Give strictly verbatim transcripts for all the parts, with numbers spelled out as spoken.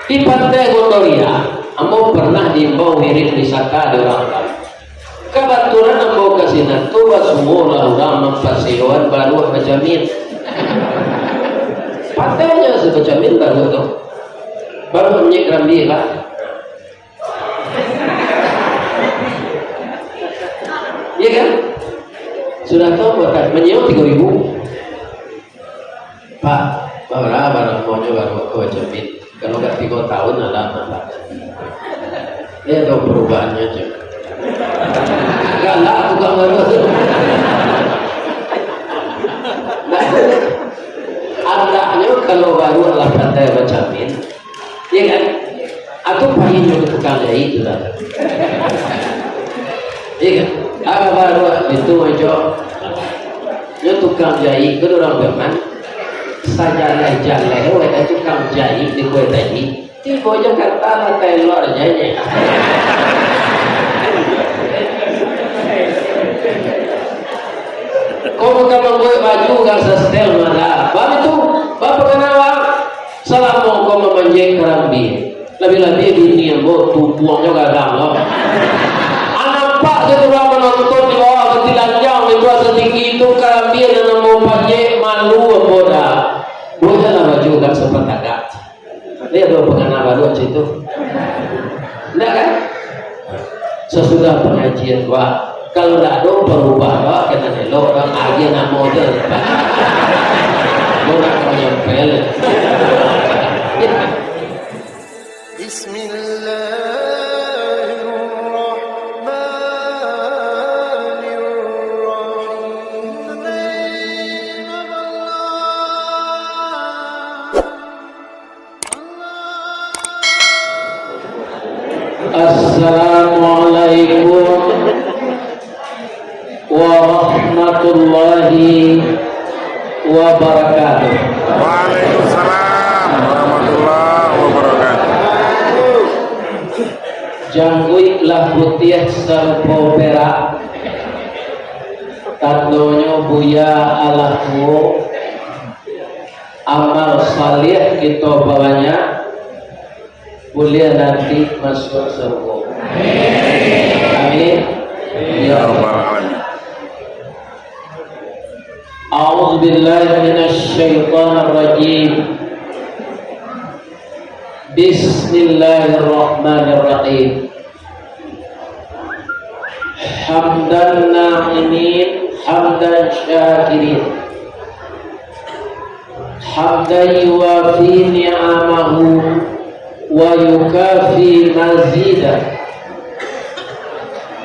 Di Pantai Gondoriah, ambo pernah diimbau wirid wisata di urang tamu. Kabatulan ambo ka sinan tu basuo lah urang mampasewoan baruak bacamin. Patehnyo si bacamin baruak tu. Baruak minyak karambia lah. Iya kan? Sudah tu ambo tanya, manyiewo tigo ribu. Pak, bara lamonyo baruak ko bacamin? Kalau ndak tigo tahun, alah, Pak. Iyo, ado parubahannyo, cek. Galak tukang baruak tu. Nah, andaknyo kalau baruak lah pandai bacamin, iyo kan? Atau pai nyo ka tukang jaik tu lah. Iyo kan? Alah baruak itu, Cok. Nyo tukang jaik tu urang Piaman. Sajaleh-jaleh wak tukang jaik di Kuai Taji. Tibo Jakarta lah tailor jaiknyo. Kok bukan mambuek baju ka setel malah. Bang itu, bapa kenapa? Salamo kau mamanjek karambia. Labiah-labiah bini ambo tumpuangnyo gadang lo. Nampak se tu urang manonton di bawah batilanjang di bawah satinggi tu, karambia nan ambo panjek, malu ambo dah. Bueklah baju ka sapatagak. Dia ado pangana baru macam tu. Ndak kan? Sasudah pangajian, Pak, kalau ndak ado parubah, Pak, kena elok, Pak, agiah namo tu, Pak. Mau nak kau nyempel. Bismillahirrahmanirrahim. Assalamualaikum warahmatullahi wabarakatuh. Waalaikumsalam warahmatullahi wabarakatuh. Jangguik lah putiah sarupo perak, tandonyo buya alah tuo. Amal saleh kito babanyak, buliah nanti masuak sarugo. Amin. Ya Rabbal Alamin. A'udzubillahi minasyaitonirrajim. Bismillahirrahmanirrahim. Hamdan na'imin, hamdan syakirin. Hamdan yuwafi ni'amahu wa yukafi mazidah.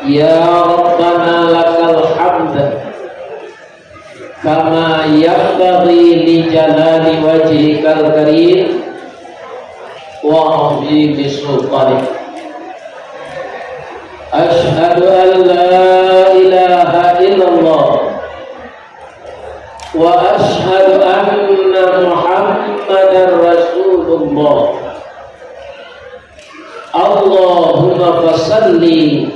Ya Rabbana lakal hamd. Kama yanbaghi li jalali wajhikal karim wa 'azimi sultanik. Asyhadu an la ilaha illallah wa asyhadu anna Muhammadar Rasulullah. Allahumma fasalli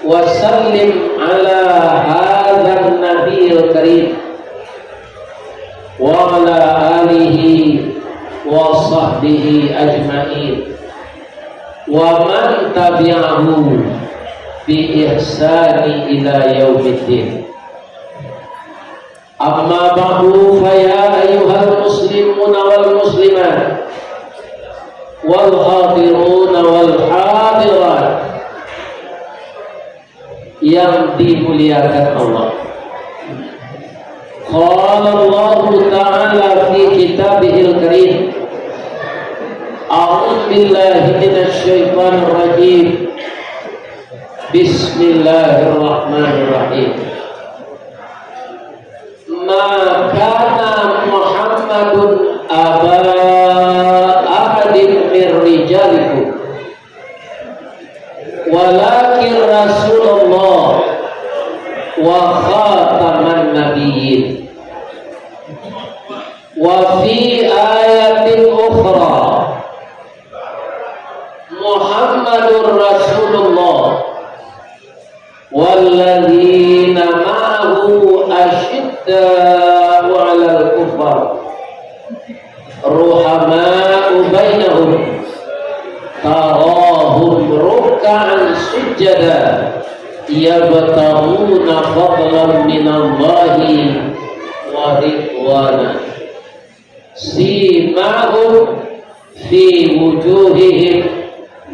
wa sallim ala hadzan nabiyil karim wa ala alihi wa sahbihi ajmain wa man tabi'ahu bi ihsani ila yaumiddin. Amma ba'du, fa ya ayyuhal muslimuna wal muslimat, wal hadiruna wal hadirat yang dimuliakan Allah. Qala Allahu ta'ala fi kitabihil karim, a'udzu billahi minasy syaithanir rajim. Bismillahirrahmanirrahim. Ma kana Muhammadun aba ahadin min rijalikum, walakin Rasulullah wa khataman nabiyyin. Wa fi ayatin ukhra, Muhammadur Rasulullah walladzina ma'ahu asyidda'u 'alal kuffar, ruhama'u bainahum. tarahum ruk'an sujada, yabtaghuna fadlan minallahi wa ridwana. Simahum fi wujuhihim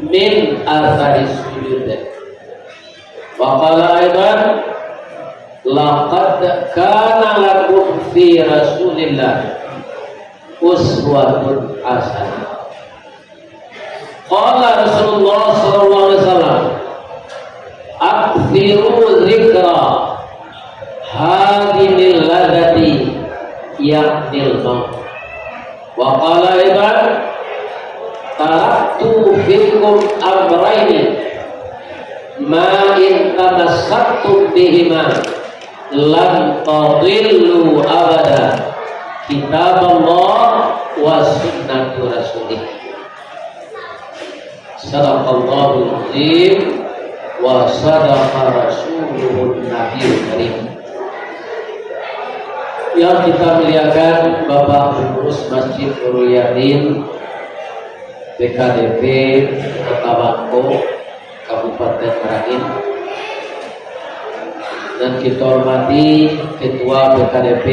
min athari sujud. Wa qala aidan, laqad kana lakum fi Rasulillah uswatun hasanah. Qala Rasulullah sallallahu alaihi wasallam, "Aktsiru dzikra hadimil ladzati, ya'nil maut." Wa qala aidan, "Taraktu fikum amraini, ma in tamassaktum bihima, lan tadillu abada, kitaballah wa sunnatu rasulih." Sadaqallahul azim wa sadaqa rasuluhun nabiyul karim. Yang kita muliakan Bapak Pengurus Masjid Nurul Yakin, P K D P Kota Bangko, Kabupaten Merangin, dan kita hormati Ketua P K D P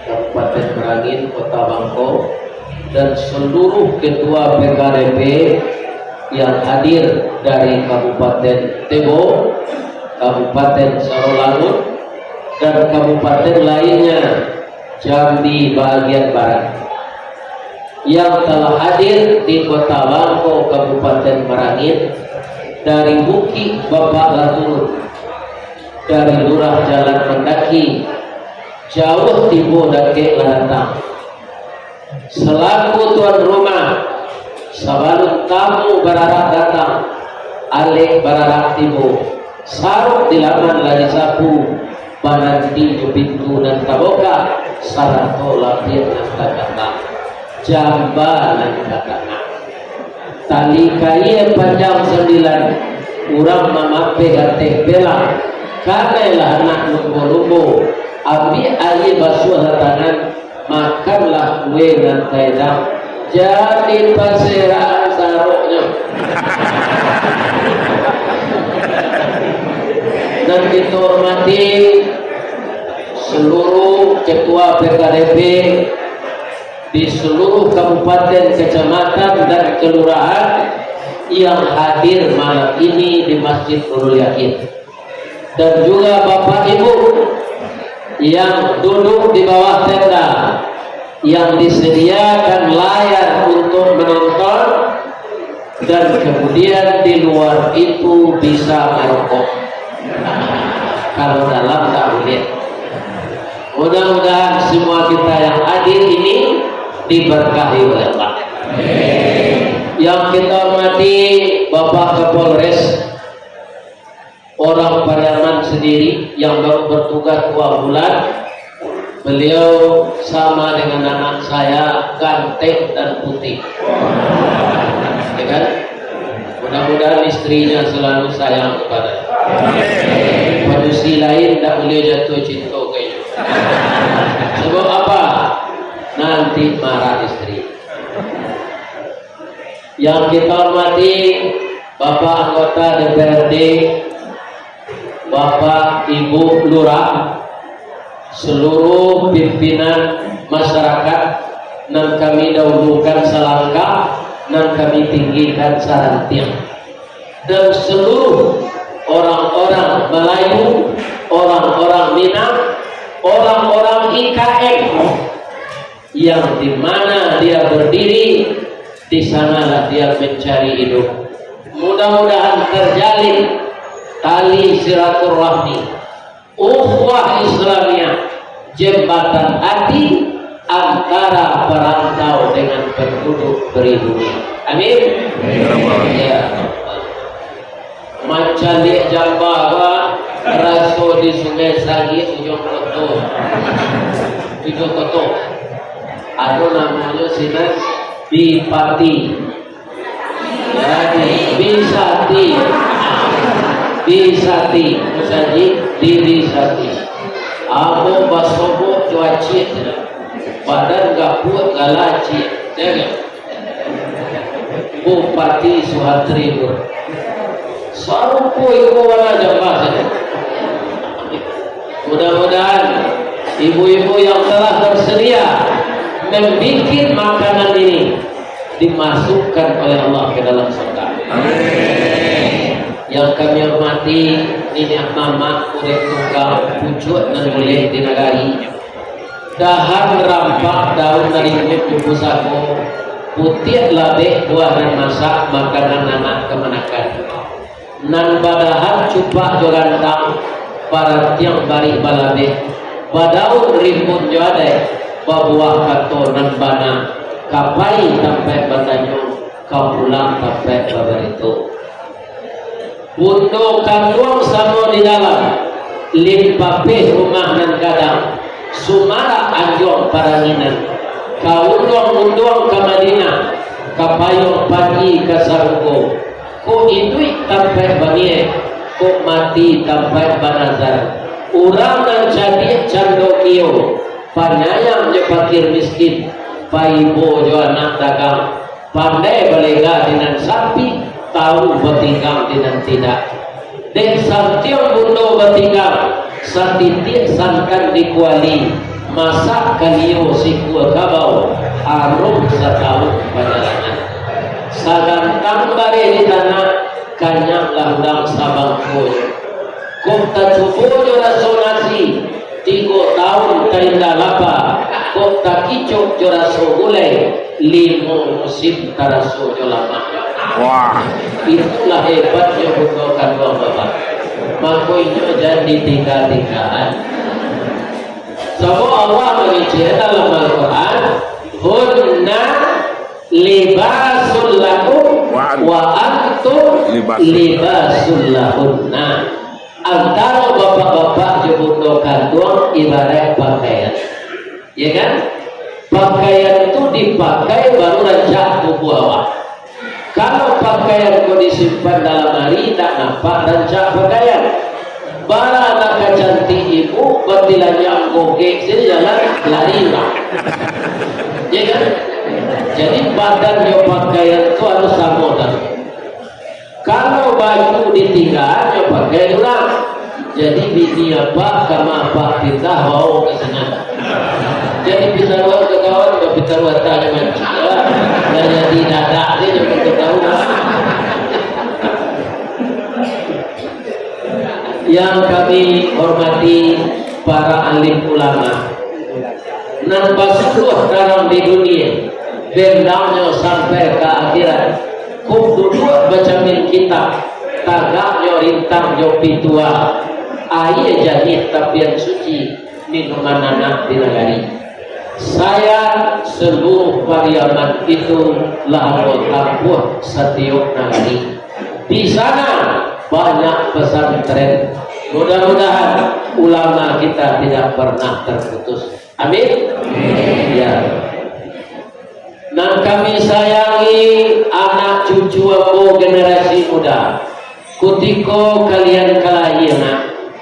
Kabupaten Merangin Kota Bangko, dan seluruh ketua P K D P yang hadir dari Kabupaten Tebo, Kabupaten Sarolangun, dan kabupaten lainnya Jambi bahagian barat, yang telah hadir di Kota Bangko, Kabupaten Merangin, dari Bukik Bapak Laturun, dari Lurah Jalan Mandaki, jauah tibo dakek lah datang. Selaku tuan rumah, sabalun tamu bararak datang, alek bararak tibo, sarok di laman lah disapu, mananti jo pintu nan tabukak, sarato lapiak nan tagatang, jamba nan tatanam. Tali kaia panjang sambilan, urang mamapeh ateh pelang, kanailah anak lumbo-lumbo, ambiak aia basuahlah tangan, makanlah kue nan taedang, jan dipaserakan saroknyo. Nan kito hormati seluruh ketua P K D P di seluruh kabupaten, kecamatan, dan kelurahan yang hadir malam ini di Masjid Nurul Yakin. Dan juga Bapak Ibu yang duduk di bawah tenda, yang disediakan layar untuk menonton, dan kemudian di luar itu bisa merokok. Kalau dalam tak boleh. Mudah-mudahan semua kita yang hadir ini diberkahi oleh Allah. Yang kita hormati Bapak Kapolres, orang Pariaman sendiri yang baru bertugas dua bulan. Beliau sama dengan anak saya, ganteng dan putih. Ya kan? Mudah-mudahan istrinya selalu sayang kepada. Padusi lain tak boleh jatuh cinta kayaknya. Sebab apa? Nanti marah istri. Yang kita hormati Bapak Anggota D P R D, Bapak Ibu Lurah, seluruh pimpinan masyarakat nan kami dahulukan salangkah, nan kami tinggikan sarantiang, dan seluruh orang-orang Melayu, orang-orang Minang, orang-orang I K M, yang di mana dia berdiri, di sanalah dia mencari hidup. Mudah-mudahan terjalin tali silaturahmi, ukhuwah Islamiah, jembatan hati antara perantau dengan penduduk pribumi. Amin. Ya. Mancaliak jamba ko, raso di Sungai Sangik, Ujung Koto. Ujung Koto. Ado namonyo sinan Bipati. Jadi, Bisati. Bisati. Musaji, di Bisati. Ambo basobok jo aciak, badan gapuak galacik. Jangan. Bupati Suhatri tu. Sarupo iko warna jambar sajo. Mudah-mudahan ibu-ibu yang telah bersedia membikin makanan ini dimasukkan oleh Allah ke dalam surga. Amin. Yang kami hormati niniak mamak, urek tunggal, pucuak nan buleh di nagari. Dahan rampak daun dari kuit pusako, putiak labek buah nan masak, makanan anak kamanakan. Nan badahan cupak jo rantang, baratiang barih balabeh, badaun rimbun jo adai, babuah kato nan bana, ka pai tampaik batanyo, ka pulang tampaik babarito. Bundo kanduang samo di dalam, limpapeh rumah nan gadang, sumarak anjuang paranginan, ka unduang-unduang ka Madinah, ka payuang panji ka sarugo, kok iduik tampaik baniaik, kok mati tampaik banazar. Urang nan cadiak cando kio, panyayang jo pakir miskin, paibo jo anak dagang, pandai balega di nan sapi, tahu batinggang di nan tidak. Dek santiang bundo batinggang, satitiak santan di kuali, masak kalio sikua kabau, aruh satahun pajalanan. Sagantang bareh di tanah, kanyang lah urang sabangkonyo. Kok tacubo jo raso nasi, tigo taun tainda lapa, kok takicok jo raso gulai, limo musim taraso jo lamaknyo. Wah. Itulah hebatnyo bundo kanduang bapak. Mako inyo jan ditingga-tinggaan. Sabab Allah mangecek dalam Al-Quran, "Hunna libasul lakum Wa an- wa antum libasul libasul lahunna." Antaro bapak-bapak jo bundo kanduang ibarat pakaian. Ya kan? Pakaian tu dipakai baru rancak tubuah awak. Kalau pakaian ko disimpan dalam lamari, tak nampak rancak pakaian. Bara nak ka cantik ibu, batilanyang gogek saja jalan, lari urang. Ya kan? Jadi badan jo pakaian tu harus samo tadi. Kalau baju ditinggaan, nyo pakai urang. Jadi bini apak, kama apak pindah, bawa ka sinan. Jadi pitaruah ka kawan, bapitaruah tangan mancik, lah. Lah jadi dadak se, nyo ka tahu. Yang kami hormati para alim ulama, nan basuluah tarang di dunia, bendangnyo sampai ka akhirat. Kok duduak bacamin kitab, tagaknyo rintang jo pitua, aia janih tapian suci, minuman anak di nagari. Saya, seluruh Pariaman itu lah ambo tampuah satiok nagari. Di sana banyak pesantren. Mudah-mudahan ulama kita tidak pernah terputus. Amin. Ya. Nan kami sayangi, anak cucu ambo generasi muda, kutiko kalian ka lahia, nak,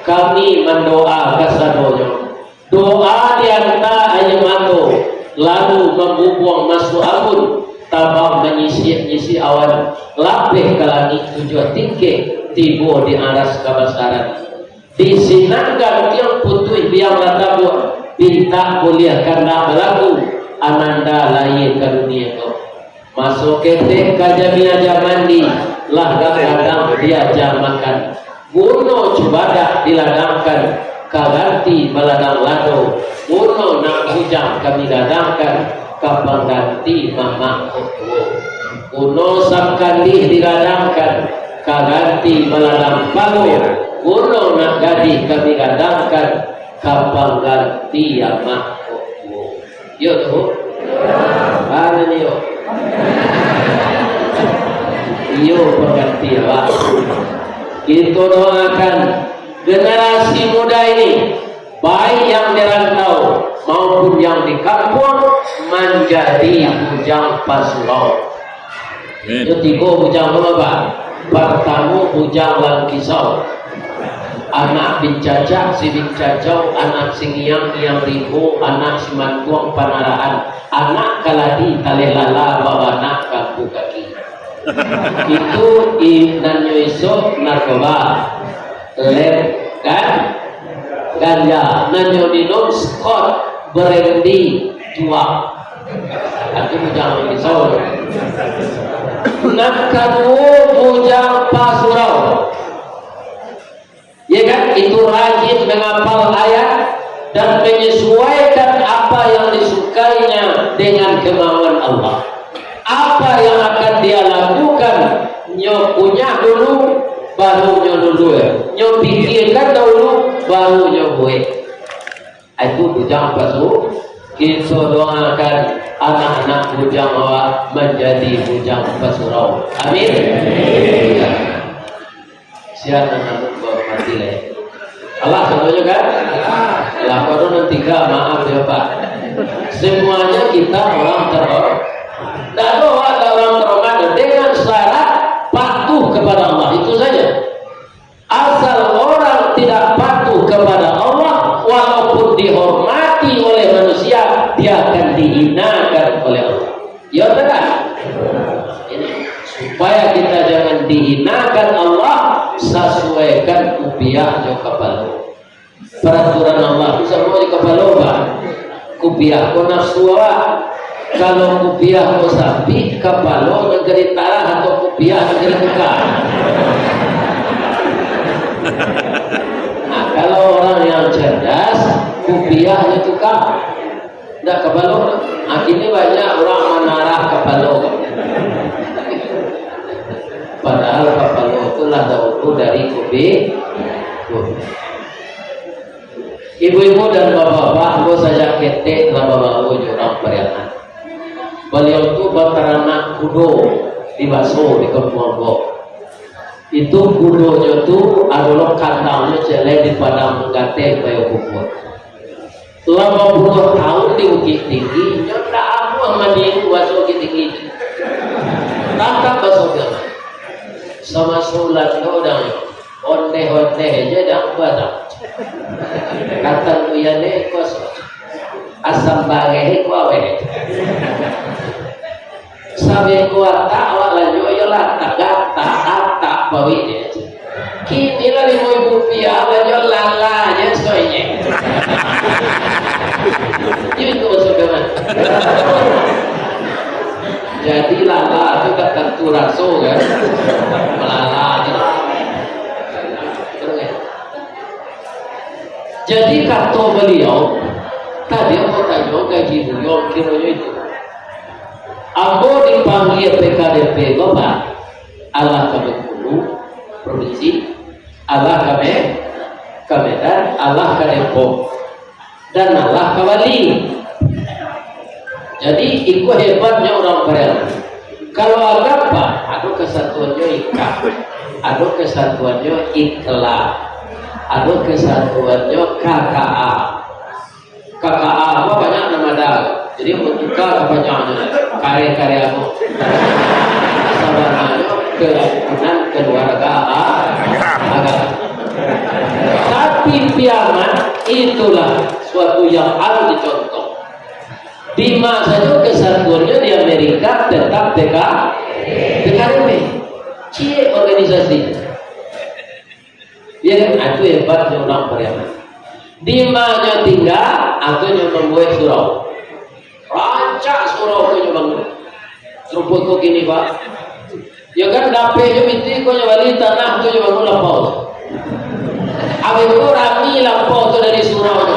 kami mandoa kasadonyo. Doa dianta aia mato, lalu mambubuang masuak ambun, tabang manyisik-nyisik awan, lapeh ka langik tujuah tingkek, tibo di aras kabasaran. Di sinan gantiang putuih biang lah tabuak, pintak buliah kandak balaku, ananda lahia ka dunia ko. Maso ketek ka jamiah aja mandi, lah gadang diaja makan. Guno cubadak diladangkan, ka ganti baladang lado. Guno nak bujang kami gadangkan, ka pangganti mamak kok tuo. Guno sangkandih digadangkan, ka ganti baladang pago. Guno nak gadih kami gadangkan, ka pangganti amak kok tuo. Iyo tu. Mano ni yo? Iyo pangganti awak. Kito doakan generasi muda ini, baik yang di rantau maupun yang di kampuang, manjadi bujang pasurau. Amin. Itu tigo bujang tu, Pak. Partamo, bujang langkisau. Anak bincacak, si bincacau, anak singiang, iang rimbo, anak simantuang, panaraan, anak kaladi, taleh lala, babanak, kampuh kaki. Itu i-, nan nyo isok narkoba, lep, kan? Ganja, nan nyo minum Scott, brandy, tuak. Itu bujang pisau. Nan kaduo, bujang pasurau. Ya kan? Itu rajin menghafal ayat dan menyesuaikan apa yang disukainya dengan kemauan Allah. Apa yang akan dia lakukan, nyo kunyah dulu, baru nyo nulua. Nyo pikirkan dahulu, baru nyo buek. Itu bujang pasu-, kita doakan anak-anak bujang awak menjadi bujang pasurau. Amin. Siapa nak buat mati leh? Allah setuju kan? Lah, kalau nanti gak, maaf ya, Pak. Semuanya kita orang terhormat. Tidak ada orang, ada orang terhormat dengan syarat patuh kepada Allah. Itu saja. Asal orang tidak patuh kepada Allah, walaupun dihormati oleh manusia, dia akan dihinakan oleh Allah. Ya, betul tak? Ini, supaya kita jangan dihinakan Allah, sesuaikan kupiah jo kapalo. Peraturan Allah tu samo di kapalo, Pak. Kupiah ko nafsu awak. Kalau kupiah ko sampik, kapalo nan ka ditarah atau kupiah nan ka ditukar? Nah, kalau orang yang cerdas, kupiah ditukar. Ndak kapalo. Akhirnya banyak orang manarah kapalo. Padahal kapalo tu lah dahulu dari kupi-, kupi. Ibu-ibu dan bapak-bapak, ambo sajak ketek lah babawo jo urang Pariaman. Baliau tu bataranak kudo di Baso, di kampuang ambo. Itu kudonyo tu ado lo kandangnyo ciek lai di Padang Manggateh, Payokumbuah. Lamo puluah tahun di Bukittinggi, nyo ndak amuah maniru baso Bukittinggi. Tatap baso Pariaman. Samaso Ulando dang, ondeh-ondeh je dang barang. Katan uyan e kos, asam bareh ko aweh. Sabeko atak awak lanjua, iyolah, atak gata, atak pawik je. Kini lah limo ribu rupiah, lanjua lala je soinyo. Iyo itu maksud dia, kan? Jadi lala tu tak tentu raso, kan? Melala je. Jadi kato baliau, tadi ambo tanyo gaji buyuang kironyo itu. Ambo dipanggia P K D P ko, Pak, alah ka Bengkulu, provinsi, alah ka Me-, ka Medan, alah ka Depok, dan alah ka Bali. Jadi, iko hebatnyo urang Pariaman. Kalau Agam, Pak, ado kesatuannyo I K A, ado kesatuannyo I K L A, ado kesatuannyo K K A. K K A ko banyak nan ado. Jadi, mun tuka kapanjangnyo, kareh-kareh ambo. Sabananyo, Kerukunan Keluarga A-, Agam. Tapi, Piaman, itulah suatu yang harus dicontoh. Di ma sajo kesatuannyo di Amerika tetap T K, T K D P. Ciek organisasi. Ya kan? Itu hebatnyo urang Pariaman. Di ma nyo tingga, atau nyo mambuek surau. Rancak surau tu nyo bangun. Sarupo ko kini, Pak. Yo kan, dapek jo pitih ko nyo bali tanah tu nyo bangun lapau. Abih tu rami lapau tu dari surau tu.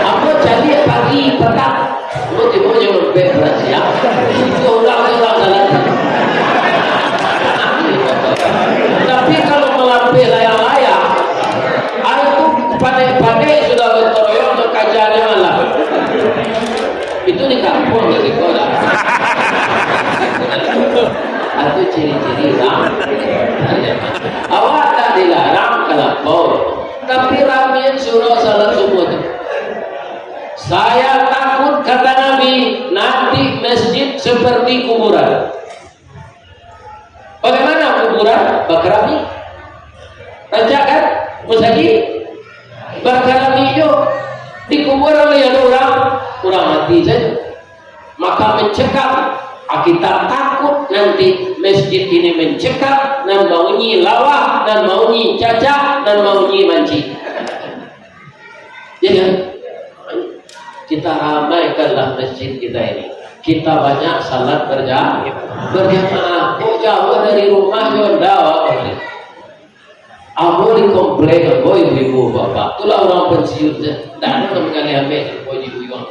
Apo caliak pagi patang. Lu tibo nyo lembek barasiah. Itu urang tu urang dalam. Tapi kalau malapeh layang-layang, ai tu panek-panek sudah gotong royong tu kajanyo malam. Itu di kampuang di siko lah. Itu ciri-ciri urang. Awak tak dilarang ka lapau, tapi ramian surau salat subuah tu. Saya takut, kata Nabi, nanti masjid seperti kuburan. Bagaimana kuburan? Bakarami. Rancak kan? Masajik. Bakarami jo. Di kuburan lai ado urang, urang mati sajo. Maka mencekam, ah, kita takut nanti masjid ini mencekam, nan maunyi lawah, nan maunyi cacak, nan maunyi mancik. Ya kan? Kita ramaikanlah masjid kita ini. Kita banyak salat berja-, berjamaah. Kok jauh dari rumah, yo ndak apa. Ambo di komplek ambo, ibu-ibu, bapak, tu lah urang pensiun se. Ndak ado nan manggaleh ameh, ambo di Uyuang.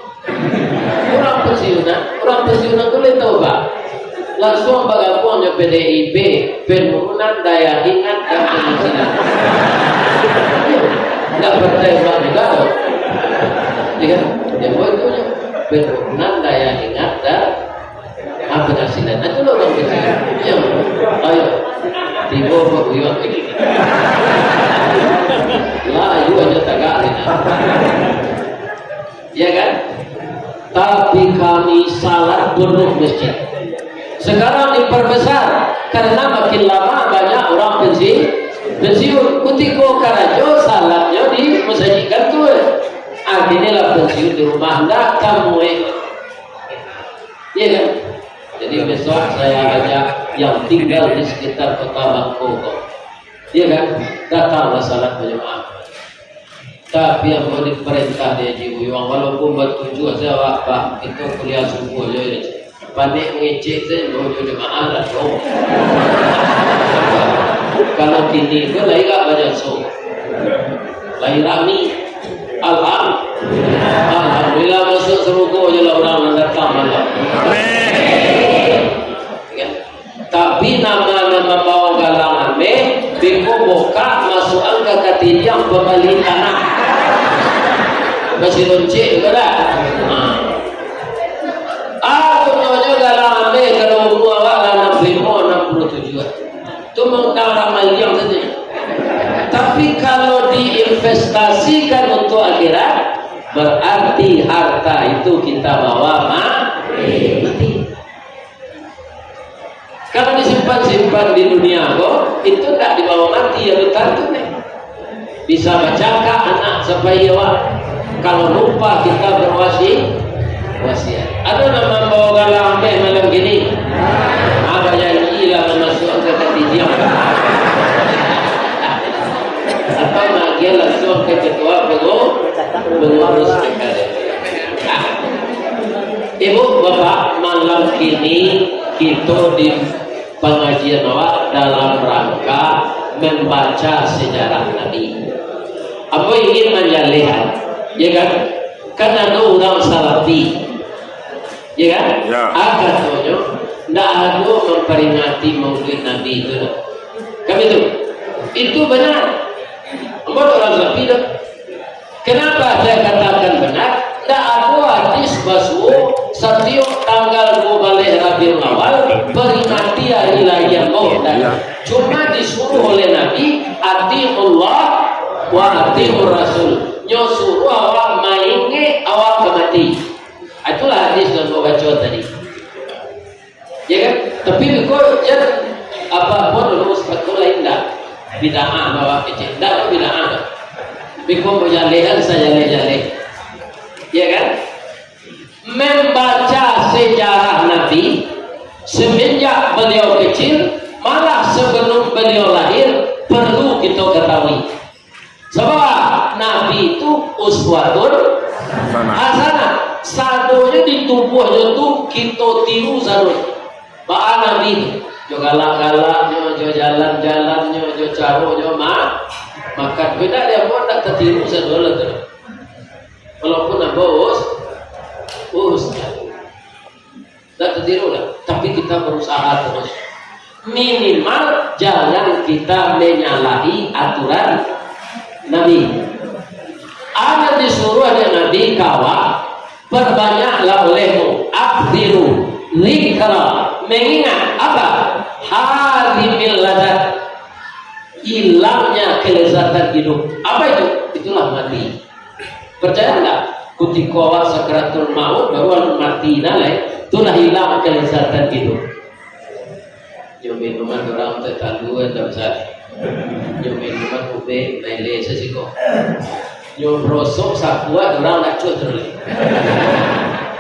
Urang pensiun, nah, urang pensiun tu lai tau, Pak. Langsuang bagabuang jo P D I P, penurunan daya ingat dan penghasilan. Ndak percaya Pak juga, tu. Ya kan? Ya, buat itu je. Penurunan daya ingat dan Ah, penghasilan. Ah, tu lah urang pensiun. Iyo. Ayo. Tibo bauyuang. Lah, ayo aja tagak ni. Ya kan? Tapi kami salat penuh masjid. Sekarang diperbesar karena makin lama banyak orang pensi-, pensiun. Kutiko karajo salatnyo di masajik kantua. Akhirnyo lah pensiun di rumah. Ndak tamuai. Iya kan? Jadi besok saya ajak yang tinggal di sekitar Kota Bangko ko. Iya kan? Datanglah salat berjamaah. Tapi ambo diperintah dek Haji Uyuang, walaupun batujuah sajo awak, bah, kito kuliah subuah jo, ya. Panek mangecek sajo jo jamaah lah, jo. Kalau kini ko lai gak banyak so. Lai rami. Alham-, Alhamdulillah, masuk sarugo je lah urang nan datang malam. Amin. Kan? Tapi nan mambaok galang ameh, beko bokak masuakan ka katidiang pambali tanah. Masih loncek juga dah. Ha. Ah, contohnyo galang ameh, kalau umur awak lah anam puluah limo, anam puluah tujuh lah. Tu maundang ramai liang sajo. Tapi kalau diinvestasikan untuk akhirat, berarti harta itu kita bawa ma-, mati. Kalau disimpan-simpan di dunia ko, itu ndak dibawa mati, ya, tantu nih. Bisa bacakak anak sampai awak. Kalau lupa kita berwasi-, wasiat. Ado nan mambaok galang ameh malam kini? Abah janji lah masuak ka katidiang. Atau magian langsung ka ketua pengu-, pengurus sekalian. Ibu, Bapak, malam kini kito di pangajian awak dalam rangka mambaca sejarah Nabi. Ambo ingin manjalehkan, ya kan? Kan ado urang Salafi, ya kan? Ya. Ah, katonyo, ndak ado mamparingati Maulid Nabi itu, doh. Kan itu? Itu bana. Ambo urang Salafi, doh. Kenapa saya katakan benar? Ndak ado hadis basuo satiok tanggal duo baleh Rabiul Awal peringati hari lahir ambo, ndak. Iya. Cuma disuruh oleh Nabi, "Atiullah wa atiur Rasul." Nyo suruh awak maingek awak ka mati. Itulah hadis nan ambo baco tadi. Ya kan? Tapi biko jan apo-apo dulu, ustaz ko lain dah. Bid'ah bawa kecil. Dah tu bid'ah dah. Biko bajaleh-jaleh. Ya kan? Membaca sejarah Nabi semenjak beliau kecil, malah sebelum beliau lahir, perlu kita ketahui. Sabab Nabi tu uswatun hasanah. Sadonyo di tubuahnyo tu kito tiru sadonyo. Baa Nabi tu? Jo galak-galaknyo, jo jalan-jalannyo, jo caronyo ma-, makan. Beda dia pun tak tatiru sadonyo tu. Walaupun ambo us-, ustaz. Ndak tatiru lah, tapi kita berusaha terus. Minimal jangan kita menyalahi aturan Nabi. Anak disuruh dek Nabi, kawan, perbanyaklah olehmu, aktsiru, zikra, mengingat apa? Hadimil lazat, hilangnya kelezatan hidup. Apa itu? Itulah mati. Percaya ndak? Kutiko awak sakaratul maut, baru alun mati nah lai, tu lah hilang kelezatan hidup. Nyo minuman urang teh talua, ndak usah. Nyo minuman ubek, maile sasiko. Nyo brosok sakuat, urang lacuah tu lai.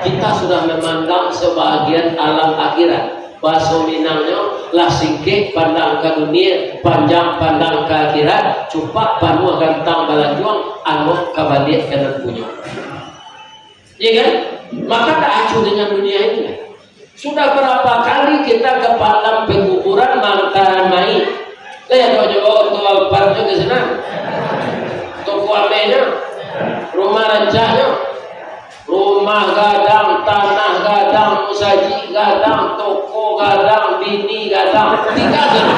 Kita sudah memandang sebahagian alam akhirat. Bahaso Minangnyo, lah singkek pandang ka dunia, panjang pandang ka akhirat, cupak panuah gantang balanjuang, anok ka baliak ka nan punyo. Iya kan? Maka tak acuh dengan dunia ini. Sudah berapa kali kita ke alam pekuburan mantaran mayik? Lah, ya, kau jawab, kau parjo ke sana. Toko amenyo, rumah rancaknyo, rumah gadang, tanah gadang, musajik gadang, toko gadang, bini gadang. Tingga sana.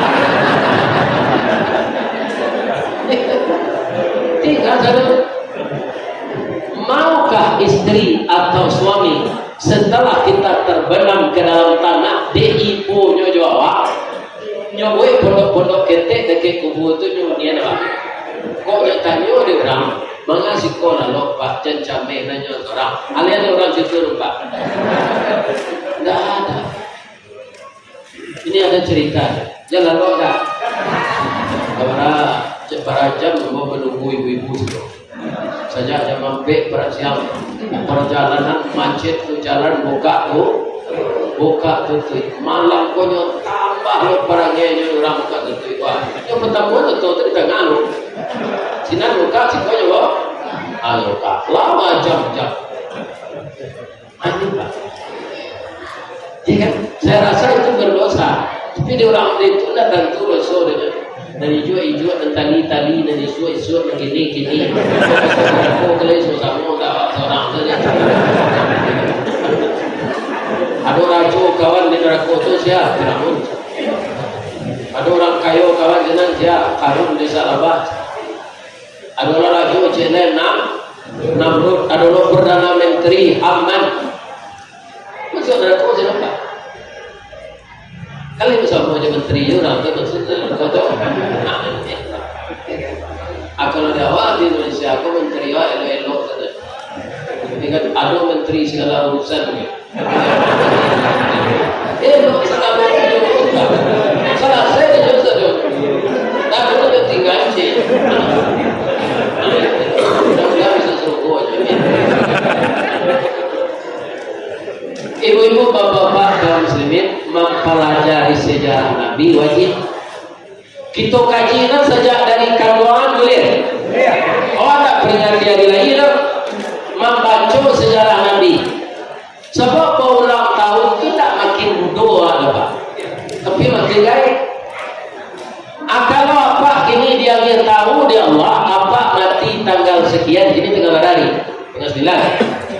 Tingga sana. Maukah istri atau suami setelah kita terbenam ke dalam tanah, dek ibonyo jo awak? Nyo buek pondok-pondok ketek dakek kubua tu nyo nian awak. Kok nyo tanyo dek urang, manga siko lalok, Pak, jan cameh nanyo urang. Alah ado urang situ tu, Pak. Ndak ada. Ini ada cerita. Jalan lo dah. Bara, bara jam ambo menunggu ibu-ibu situ. Sajak jam ampek barasiang. Perjalanan macet tu, jalan buka tu, buka tutuik. Malam konyo tambah lo parangai nyo urang buka tutuik. Wah, yang pertama tu, tu di tengah lo. Sinan buka, siko nyo lo. Ayo, tak lama jam-jam. Aneh, Pak. Iya kan? Saya rasa itu berdosa. Tapi di orang itu ndak tantu dosa dia. Nan ijuak-ijuak, nan tali-tali, nan isuak-isuak, nan kini-kini. Aku kali susah mau tak seorang saja. Ado rajo kawan di neraka tu sia? Firaun. Ado urang kayo kawan sinan sia? Karun di Salabah. Ado lo rajo cek lai Nam-, Namrud, ado lo Perdana Menteri Haman. Masuak narako sinan, Pak? Kalau samo jo menteri jo urang tu, maksudnyo, kau tahu? Ah, kalau di awak di Indonesia, aku menteri awak elok-elok sajo. Tapi kan ado menteri segala urusan ni. Eh, lo pertama tu, salasai tu sajo. Dah, lo tu tinggal cek. Mudah-mudahan bisa suruh aja. Ibu-ibu, bapak-bapak, kaum muslimin, mempelajari sejarah Nabi wajib. Kito kaji nan sajak dari kanduangan buliah. Awak tak peringati ari lahia tu, mambaco sejarah Nabi. Sabab baulang tahun tu tak makin mudo awak tu, Pak. Tapi makin gaek. Ah, kalau apak kini diagiah tahu dek Allah, apak mati tanggal sekian, kini tanggal bara hari? Tanggal sembilan.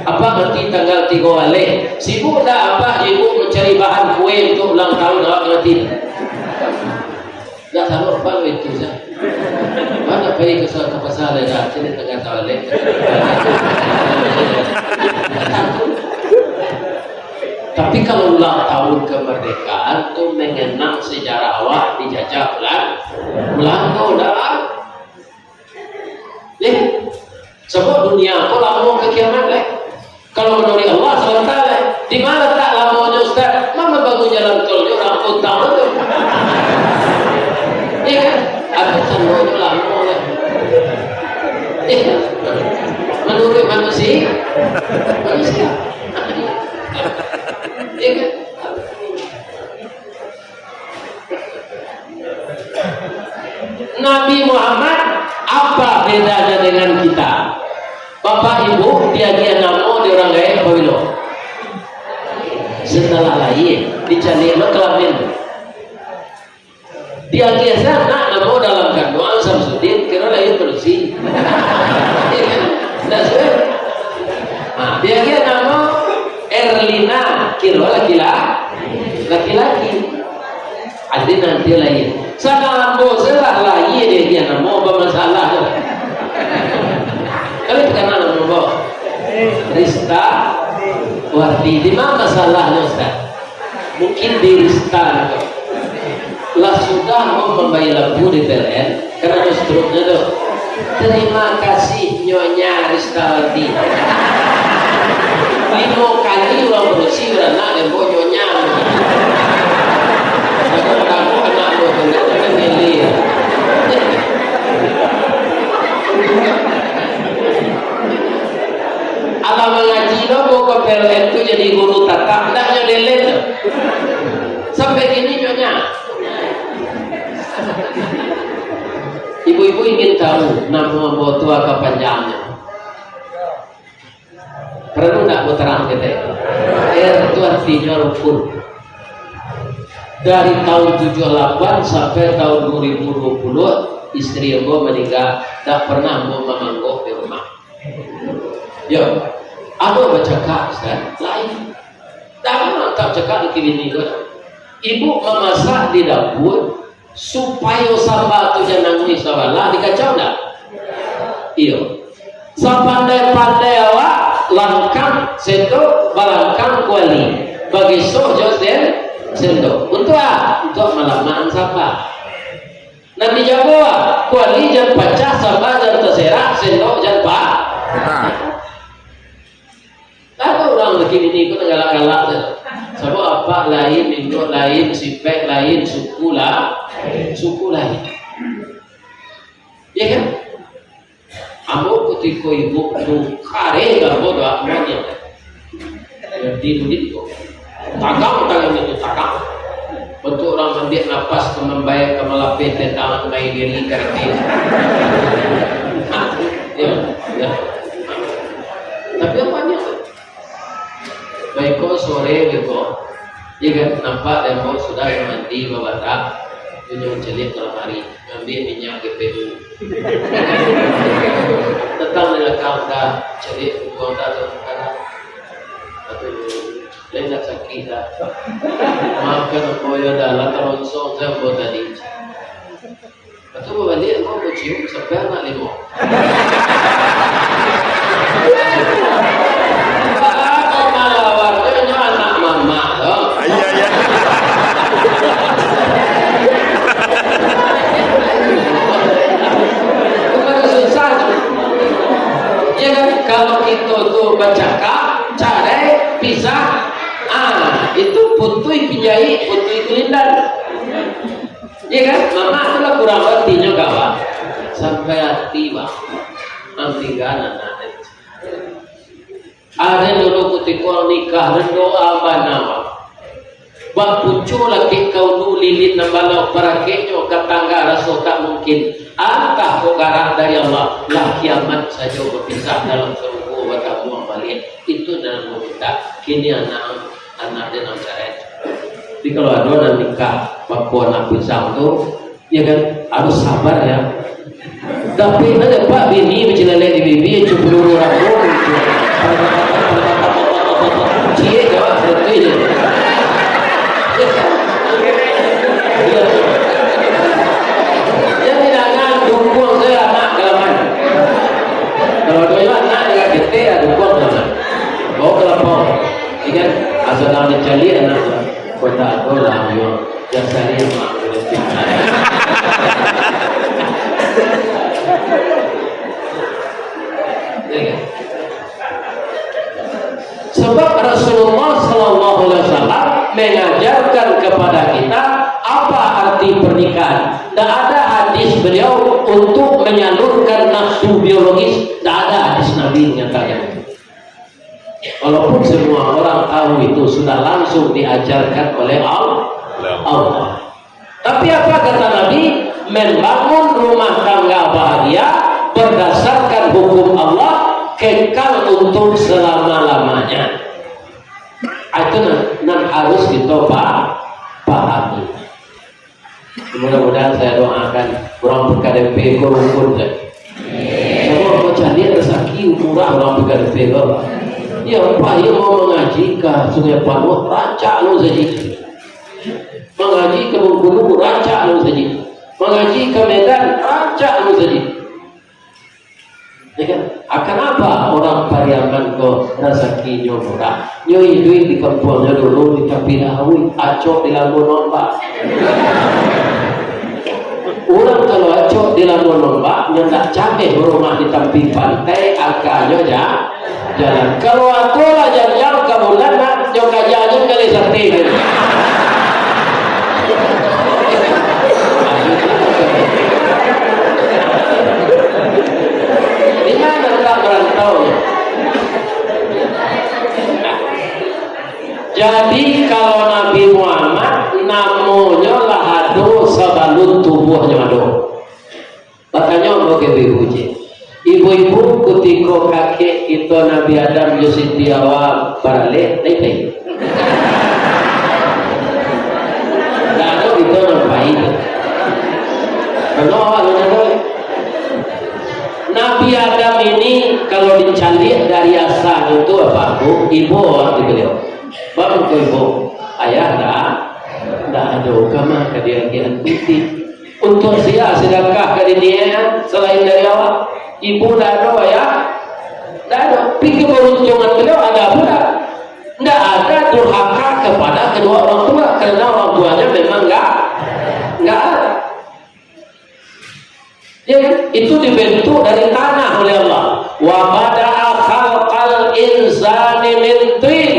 Apak mati tanggal tigo baleh. Sibuk ndak apak jo ibu mancari bahan kue untuk ulang tahun awak mati? Ndak salah, Pak, itu saja. Mana pai ka sa-, ka pasar dah, sini tanggal tigo baleh. Tapi kalau ulang tahun kemerdekaan tu mengenang sejarah awak dijajah Belan-, Belando, dah. Eh, sebab dunia ko lamo ka kiamat, eh. Kalau manuruik Allah, sabanta, eh. Di ma letak lamonyo, Ustaz? Ma mambangun jalan tol nyo, urang utang tu. Iya kan? Atau sanonyo lamo, eh. Iya kan? Manuruik manusia, manusia. Iya kan? Nabi Muhammad, apa bedanya dengan kita? Bapak Ibu, diagiah namo di urang gaek pabilo? Setelah lahia, dicaliak lo kelamin. Diagiah se anak namo dalam kanduangan Samsudin, kiro lahia padusi. Ndak suai. Nah, diagiah namo Erlina, kiro laki-la-, laki-laki. Adi nanti lahia. Sadang ambo se lah lahia diagiah namo, bamasalah tu. Kalau dikenal namo ambo? Rista Wardi. Di ma masalahnyo, Ustaz? Mungkin di Rista tu. Lah sudah mau mambayar lampu di P L N, karena ada struknya tu. Terima kasih, Nyonya Rista Wardi. Limo kali urang padusi baranak dek ambo Nyonya. Alah mangaji lo, ambo ka P L N tu Sampai kini nyonya. Ibu-ibu ingin tahu nama ambo tu aka panjangnyo? Paralu ndak ambo tarang ketek? R tu artinyo rukun. Dari tahun tujuh lapan sampai tahun dua ribu dua puluh, istri ambo maningga, ndak pernah ambo mamanggok di rumah. Yo, ambo bacakak, Ustaz, lain. Dah lama tak cakak laki bini ko. Ibu mamasak di dapur, supayo samba tu jan nanguih sabalah, dikacau ndak? Iyo. Sapandai-pandai awak, langkang sendok, balangkang kuali, bageso jo sen-, sendok. Untuak a? Untuak malamahan samba. Nan dijago a? Kuali jan pacah, samba jan taserak, sendok jan pa-, Nah. Ado urang laki bini ko nan galak-galak tu. Sabab apak lain, induak lain, sipek lain, suku lah, suku lain. Ya kan? Ambo kutiko ibu tu kareh ambo doa ambo ni. Jadi duit ko. Tagang tangan itu, tagang. Bantuak urang mambiak napas ka mambayar ka malapeh teh tangan main diri kareti. Ya, ya. Tapi apa ni? Baiko sore baiko, iya kan, nampak dek ambo sudah mandi babatak, inyo caliak ka lamari, ngambiak minyak G P U. Datang di balakang, dah caliak kukuang dah tu, dah. Tapi lain dah sakik dah. Maafkan ambo yo dah, lah taronsong sajo ambo tadi. Waktu babaliak, ambo bacium sampai anak limo. Baa kok malawan, inyo anak mamak tu. Iya, iya. Bukan susah. Ya kan, kalau kito tu bacakak, carai, pisah, ah, itu putui pinjahik, putui kulindan. Iya kan? Mamak tu lah kurang artinyo ka awak. Sampai ati, Bang. Ang tingga anak-anak. Ado dulu kutiko nikah, doa bana, Bang. Bapucuak laki ka ulu lilin nan balau, parakeknyo ka tangga raso tak mungkin. Antah kok garak dari Allah, lah kiamat sajo bapisah dalam sarugo batamuang baliak. Itu nan mamintak. Kini anak, anak dia nan carai. Tapi kalau ado nan nikah, bako anak pisang tu, ya kan, harus sabar ya. Tapi ada pak bini bacilalek di bibia, cuma peluru rambut. Ciek jawab seperti itu. Ya. Jadi jangan dukung saya anak galaman. Kalau doyo anak dengan gete, ya dukung galaman. Bawa ke lapau. Ingat, asal nak mencari anak. Kota Agola, yo, yang saya mak. Sebab Rasulullah sallallahu alaihi wasallam mengajarkan kepada kita apa arti pernikahan. Tidak ada hadis beliau untuk menyalurkan nafsu biologis. Tidak ada hadis Nabi menyatakan itu. Walaupun semua orang tahu itu sudah langsung diajarkan oleh Al-, Allah. Tapi apa kata Nabi? Membangun rumah tangga bahagia berdasarkan hukum Allah kekal untuk selama-lamanya. Ah, itu nan, nan harus kita pa-, pahami. Mudah-mudahan saya doakan urang P K D P ko rukun sajo. Sabab ambo caliak rasaki murah urang P K D P ko. Iyo, apak iyo mau mangaji ka Sungai Panuah, rancak lo sajo. Mangaji ka Bengkulu, rancak lo sajo. Mangaji ka Medan, rancak lo sajo. Ya kan? Ah, kanapa urang Pariaman ko rasakinyo murah? Nyo iduik di kampuangnyo dulu di tapi lauik, acok di Labuan Ombak. Urang kalau acok di Labuan Ombak, nyo ndak cameh barumah di tapi pantai, akanyo ja-, jalan. Kalau ato lah janjang ka bulan, nah, nyo kajanyo kali sate. Di mana tak merantau? Jadi, kalau Nabi Muhammad, namonyo lah ado sabalun tubuahnyo ado. Batanyo ambo ka ibu-ibu ciek, "Ibu-ibu, kutiko kakek kito Nabi Adam jo Siti Hawa baralek, naiak pai?" Ndak ado kito nan pai. Karano awak nan ado. Nabi Adam ini, kalau dicaliak dari asanyo tu, Bapak, Bu, ibu awak di baliau. Bang ko ibu, ayah ndak, ndak ado, kama ka diagiahan pitih. Untuak sia sidakah ka diniaik selain dari awak? Ibu ndak ado, ayah ndak ado. Pikir keberuntungan beliau ada apa ndak? Ndak ada durhaka kepada kedua orang tua, karena orang tuanya memang nggak, nggak ada. Ya kan? Itu dibentuk dari tanah oleh Allah. "Wa bada'a khalqal insani min tin."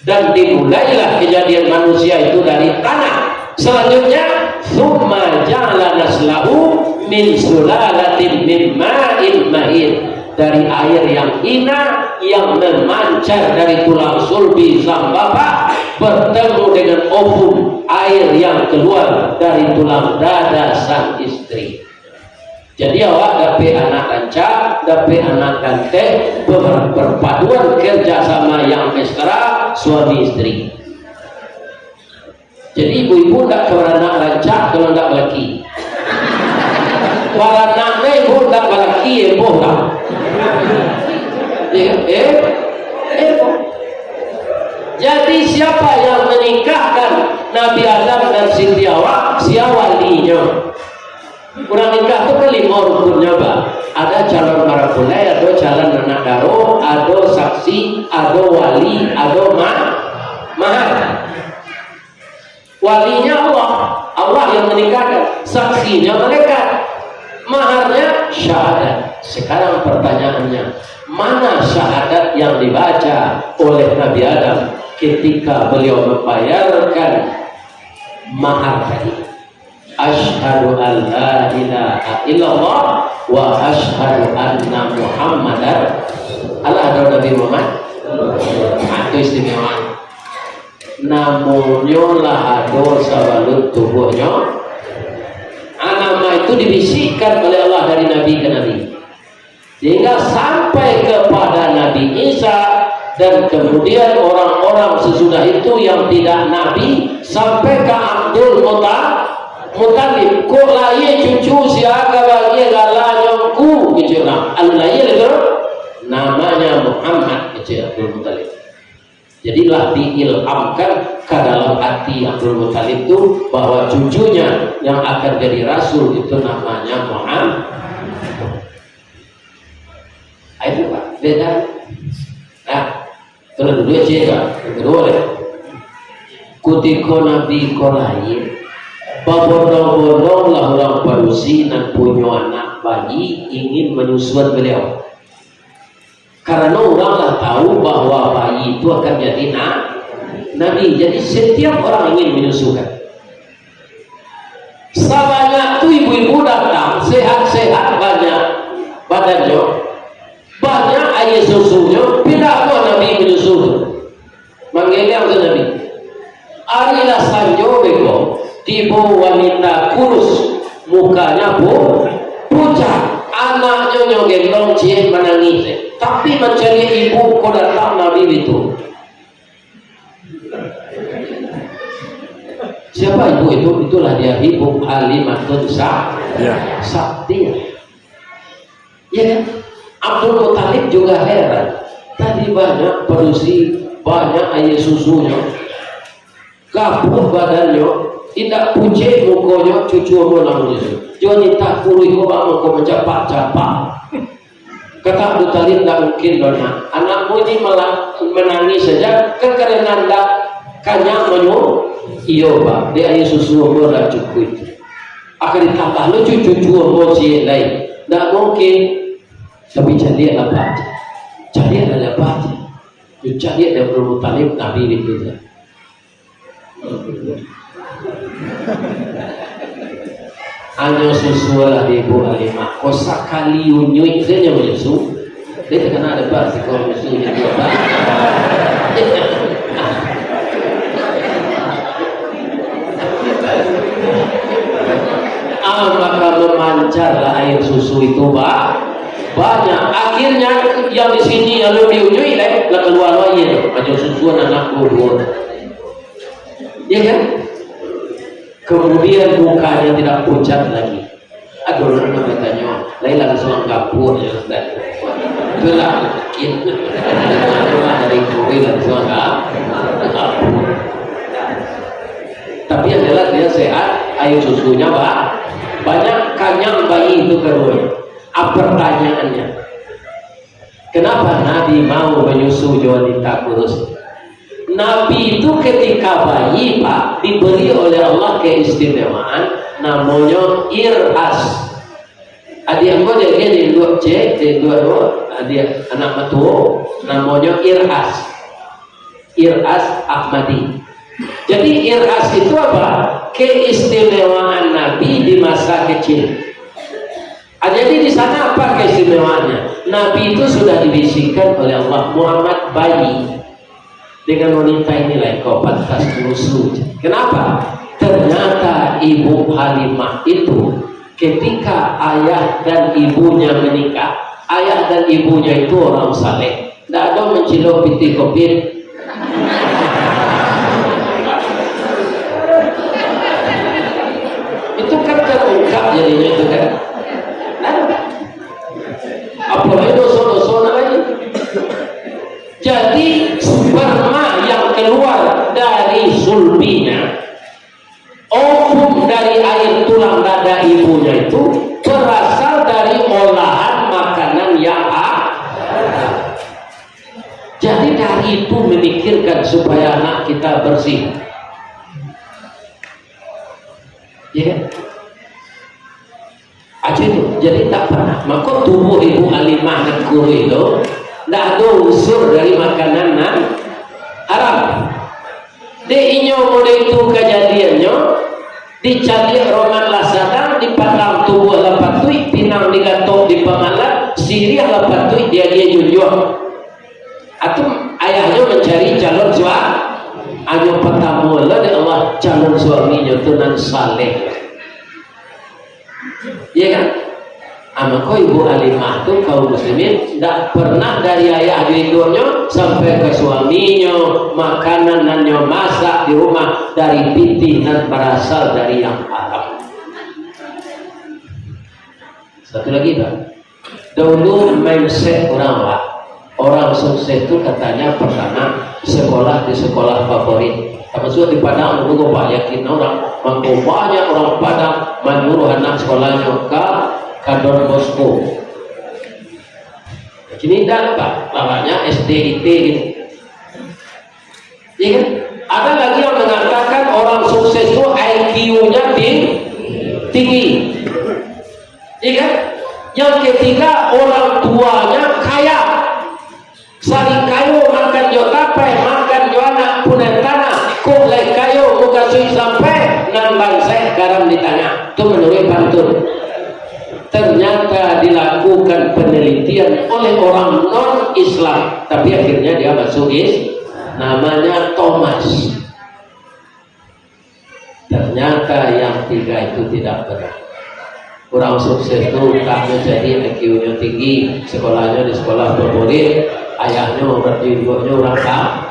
Dan dimulailah kejadian manusia itu dari tanah. Selanjutnya, "Tsumma ja'ala naslahu min sulalatin min ma'in mahin." Dari air yang hina yang memancar dari tulang sulbi sang bapak, bertemu dengan ovum, air yang keluar dari tulang dada sang istri. Jadi, awak dapek anak rancak, dapek anak ganteng, per-, perpaduan kerjasama yang mesra suami istri. Jadi, ibu-ibu ndak ka baranak rancak kalau ndak balaki. Baranak ne ibu ndak balaki, heboh lah. Eh, eh, heboh. Jadi, siapa yang menikahkan Nabi Adam dan Siti Hawa? Sia walinyo? Urang nikah tu kan limo rukunnyo, Pak. Ada calon marapulai, ado calon anak daro, ado saksi, ado wali, ado ma-, mahar. Walinya Allah, Allah yang menikahkan. Saksinya malaikat. Maharnya syahadat. Sekarang pertanyaannya, mana syahadat yang dibaca oleh Nabi Adam ketika beliau membayarkan mahar tadi? "Asyhadu an la ilaha illallah wa asyhadu anna Muhammadar." Alah ado Nabi Muhammad. Itu istimewa. Namonyo lah ado sabalun tubuahnyo. Ah, nama itu dibisikkan oleh Allah dari nabi ke nabi. Sehingga sampai kepada Nabi Isa, dan kemudian orang-orang sesudah itu yang tidak nabi, sampai ke Abdul Muta-, Muttalib. Kok lahia cucu sia ka bagi galanyo Ngku, kecek urang. Alun lahia lai tu, namanya Muhammad, kecek Abdul Muttalib. Jadi lah diilhamkan ka dalam hati Abdul Muttalib tu bahwa cucunya yang akan jadi rasul itu namanya Muhammad. Ah, itu, Pak, beda. Nah, kalau dulu ya, Cik, Pak. Yang kedua, deh. Kutiko Nabi ko lahia, babondong-bondong lah urang padusi nan punyo anak bayi ingin manyusuan beliau. Karano urang lah tahu bahwa bayi itu akan jadi na-, nabi. Jadi, setiap orang ingin menyusukan. Sabanyak tu ibu-ibu datang, sehat-sehat banyak badannyo, banyak aia susunyo, pindah ko nabi manyusu tu. Manggeliang tu nabi. Ari lah sanjo beko, tibo wanita kurus, mukanya pu-, pucat, anaknyo nyo gendong ciek manangih. Tapi mancaliak ibu ko datang nabi itu. Siapa ibu itu? Itulah dia ibu Halimatun Sa-, Ya. Sa'diyah. Ya kan? Abdul Muttalib juga heran. Tadi banyak padusi, banyak aia susunyo, gabuah badannyo, indak pucek mukonyo, cucu ambo namonyo tu. Juo nitah kuruih ko bak mangko mancapak-capak. Kata Abu Thalib, "Ndak mungkin doh, Nak. Anakmu ini mela-, menangis saja, kan karena ndak kanyak manyu-," "Iyo, Pak, dek aia susu ambo lah cukuik. Akan ditambah lo cucu ambo ciek lai." "Ndak mungkin." Tapi caliak lah, Pak. Caliak lah, Pak. Yo caliak dek Abdul Muttalib, Nabi itu. Hanyo susu lah di Ibu Halimah. Ko sakali unyuik sajo manyusu. Dia takana dapat siko manyusu jadi apa? Ba-, banyak. Akhirnya, yang di sini, yang di ujung, eh, lah kaluar lah, iya, macam susuan anak dua-dua. Iya kan? Kemudian mukanya tidak pucat lagi. Ada urang nan batanyo, "Lai langsuang ka gapua, Ustaz?" Itulah mungkin. Cuma dari kuri langsuang ka gapua. Tapi yang jelas dia sehat, air susunya ba-, banyak, kanyang bayi itu kaduonyo. Ah, pertanyaannya, kenapa Nabi mau menyusu jo wanita kurus? Nabi itu ketika bayi, Pak, diberi oleh Allah keistimewaan, namonyo Irhas. Adiak ambo jadi induak cek, induak tu, adiak anak matuo, namonyo Irhas. Irhas Ahmadi. Jadi, Irhas itu apa? Keistimewaan Nabi di masa kecil. Ah, jadi di sana apa keistimewaannya? Nabi itu sudah dibisikkan oleh Allah, "Muhammad, bayi dengan wanita inilah engkau pantas menyusu." Kenapa? Ternyata Ibu Halimah itu, ketika ayah dan ibunya menikah, ayah dan ibunya itu orang saleh. Ndak ado mancilok pitih kopi. Itu kan terungkap jadinya itu kan. Nah, apalagi dosa-dosa lain. Jadi sperma yang keluar dari sulbinya, ovum dari air tulang dada ibunya itu berasal dari olahan makanan yang ha-, jadi dari itu memikirkan supaya anak kita bersih. Ya kan? Aja itu, jadi tak pernah. Mako tubuh Ibu Halimah nan kuruih tu, ndak ado unsur dari makanan nan haram. Dek inyo model itu kajadiannyo, dicaliak roman lah sadang, dipandang tubuah lah patuik, pinang digatok dipamalan, siriah lah patuik diagiah junjuang. Atu ayahnyo mancari calon sua-, anyo partamo lah dek Allah, calon suaminyo tu nan saleh. Iya kan? Ah, mako Ibu Halimah tu, kaum muslimin, ndak pernah dari ayah jo induaknyo sampai ka suaminyo, makanan nan nyo masak di rumah dari pitih nan barasal dari yang haram. Satu lagi, Pak. Dahulu mindset urang, Pak. Orang sukses tu katanya pertama sekolah di sekolah favorit. Termasuk di Padang dulu, Pak, yakin urang. Mangko banyak urang Padang manyuruh anak sekolahnyo ka, ka Don Bosco. Kini ndak, Pak. Lawannya S D I T gitu. Iya kan? Ada lagi yang mengatakan orang sukses tu I Q-nya ting-, tinggi. Iya kan? Yang ketiga, orang tuanya kaya. Sari kayo makan jo tapai, makan jo anak punai tanah, kok lai kayo mukasuik sampai, nan bansaik garam di tangah. Tu menurut pantun. Ternyata dilakukan penelitian oleh orang non-Islam, tapi akhirnya dia masuk Is-, namanya Thomas. Ternyata yang tiga itu tidak benar. Orang sukses tu, entah nyo jadi I Q-nyo tinggi, sekolahnyo di sekolah favorit, ayahnyo, orang induaknyo orang ka-,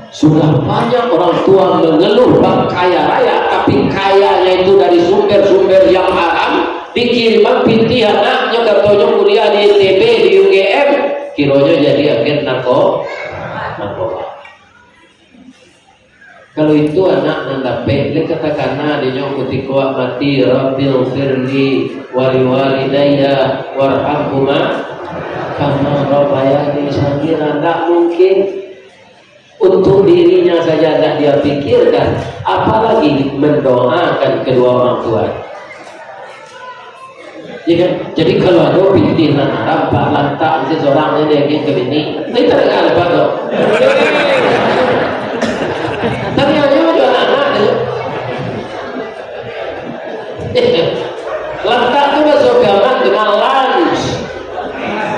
sudah banyak orang tua mengeluh bang kaya raya, tapi kayanya itu dari sumber-sumber yang haram, dikiriman pitih anaknyo, katonyo kuliah di I T B, di U G M, kironyo jadi agen narko-, narkoba. Kalau itu anak nan dapek, lai katakana dinyo kutiko mati, "Rabbighfirli waliwalidayya warhamhuma kama rabbayani shaghira." Ndak mungkin. Untuk dirinya saja ndak dia pikirkan, apalagi mendoakan kedua orang tua. Ya kan? Jadi kalau ada pitih nan haram, Pak, lantak nanti seorang ni dia ingin ke bini. Ini terdengar apa tu? Tapi hanya ada anak-anak tu. Lantak tu bahasa Piaman dengan lunch.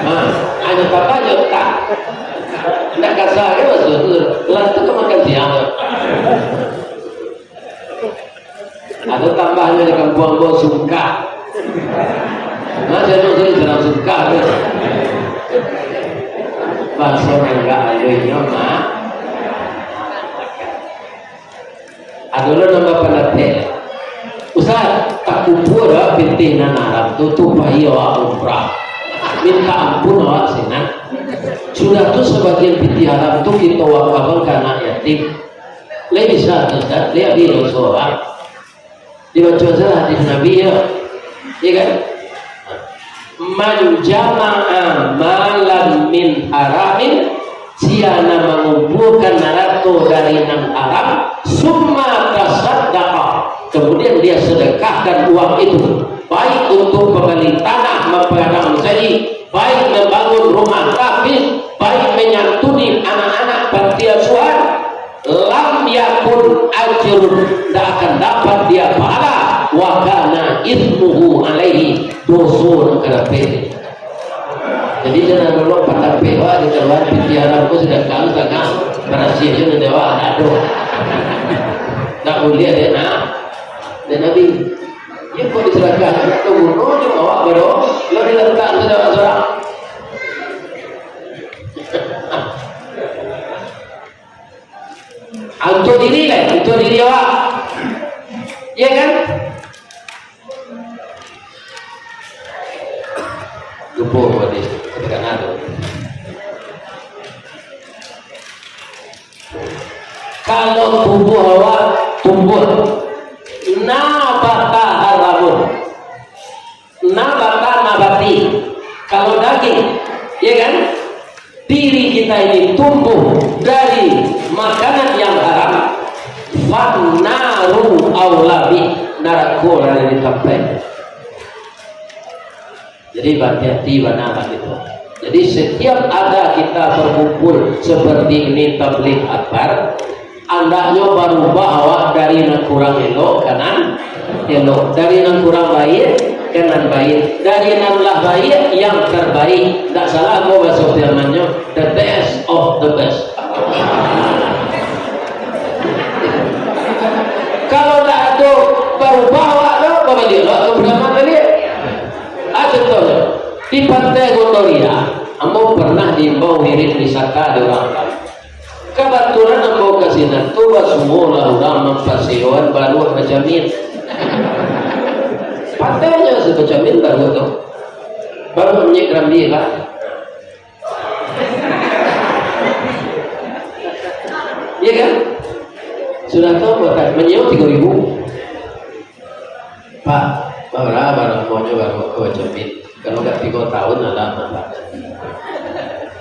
Ha, hanya apa je tak. Nak kasar ke bahasa tu. Lunch tu kan makan siang tu. Ada tambahnyo di kampuang ambo, sungkah. Nah, saya nak sini Bahaso nan agak haluihnyo, Mak. Ado lo nan bapandapek, "Ustaz, takubua dek pitih nan haram tu, tu pai awak umrah. Minta ampun awak sinan. Sudah tu sabagian pitih haram tu kito wakafan ka anak yatim." Lai bisa tu, Ustaz? Lai abih doso awak? Dibaco sajolah hadis Nabi, yo. Iya kan? "Man jama'a malan min haramin," sia nan mangumpuakan harato dari nan haram, "summa tasaddaqa," kemudian dia sedekahkan uang itu, baik untuk pambali tanah, mambangun masajik, baik mambangun rumah tahfiz, baik manyantuni anak-anak panti asuhan, "lam yakun ajrun," ndak akan dapat dia pahala, "wa kana itsmuhu alaihi," doso nan ka dapek. Jadi, jan dulu pandapek awak di kaluar pitih haram ko sudah tahu sangat, barasiah jo nan di awak, ndak ado. Ndak buliah dek na-, dek Nabi. Iyo kok diserahkan, ndak ado guno jo awak bado, lo diletak sudah surang. Ah, untuak diri lah, untuak diri awak. Iya kan? Lupo tadi, katakan ado. Kalau tubuah awak tumbuah, nabata haramun. Nabata, nabati. Kalau daging, ya kan? Diri kita ini tumbuh dari makanan yang haram, fannaru aula bih, narako lah jadi tampai. Jadi, berhati-hati bana lah gitu. Jadi, setiap ada kita berkumpul seperti ini, tabligh akbar, andaknyo barubah awak dari nan kurang elok ka nan elok, dari nan kurang baik ka nan baik, dari nan lah baik yang terbaik. Ndak salah ko bahaso Jermannyo, the best of the best. Kalau ndak ado barubah awak tu, babaliak awak ka pertama baliak. Ah, contohnyo, di Pantai Gondoriah, ambo pernah diimbau wirid wisata di urang. Kabatulan ambo ka sinan tu, basuo lah urang mampasewoan baruak bacamin. Patehnyo se bacamin baruak tu. Baruak minyak karambia lah. Iya kan? Sudah tahu bahkan manyiewa tigo ribu. Pak, bara, bara lamonyo baru ka bacamin? Kalau ndak tigo tahun lah, Pak.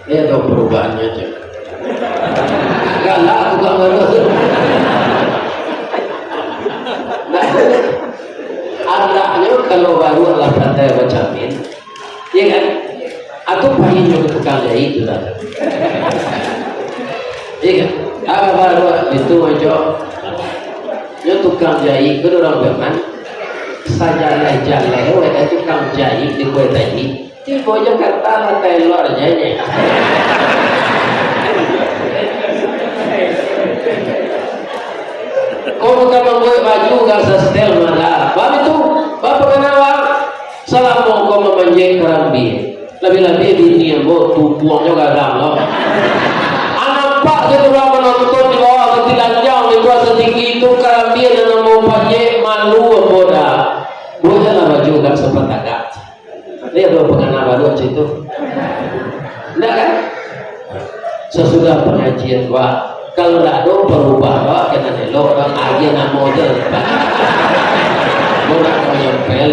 Ini ada perubahannyo aja. Galak tukang baru tu. Nah, andaknyo kalau baru lah pandai bacamin, iya kan? Atau painyo ka tukang jahit tu lah. Iya kan? Ah, baru itu aja. Nyo tukang jahit tu urang Piaman. Sajaleh-jaleh weh tukang jahit di Kuai Taji. Tibo Jakarta lah tailor aja ni. Kau bukan mambuek baju ka sastel mah. Bab itu, bapa kanawa? Salamo ko mamanjek karambia, labiah-labiah bini ambo, tumpuangnyo gadang lo. Ah, nampak se tu urang manonton di bawah, batilanjang di bawah sadikit tu, karambia nan ambo panjek, malu ambo dah. Bueklah baju ka sapatagak. Lihat tu pangana baru macam tu. Ndak kan? Sasudah pangajian, Pak, kalau ndak ado parubah, Pak, ka nan elok, Pak, agiah namo je, Pak. Mau nak kau nyampel.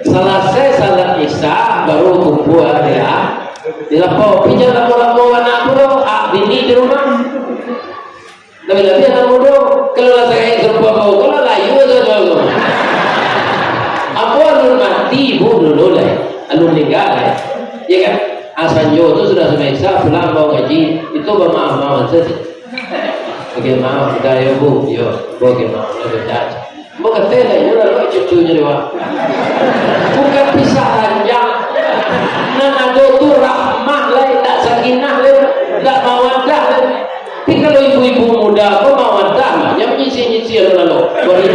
Salasai salat Isya, baru kumpua dia. Di lapau, pi jan lamo-lamo anak tu doh, ah, bini di rumah. Labiah-labiah anak mudo, kalau lah sangaik sarupo kau, kalau layu sajo tu. Ambo alun mati, Bu, dulu lai. Alun ningga lai. Ya kan? Ah, sanjo tu sudah sumbayang Isya, pulang bao ngaji, itu bamaaf-maafan sajo. Oke, maaf, udah yo, Bu. Yo, oke, maaf, udah, udah. Ambo kato lai, yo lalu cucunyo dewa. Bukan pisah ranjang. Nan ado tu rahmah lai, ndak sakinah lai, ndak mawaddah lai. Tapi kalau ibu-ibu muda ko mawaddah, nyo manyisih-nyisih lalu-lalu. Bari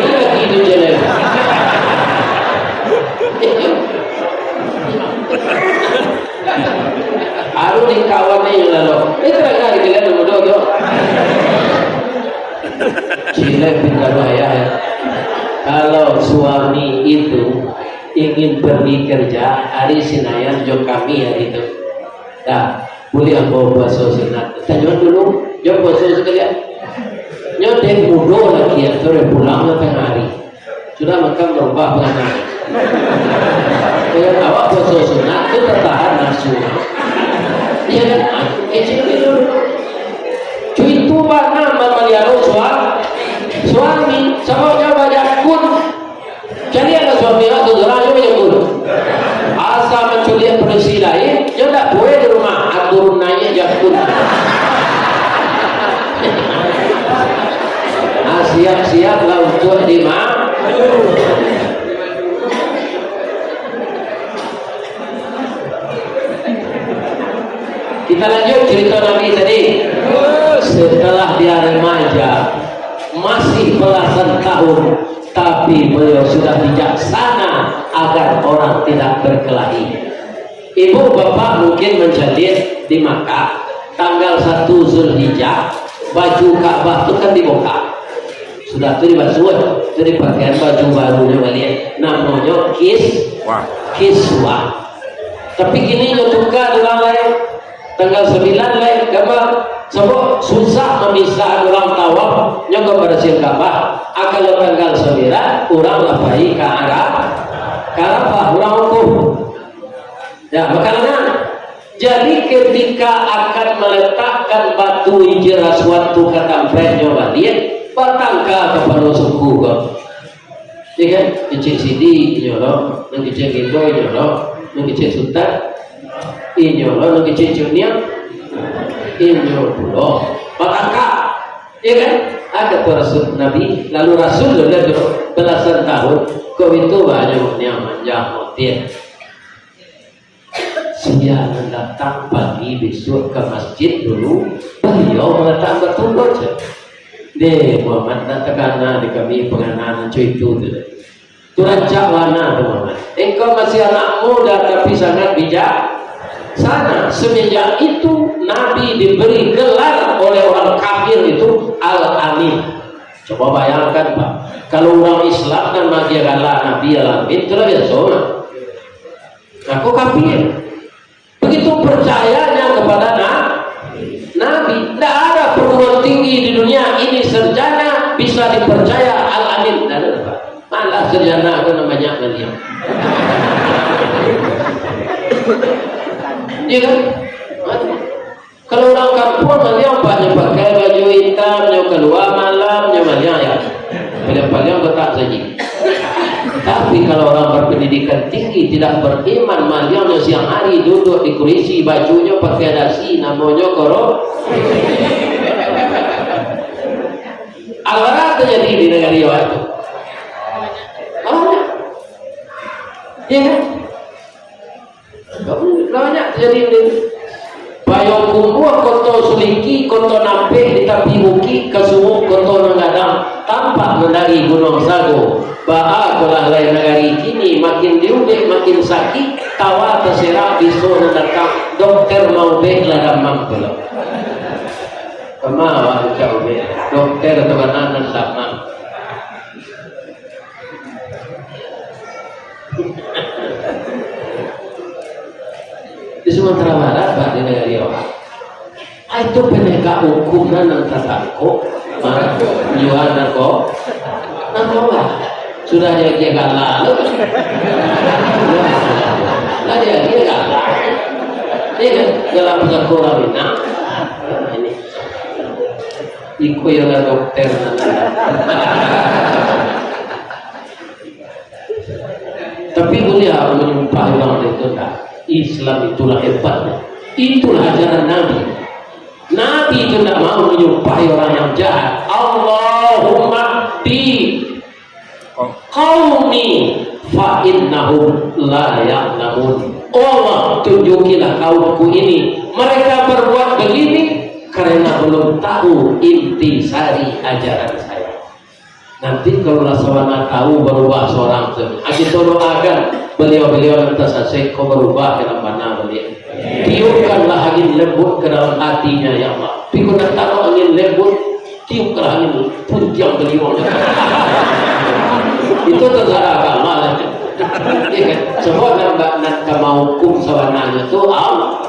Di kawan ni yang lalu. Ini terang di kalian mudo tu. Cina pintar bahaya ya. Kalau suami itu ingin pergi kerja, hari Senayan jo kami hari itu. Dah, boleh ambo puaso sunat. Tanyo dulu, jo puaso sekalian. Nyo dek mudo lagi, atau dek pulang lah tangah hari. Sudah makan berubah penganan. Kalau awak puaso sunat, tu tertahan nafsu. Iya kan? Ah, kecil dulu. Cuitu bana mamaliaro sua-, suami, sababnyo banyak kun. Cari anak suami lah, tu surang nyo banyak kun. Asa manculik padusi lain, nyo ndak buliah di rumah, atur naiak jakun. Ah, siap-siap lah untuk dima-. Kita lanjut cerita Nabi tadi. Setelah dia remaja, masih belasan tahun, tapi beliau sudah bijaksana agar orang tidak berkelahi. Ibu bapak mungkin mancaliak di Makkah, tanggal satu Zulhijjah, baju Ka'bah tu kan dibukak. Sudah tu dibasuah, tu dipakaian baju barunyo baliak. Namonyo kis-, Wah. Kiswah. Tapi kini nyo tukar urang lain. Tanggal sambilan lai, gambar. Sabab susah mamisah urang tawaf, nyo ka barasiah Ka'bah. Ah, kalau tanggal sambilan, urang lah pai ka Arab-, ka Arafah, urang wukuf. Ya, makanan. Jadi, ketika akan meletakkan batu Hajar Aswad tu ka tampeknyo baliak, batangka kapalo suku ko. Ya kan? Kecek sidi inyo lo, nan kecek gendo inyo lo, nan kecek sutan inyo lo, nan kecek cuniang inyo pulo. Batangka. Ya kan? Ada tu Rasul Nabi, lalu Rasul lo lah tu belasan tahun, kok itu banyak niang manjang motir. Sia nan datang pagi bisuak ka masjid dulu, baliau mangatakan batumbok je. Deh, Muhammad, ndak takana di kami pangana nan co itu tu. Tu rancak bana tu, Muhammad. Engkau masih anak muda, tapi sangat bijaksana. Semenjak itu, Nabi diberi gelar oleh orang kafir itu Al-Amin. Coba bayangkan, Pak. Kalau urang Islam nan maagiah gala Nabi Al-Amin, tu lah biaso mah. Aku kafir. Begitu percayanya kepada na-, Nabi. Ndak ada perguruan tinggi di dunia ini sarjana bisa dipercaya Al-Amin. Ndak ada, Pak. Malah sarjana tu nan banyak maliang. Iya kan? Kalau urang kampuang maliang, Pak, nyo pakai baju itam, nyo kalua malam, nyo maliang, ya. Paliang-paliang kotak saji. Tapi kalau orang berpendidikan tinggi, tidak beriman, maliang nyo siang hari duduk di kurisi, bajunyo pakai dasi, namonyo koro-. Alara terjadi di nagari awak tu. Banyak. Ya kan? Banyak terjadi ni. Payokumbuah, Koto Suliki, Koto Nampek di tapi bukik, Kasuwuk, Koto Nan Gadang, tampak nan dari Gunuang Sago. Baa kolah lai nagari kini, makin diubek makin sakik, tawa taserak biso nan datang, dokter maubek lah damam pulo. Kama awak ucap ubek, dokter tu bana nan damam. Di Sumatera Barat, Pak, di nagari awak. Ah, itu penegak hukum nan, nan tatangkok, ah, jual narko-, narkoba. Sudah dia, dia galak tu. Lah dia, dia galak. Dia kan galak pasal orang Minang. Nah, ini. Iko ialah dokter nan. Tapi buliah manyumpahi urang itu ndak? Islam itulah hebatnya. Itulah ajaran Nabi. Nabi itu ndak mau manyumpahi orang yang jahat. Allahumma bi qaumi fa innahum la ya'lamun. Oh Allah, tunjukilah kaumku ini. Mereka berbuat begini karena belum tahu inti sari ajaran saya. Nanti kalau lah sabana tahu barubah surang tu, ah, kito doakan baliau-baliau nan tasasek ko barubah ka nan bana baliak. Tiupkan Lah angin lembut ke dalam hatinya, ya Allah. Piko nak taruh angin lembut, tiuplah angin puntiang baliuang. Itu terserah Allah lah tu. Ya kan? Sebab nan, nan ka mahukum sabananyo tu Allah.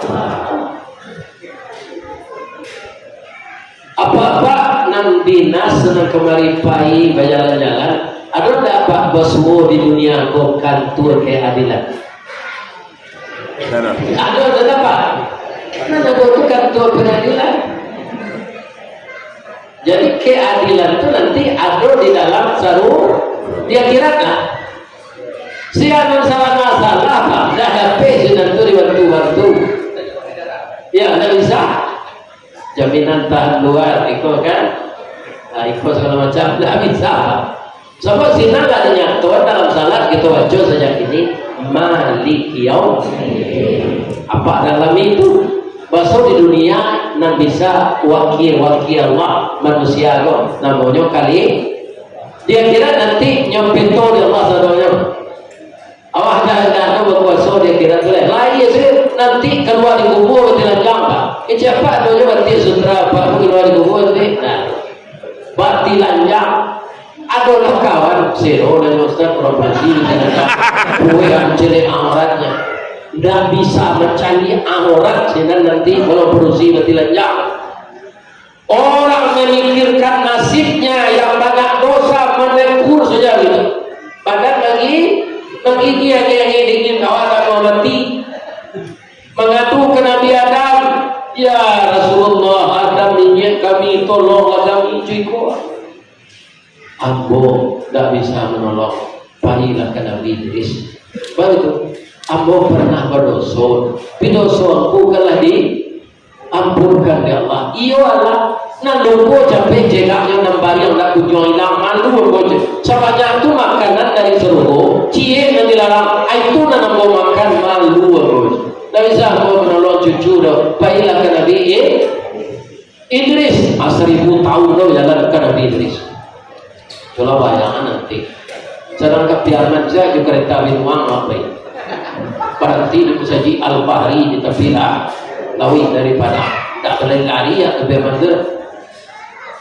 Apak-apak nan dinas, nan kamari pai bajalan-jalan, ado ndak apak basuo di dunia ko kantua keadilan? Ado, ado ndak, Pak? Nan ado tu kantua pengadilan. Jadi, keadilan tu nanti ado di dalam saru-, di akhirat lah. Sia nan salah masalah, Pak, dah dapek sinan tu dibantu-bantu. Ya, ndak bisa. Jaminan tahan luar, iko kan? Nah, iko sagalo macam, ndak bisa. Sabab sinan lah dinyato dalam salat kito baco sajak kini, Maliki Yaumiddin. Apak dalam itu, baso di dunia nan bisa wakia-wakia Allah manusia ko, namonyo kali. Di akhirat nanti nyo peto di Allah sadonyo. Allah dah, dah tu bakuaso di akhirat tu lah. Lahia se, nanti kalua di kubua batilanjang, Pak. Kecek apak tu nyo bati sutra, Pak, tu kalua di kubua nanti. Nah. Batilanjang. Ado lah kawan, sero lah, Ustaz, urang Brazil, kue ancele auratnya. Ndak bisa mancari aurat sinan nanti kalau padusi batilanjang. Orang mamikirkan nasibnya yang banyak dosa, menegur saja gitu. Badan lagi, lagi dia, dia, dia ingin kawan tak mau mati. Mangadu ka Nabi Adam, "Ya Rasulullah, Adam inyiak kami, tolonglah kami, cuy ko." "Ambo ndak bisa manolong, pailah ka Nabi Idris." Baru tu, "Ambo pernah badoso, tapi doso ambo kan lah diampunkan dek Allah." Iyo Allah, nan lupo capek cegaknyo, nan bariang ndak kunjuang ilang, malu ambo je. Sabanyak tu makanan dari sarugo, ciek nan dilarang, ai tu nan ambo makan, malu ambo je. Ndak bisa ambo manolong cucu doh, pailah ka Nabi Idris. Idris, ah, saribu tahun lo jalan ka Nabi Idris. Cubo bayangan nanti. Sadang ka Piaman sajo jo kareta binuang apai. Baranti di musajik Al-Bahri di tapi la-, lauik dari Padang. Ndak balari-lari ya ka Piaman tu.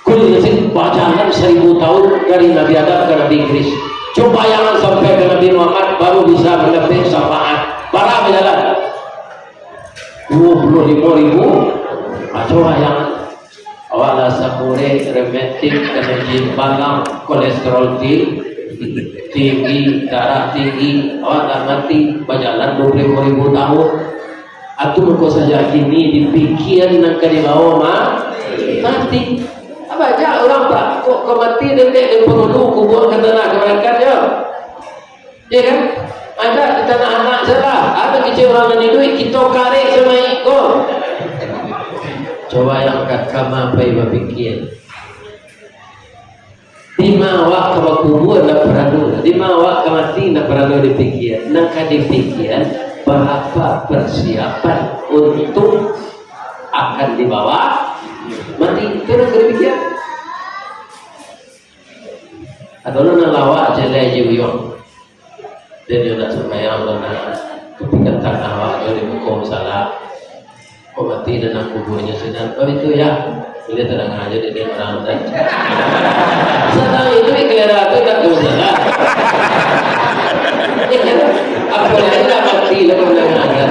Kuliah bajalan saribu tahun dari Nabi Adam ka Nabi Idris. Cubo bayangan sampai ka Nabi Muhammad baru bisa mandapek syafaat. Bara bajalan? Duo puluah limo ribu. Aco ayang. Awak lah sakuri, rematik, kena jin balang, kolesterol ti-, tinggi, darah tinggi. Awak lah mati, bajalan duo puluah limo ribu tahun. Atu mako saja kini dipikian nan ka dibawa ma-, mati. Banyak urang, Pak, kok ka mati dendek di pangulu kubua ka tanah kabarakan yo. Ya kan? Ada di tanah anak salah. Ada kecil urang nan iduik, kito karek sama iko. Coba yang kat kama pai bapikia. Di ma awak ka bakubua ndak paradu, di ma awak ka mati ndak paradu dipikia. Nan ka dipikia, barapa persiapan untuk akan dibawa mati. Itu nan ka dipikia. Atau nan lawak jalai ji uyuang. Dan dia nak sumbayang, dia nak tapi kata awak tu di muka musala. Kok mati dan nak kuburnya sinan. Oh, itu ya. Boleh terang aja dia, dia orang tadi. Sedang itu di kelera tu nak ke musala. Ya kan? Apa lagi nak mati lah kau nak ada.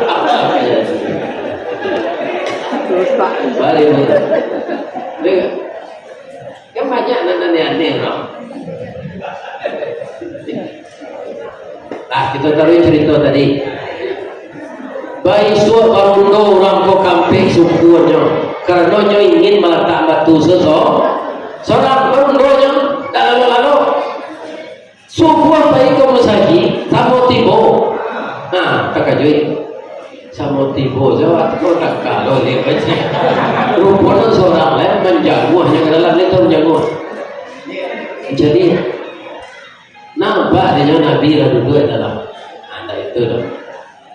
Apa ya? Terus, Pak. Balik. Dengar. Kan banyak nan aneh-aneh, no? Nah, kita taruh cerita tadi. Baisuak barundo urang ko kampek sukuannyo, karano nyo ingin malatak batu seso-, sorang barundonyo, tak lalo-lalo. Subuah pai ka musajik, samo tibo. Nah, takajuik. Samo tibo, jawab tu tak kalau dia baca. Rupo nan sorang lai, manjanguah nyo ka dalam, dia tahu manjanguah. Jadi, nampak dia Nabi lah duduak dalam. Nah, itu tu.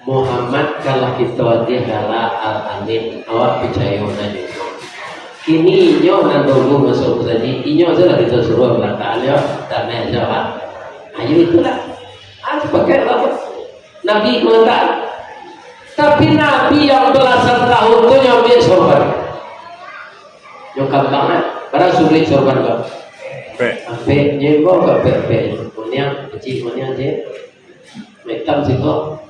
Muhammad kalah kito di hala Al-Amin. Awak picayo nan inyo. Kini inyo nan dulu masuak musajik, inyo sajolah kito suruah balakang yo, damai sajo, Pak. Ayo itulah. Ah, pakai lah. Nabi mangatakan, tapi Nabi yang balasan tahun tu nyo ambiak sorban. Nyo kambangan, bara suduik sorban tu? Ampek. Ampek, nyo imbau ka ampek-ampek. Kuniang, kecik kuniang je. Itam siko,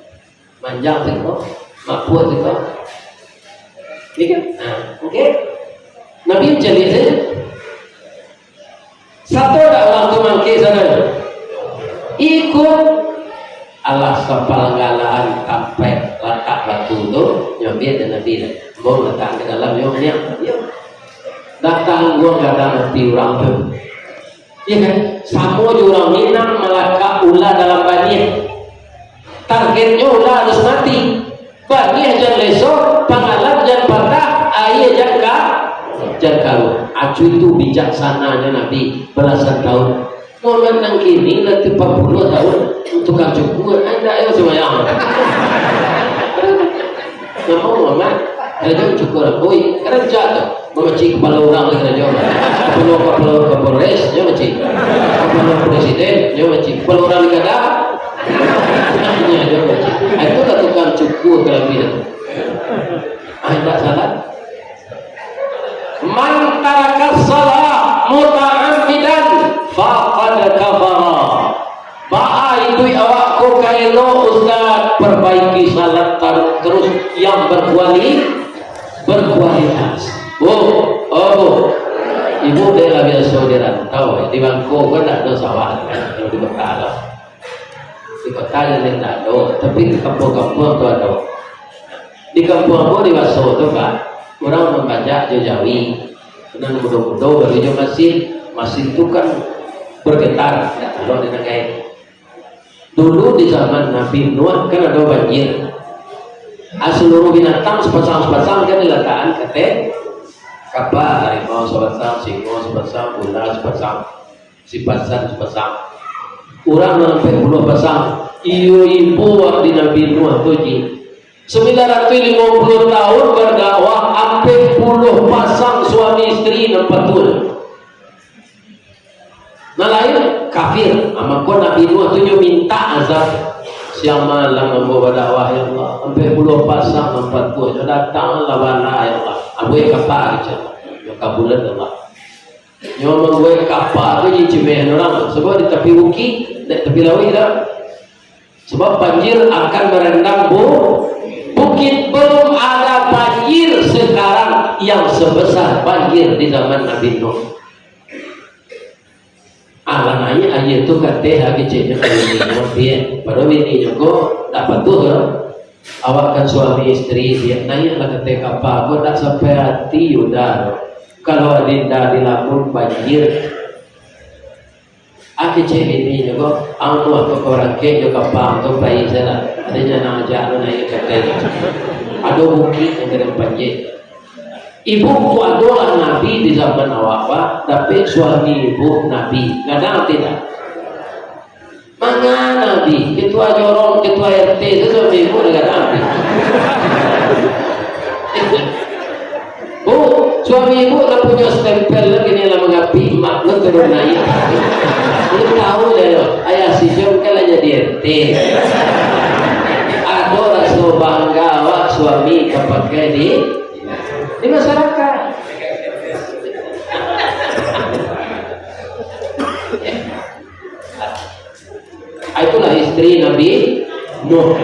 manjang siko, mapuak siko. Ini kan? Nah, oke. Nabi mancaliak sajo. Sato dak urang tu mangkek sato? Ikuik. Alah sapalanggalaan tampek latak batu tu, nyo ambiak dek Nabi tu. Ambo latak ka dalam, nyo niang. Yo. Datang gua gadang ati urang tu. Iya kan? Samo jo urang Minang malakak ula dalam baniah. Targetnyo ula harus mati. Baniah jan leso, pangalan jan patah, aia jan ka, jan karuah. Acu itu bijaksananyo Nabi balasan tahun. Muhammad nan kini lah tigo puluah tahun, tukang cukur, indak yo sumbayang. Namo Muhammad? Rajo cukur, oi, karajo tu. Mamacik kapalo urang lai karajo. Kapalo, kapalo Kapolres, nyo macik. Kapalo presiden, nyo macik. Kapalo urang di kada, nyo macik. Ah, itulah tukang cukur kalabiah tu. Ah, indak salah. "Man taraka shalah muta'ammidan faqad kafara." Baa iduik awak ko ka elok, Ustaz? Perbaiki salat tar-, terus yang berkuali-, berkualitas. Bu, oh, Bu. Ibu dek lah biaso di rantau, di Bangko kan dak ado sawah, kan? Kalau di kota lah. Di kota jan indak ado, tapi di kampuang-kampuang tu ado. Di kampuang ambo di Baso tu, Pak, urang mambajak jo jawi. Nan mudo-mudo bali jo masin. Masin tu kan bergetar, indak talok di tanggai. Dulu di zaman Nabi Nuh kan ado banjir. Ah, seluruh binatang sapasang-sapasang kan dilatakan ka ateh kapa, harimau sapasang, singo sapasang, ula sapasang. Sipasan, sipasang. Urang nan ampek puluah pasang. Iyo, ibo wak di Nabi Nuh tu, Ji. Sambilan ratuih limo puluah tahun bardakwah, ampek puluah pasang suami isteri nan patuah. Nan lain kafir. Ah, mako Nabi Nuh tu nyo mintak azab. Siang malam ambo badakwah, ya Allah. Ampek puluah pasang nan patuah. Nyo datang lah bana, ya Allah. Ambo yang kapa, kecek. Nyo kabulan, ya Allah. Nyo mambuek kapa tu di cimeh urang, sabab di tapi bukik, di tapi lauik dah. Sabab banjir akan merendam bu-, bukit. Belum ada banjir sekarang yang sebesar banjir di zaman Nabi Nuh. Alah naiak aia tu ka ateh, keceknyo ka bininyo, pian. Padahal bininyo ko dak patuah tu. Awak kan suami isteri, pian, naiaklah ka ateh kapa, ko dak sampai ati Yuda tu. Kalau adinda dilamun banjir, ah, kecek bininyo ko, ang tu, aku ko rangkek jo kapa tu pai sajolah. Ado jan ajak lu naiak ka ateh. Ado bukik nan ka dipanjek. Ibu tu adolah nabi di zaman awak, Pak, tapi suami ibu nabi. Gadang atau tidak? Manga nabi, ketua jorong, ketua R T tu suami ibu dah gadang nabi. Bu, suami ibu lah punyo stempel lah, kini lah mangapik mak lu turun naiak. Lu tahu dah yo, ayah si Jom kan lah jadi R T. Ado raso bangga awak suami tapakai di di masyarakat. Ah, itulah isteri Nabi Nuh.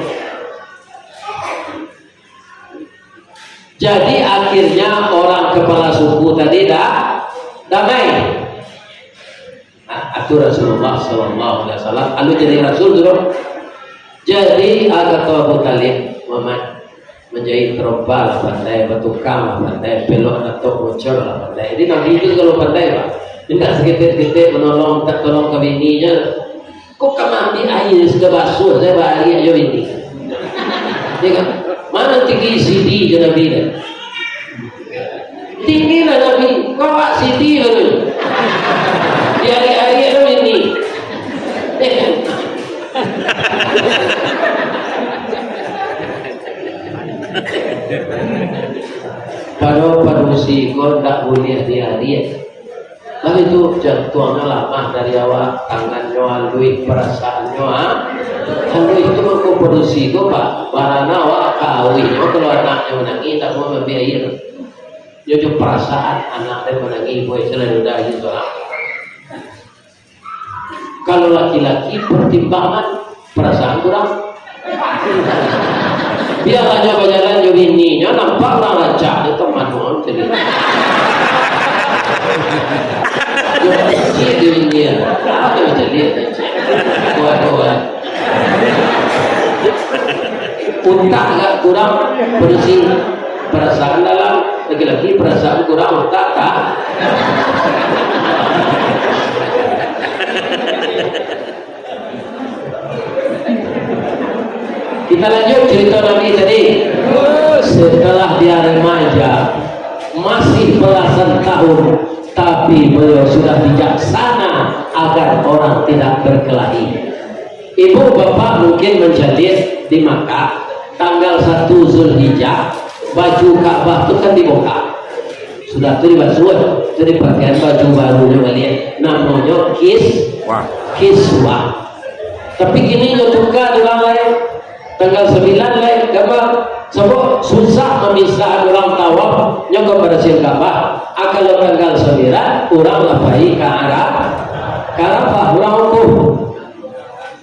Jadi, akhirnya orang kepala suku tadi dah damai. Nah, atu Rasulullah sallallahu alaihi wasallam, lalu jadi rasul tu. Jadi, ah, kato Abu Thalib, Muhammad, manjahit tarompa lah pandai, batukang lah pandai, pelok natok bocor lah pandai. Jadi, Nabi tu sagalo pandai, Pak. Indak saketek-ketek manolong, mintak tolong ka bininyo. Kok ka maambiak aia sudah basuah, saya baariak jo bini. Ya kan? Mano tinggi sidi jo Nabi kan? Tinggi lah Nabi, kok awak sidi lah tu. Diariak-ariak jo bini. Ya kan? Pado padusi ko ndak buliah diariak. Tapi tu jantuangnyo lamah dari awak, tangannyo aluih, parasaannyo, ha? Aluih tu mangko Padusi ko, Pak, barana awak kawin, kalau anaknyo manangih, tak mau ambiak aia. Nyo jo parasaan anak den manangih, buwai selalu dah aia tu lah. Kalau laki-laki, pertimbangan parasaan kurang. Bialah nyo bajalan jo bininyo, nampak urang rancak, nyo ka mano jadi. Nyo kecek jo bini, nyo jadi kecek. Kuat-kuat. Utak agak kurang padusi. Parasaan dalam, laki-laki parasaan kurang, utak tak. Kita lanjut cerita Nabi tadi. Setelah dia remaja, masih belasan tahun, tapi beliau sudah bijaksana agar orang tidak berkelahi. Ibu bapak mungkin mancaliak di Makkah, tanggal satu Zulhijjah, baju Ka'bah tu kan dibongkar. Sudah tu dibasuah, tu dipakaian baju barunyo baliak. Namonyo kis-, Wah. Kiswah. Tapi kini nyo tuka dek urang lain. Tanggal sambilan lai, gambar. Sabab susah mamisah urang tawaf, nyo ka barasiah Ka'bah. Ah, kalau tanggal sambilan, urang lah pai ka Arafah. Ka Arafah, urang wukuf.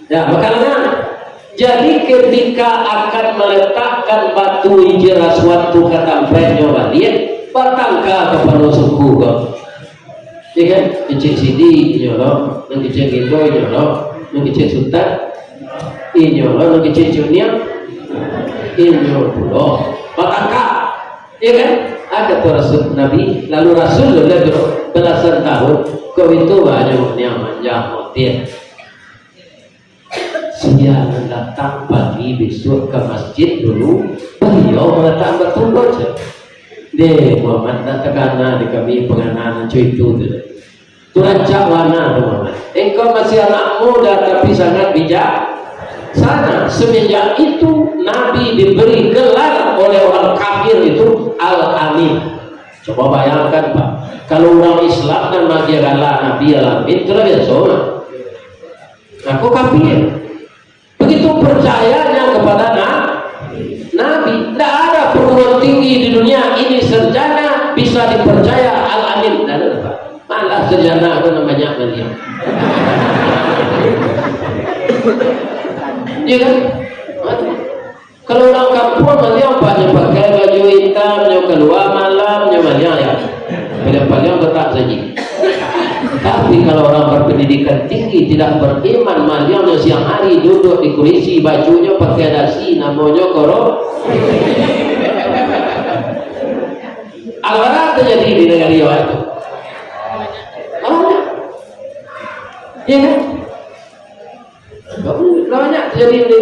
Ya, makanan. Jadi, ketika akan meletakkan batu Hajar Aswad tu ka tampaiknyo baliak, batangka kapalo suku ko. Ya kan? Kecek Sidi, inyo lo. Nan kecek Gito, inyo lo. Nan kecek Sutan, inyo lo. Nan kecek Cuniang, inyo pulo. Batangka. Ya kan? Ado tu Rasul Nabi, lalu Rasul lo lah belasan tahun. Kok itu banyak niang manjah motir. Sia nan datang pagi bisuak ka masjid dulu, baliau malatak batu ko, cek. Deh, Muhammad, ndak takana di kami pangana nan co itu tu. Tu rancak bana tu, Muhammad. Engkau masih anak muda, tapi sangat bijaksana. Semenjak itu, Nabi diberi gelar oleh orang kafir itu Al-Amin. Coba bayangkan, Pak, kalau urang Islam nan maagiah gala Nabi Al-Amin, tu lah biaso, Pak. Aku kafir. Begitu percayanya kepada na-, Nabi. Ndak ada perguruan tinggi di dunia ini sarjana bisa dipercaya Al-Amin. Ndak ada, Pak. Malah sarjana tu nan banyak maliang. Iya kan? Kalau urang kampuang maliang, Pak, nyo pakai baju itam, nyo kalua malam, nyo maliang, ya. Paliang-paliang kotak saji. Tapi kalau orang berpendidikan tinggi, tidak beriman, maliang nyo siang hari duduk di kurisi, bajunyo pakai dasi, namonyo koro-, alara tajadi di nagari awak tu. Banyak. Iya kan? Banyak tajadi ni.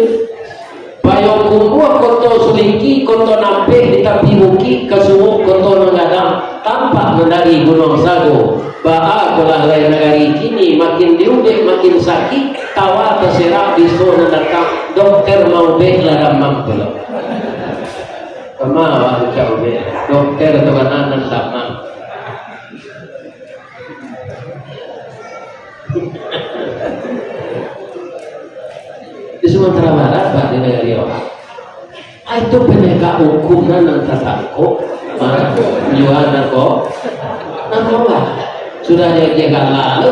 Payokumbuah, Koto Suliki, Koto Nampek di tapi bukik, Kasuwuk, Koto Nan Gadang, tampak nan dari Gunuang Sago. Baa ko lah lai nagari kini, makin diubek makin sakik, tawa taserak biso nan datang, dokter maubek lah damam pulo. Kama awak tu cak ubek, dokter tu kana nan damam. Di Sumatera Barat, Pak, di nagari awak. Ah, itu penegak hukum nan, nan tatangkok, mah, jual narko-, narkoba. Sudah dia, dia galak tu.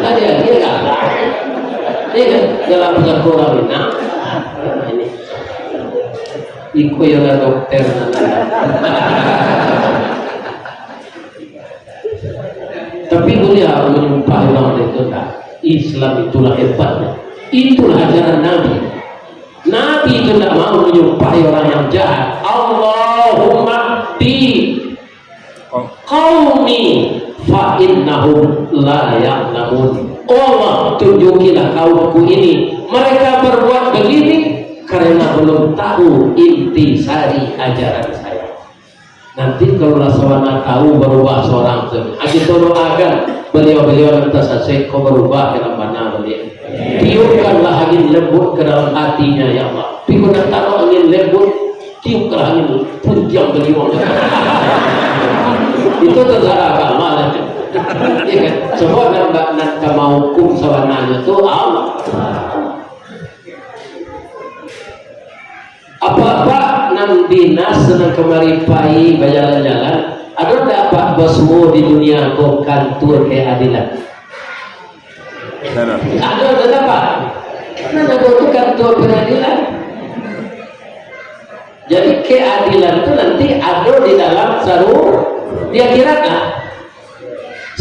Lah dia, dia galak. Iya kan? Dalam pengakuan orang Minang. Nah, ini. Iko ialah dokter. Tapi buliah manyumpahi urang itu ndak. Islam itulah hebatnya. Itulah ajaran Nabi. Nabi itu ndak mau manyumpahi orang yang jahat. Allahumma di qaumi fa innahum la ya'lamun. Oh Allah, tunjukilah kaumku ini. Mereka berbuat begini karena belum tahu inti sari ajaran saya. Nanti kalau lah sawana tahu barubah surang tu, ah, kito doakan baliau-baliau nan tasasek ko barubah ka nan bana baliak. Tiupkanlah angin lembut ke dalam hatinya, ya Allah. Pi ko nan taruah angin lembut, tiupkanlah angin puntiang baliuang. Itu tasarah ka Allah lah tu. Ya kan? Sabab nan ba-, nan ka mahukum sabananyo tu Allah. Apak-apak nan dinas nan kamari pai bajalan-jalan, ado ndak apak basuo di dunia ko kantua keadilan? Ado. Ado, ado ndak, Pak? Nan ado tu kantua pengadilan. Jadi, keadilan tu nanti ado di dalam saru-, di akhirat lah.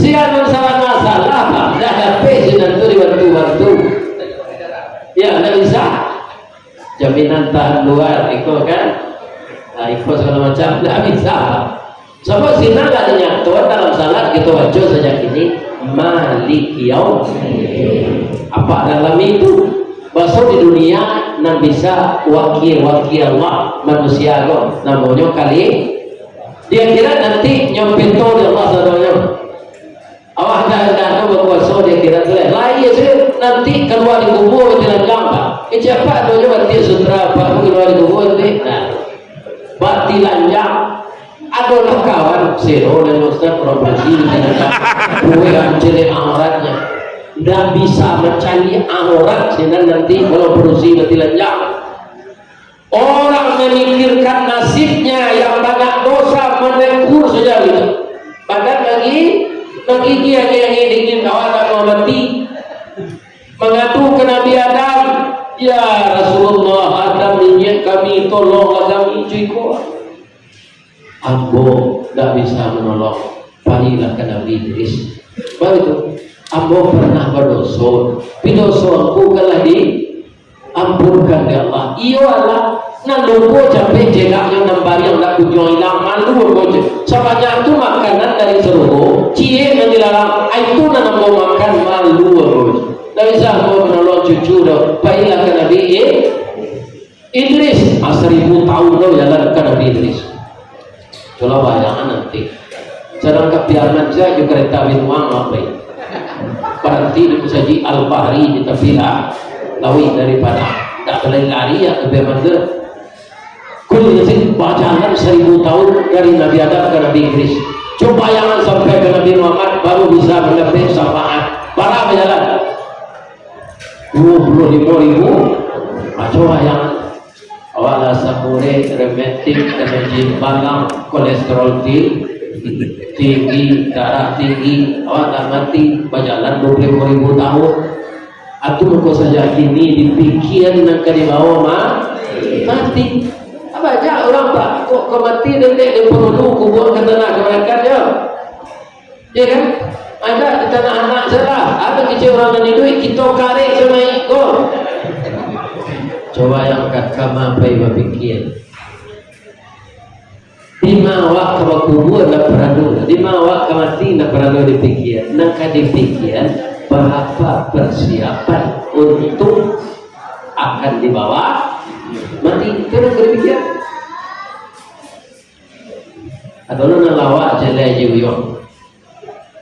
Sia nan salah masalah, Pak, ndak dapek sinan tu dibantu-bantu. Ya, ndak bisa. Jaminan tahan luar, iko kan? Nah, iko sagalo macam, ndak bisa, Pak. Sabab sinan lah dinyatoan dalam salat kito baco sajak kini, Maliki Yaumiddin. Apak dalam itu, baso di dunia nan bisa wakia-wakia Allah manusia ko, namonyo kali. Di akhirat nanti nyo peto dek Allah sadonyo. Awak ndak, ndak ado bakuaso di akhirat tu lai. Lahia sajo, nanti kalua di kubua batilanjang, Pak. Kecek apak tu nyo batia sutra, Pak, tu kalua di kubua nanti. Nah. Batilanjang. Adolah kawan, sero dan ustaz, urang Brazil, kue yang jelek auratnya. Ndak bisa mancari aurat sinan nanti kalau padusi batilanjang. Orang mamikirkan nasibnya yang banyak dosa, manengkur saja gitu. Badan lagi manggigil, angin-angin dingin, awak tak mau mati. Mangadu ka Nabi Adam, "Ya Rasulullah, Adam niniak kami, tolonglah kami, cuy ko." Ambo ndak bisa manolong, pailah ka Nabi Idris. Baitu, ambo pernah badoso, tapi doso ambo kan lah diampunkan dek Allah. Iyo alah, nan lupo capek jelaknyo, nan bariang ndak kunjuang ilang, malu ambo je. Sabanyak tu makanan dari sarugo, ciek nan dilarang, ai tu nan ambo makan, malu ambo je. Ndak bisa ambo manolong cucu doh, pailah ka Nabi Idris. Idris, ah, saribu tahun lo jalan ka Nabi Idris. Cubo bayangan nanti. Sadang ka Piaman sajo jo kareta binuang apai. Baranti di Masajik Al-Fahri di tapi la-, lauik dari Padang. Ndak balari-lari ya ka Piaman tu. Kul Yazid bajalan saribu tahun dari Nabi Adam ka Nabi Idris. Cubo bayangan sampai ka Nabi Muhammad baru bisa mandapek syafaat. Bara bajalan? Duo puluah limo ribu. Maco wayang. Awak lah samurek, rematik, kena jin balang, kolesterol ti-, tinggi, darah tinggi. Awak lah mati, bajalan duo puluah limo ribu tahun. Atu mako sajak kini dipikia nan ka dibawa ma-, mati. Banyak urang, Pak, kok ka mati dendek di pangulu, kubua ka tanah kabanakan yo. Iyo kan? Ada di tanah anak salah. Ada kecil urang nan iduik, kito karek sama iko. Cubo yang ka-, kama pai bapikia. Dima awak ka bakubua ndak paralu, dima awak ka mati ndak paralu dipikia. Nan ka dipikia, barapa persiapan untuk akan dibawa mati. Itu nan ka dipikia. Atau lu nan lawak jaleh je uyuang.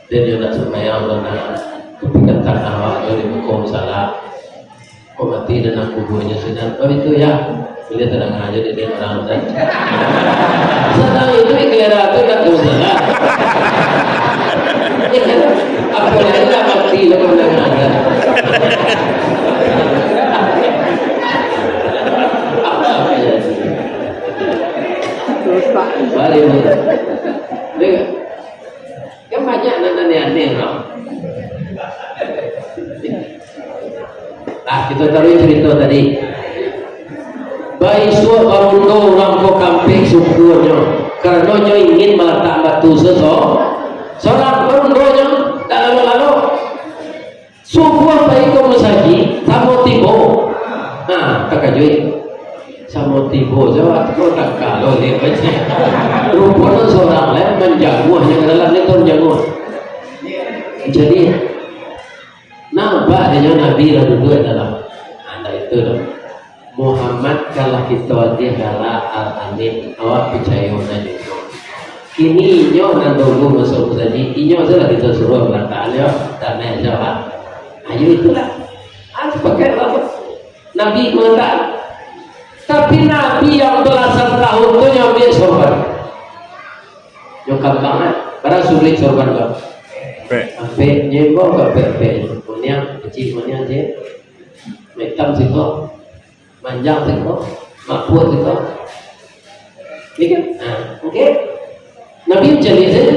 Dan dia nak sumbayang, dia nak tapi kata awak tu di muka musala. Kok mati dan nak kuburnya sudah. Oh, itu ya. Boleh tenang aja dia, dia orang tu. Sedang itu di kelera tu nak ke musala. Apa lagi nak mati lah mendengar. Apa ya? Balik. Dia Kan banyak nan aneh-aneh, no? Nah, kita taruh cerita tadi. Baisuak barundo urang ko kampek sukunnyo, karano nyo ingin malatak batu seso-, sorang. Barundonyo tak lalu-lalu. Subuah pai ka musajik, samo tibo. Nah, takajuik. Samo tibo, jawab tu takalo dia baca. Rupo nan sorang lai manjaguah, yang dalam ni tu manjaguah. Jadi, nampak dia Nabi lah duduk dalam. Anda itu dah. Muhammad kalah kito agiah darah Al-Amin, awak picayo nan inyo. Kini inyo nan dulu masuak tadi, inyo salah kito suruah barataan yo, tanah jawab. Ayo itulah. Ah, sepakat lah. Nabi mengatakan, tapi Nabi yang belasan tahun tu nyo ambiak sorban. Nyo kambangan, bara suruik sorban tu. Ampek. Ampek, nyo imbau ka ampek-ampek. Moniang, kecik moniang je. Hitam siko. Manjang siko. Mapuak tu tau. Iya kan? Ha, okey. Nabi mancaliak sajo.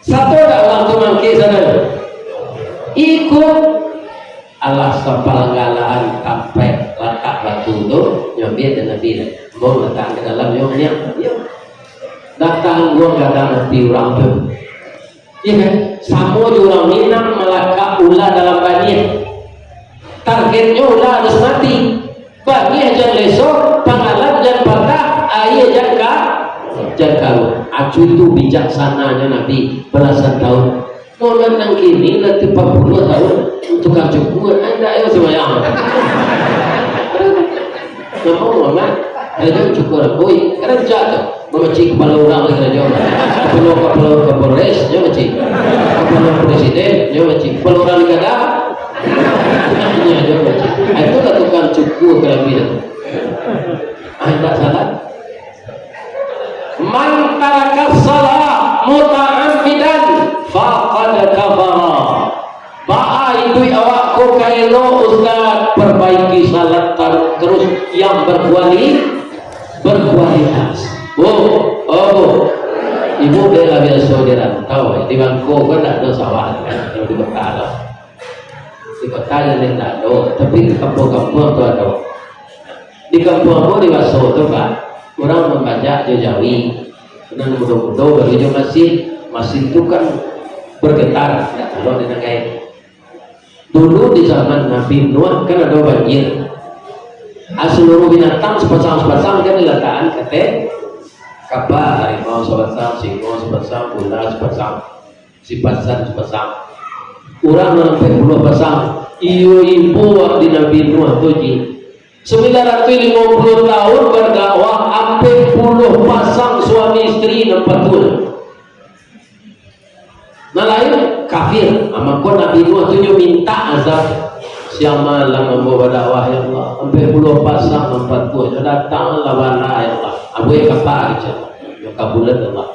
Sato dak urang tu mangkek sanan? Iko. Alah, sapalanggalaan tampek latak batu tu, nyo ambiak dek Nabi. Ambo malatak ka dalam, nyo niang. Datang guang gadang ati urang tu. Iya kan? Samo jo urang Minang malakak ula dalam baniah. Targetnyo ula harus mati. Baniah jan leso, pangalan jan patah, aia jan ka, jan karuah. Acu tu bijaksananyo Nabi balasan taun. Momen nan kini lah tigo puluah taun, tukang cukur, indak yo sumbayang. Namo Muhammad? Rajo cukur, oi, karajo tu. Mamacik kapalo urang lagi rajo. Kapalo, kapalo Kapolres, nyo macik. Kapalo presiden, nyo macik. Kapalo urang di gadang, nyo macik. Ah, itulah tukang cukur kalabiah tu. Ah, indak salah. "Man taraka shalah muta'ammidan faqad kafara." Baa iduik awak ko ka elok, Ustaz? Perbaiki salat tar-, terus yang berkuali-, berkualitas. Bu, oh Bu, ibu dek lah biaso di rantau, di Bangko kan ndak ado sawah kan, kalau di kota ado. Di kota jan ndak ado, tapi di kampuang-kampuang tu ado. Di kampuang ambo di Baso tu, Pak, urang mambajak jo jawi. Nan mudo-mudo baru jo masin. Masin tu kan bergetar, indak talok di tangkai. Dulu di zaman Nabi Nuh kan ado banjir. Ah, seluruh binatang sapasang-sapasang kan dilatakan ka ateh kapa, harimau sapasang, singo sapasang, ular sapasang, sipasan sapasang. Urang nan ampek puluah pasang, iyo ibo di Nabi Nuh tu ji. Sambilan ratuih limo puluah tahun bardakwah, ampek puluah pasang suami isteri nan patuah. Nan lain kafir. Ah, mako Nabi Nuh tu nyo mintak azab. Siang malam ambo badakwah, ya Allah. Ampek puluah pasang nan patuah. Nyo datang lah bana, ya Allah. Ambo yang kapa kecek. Nyo kabulan, ya Allah.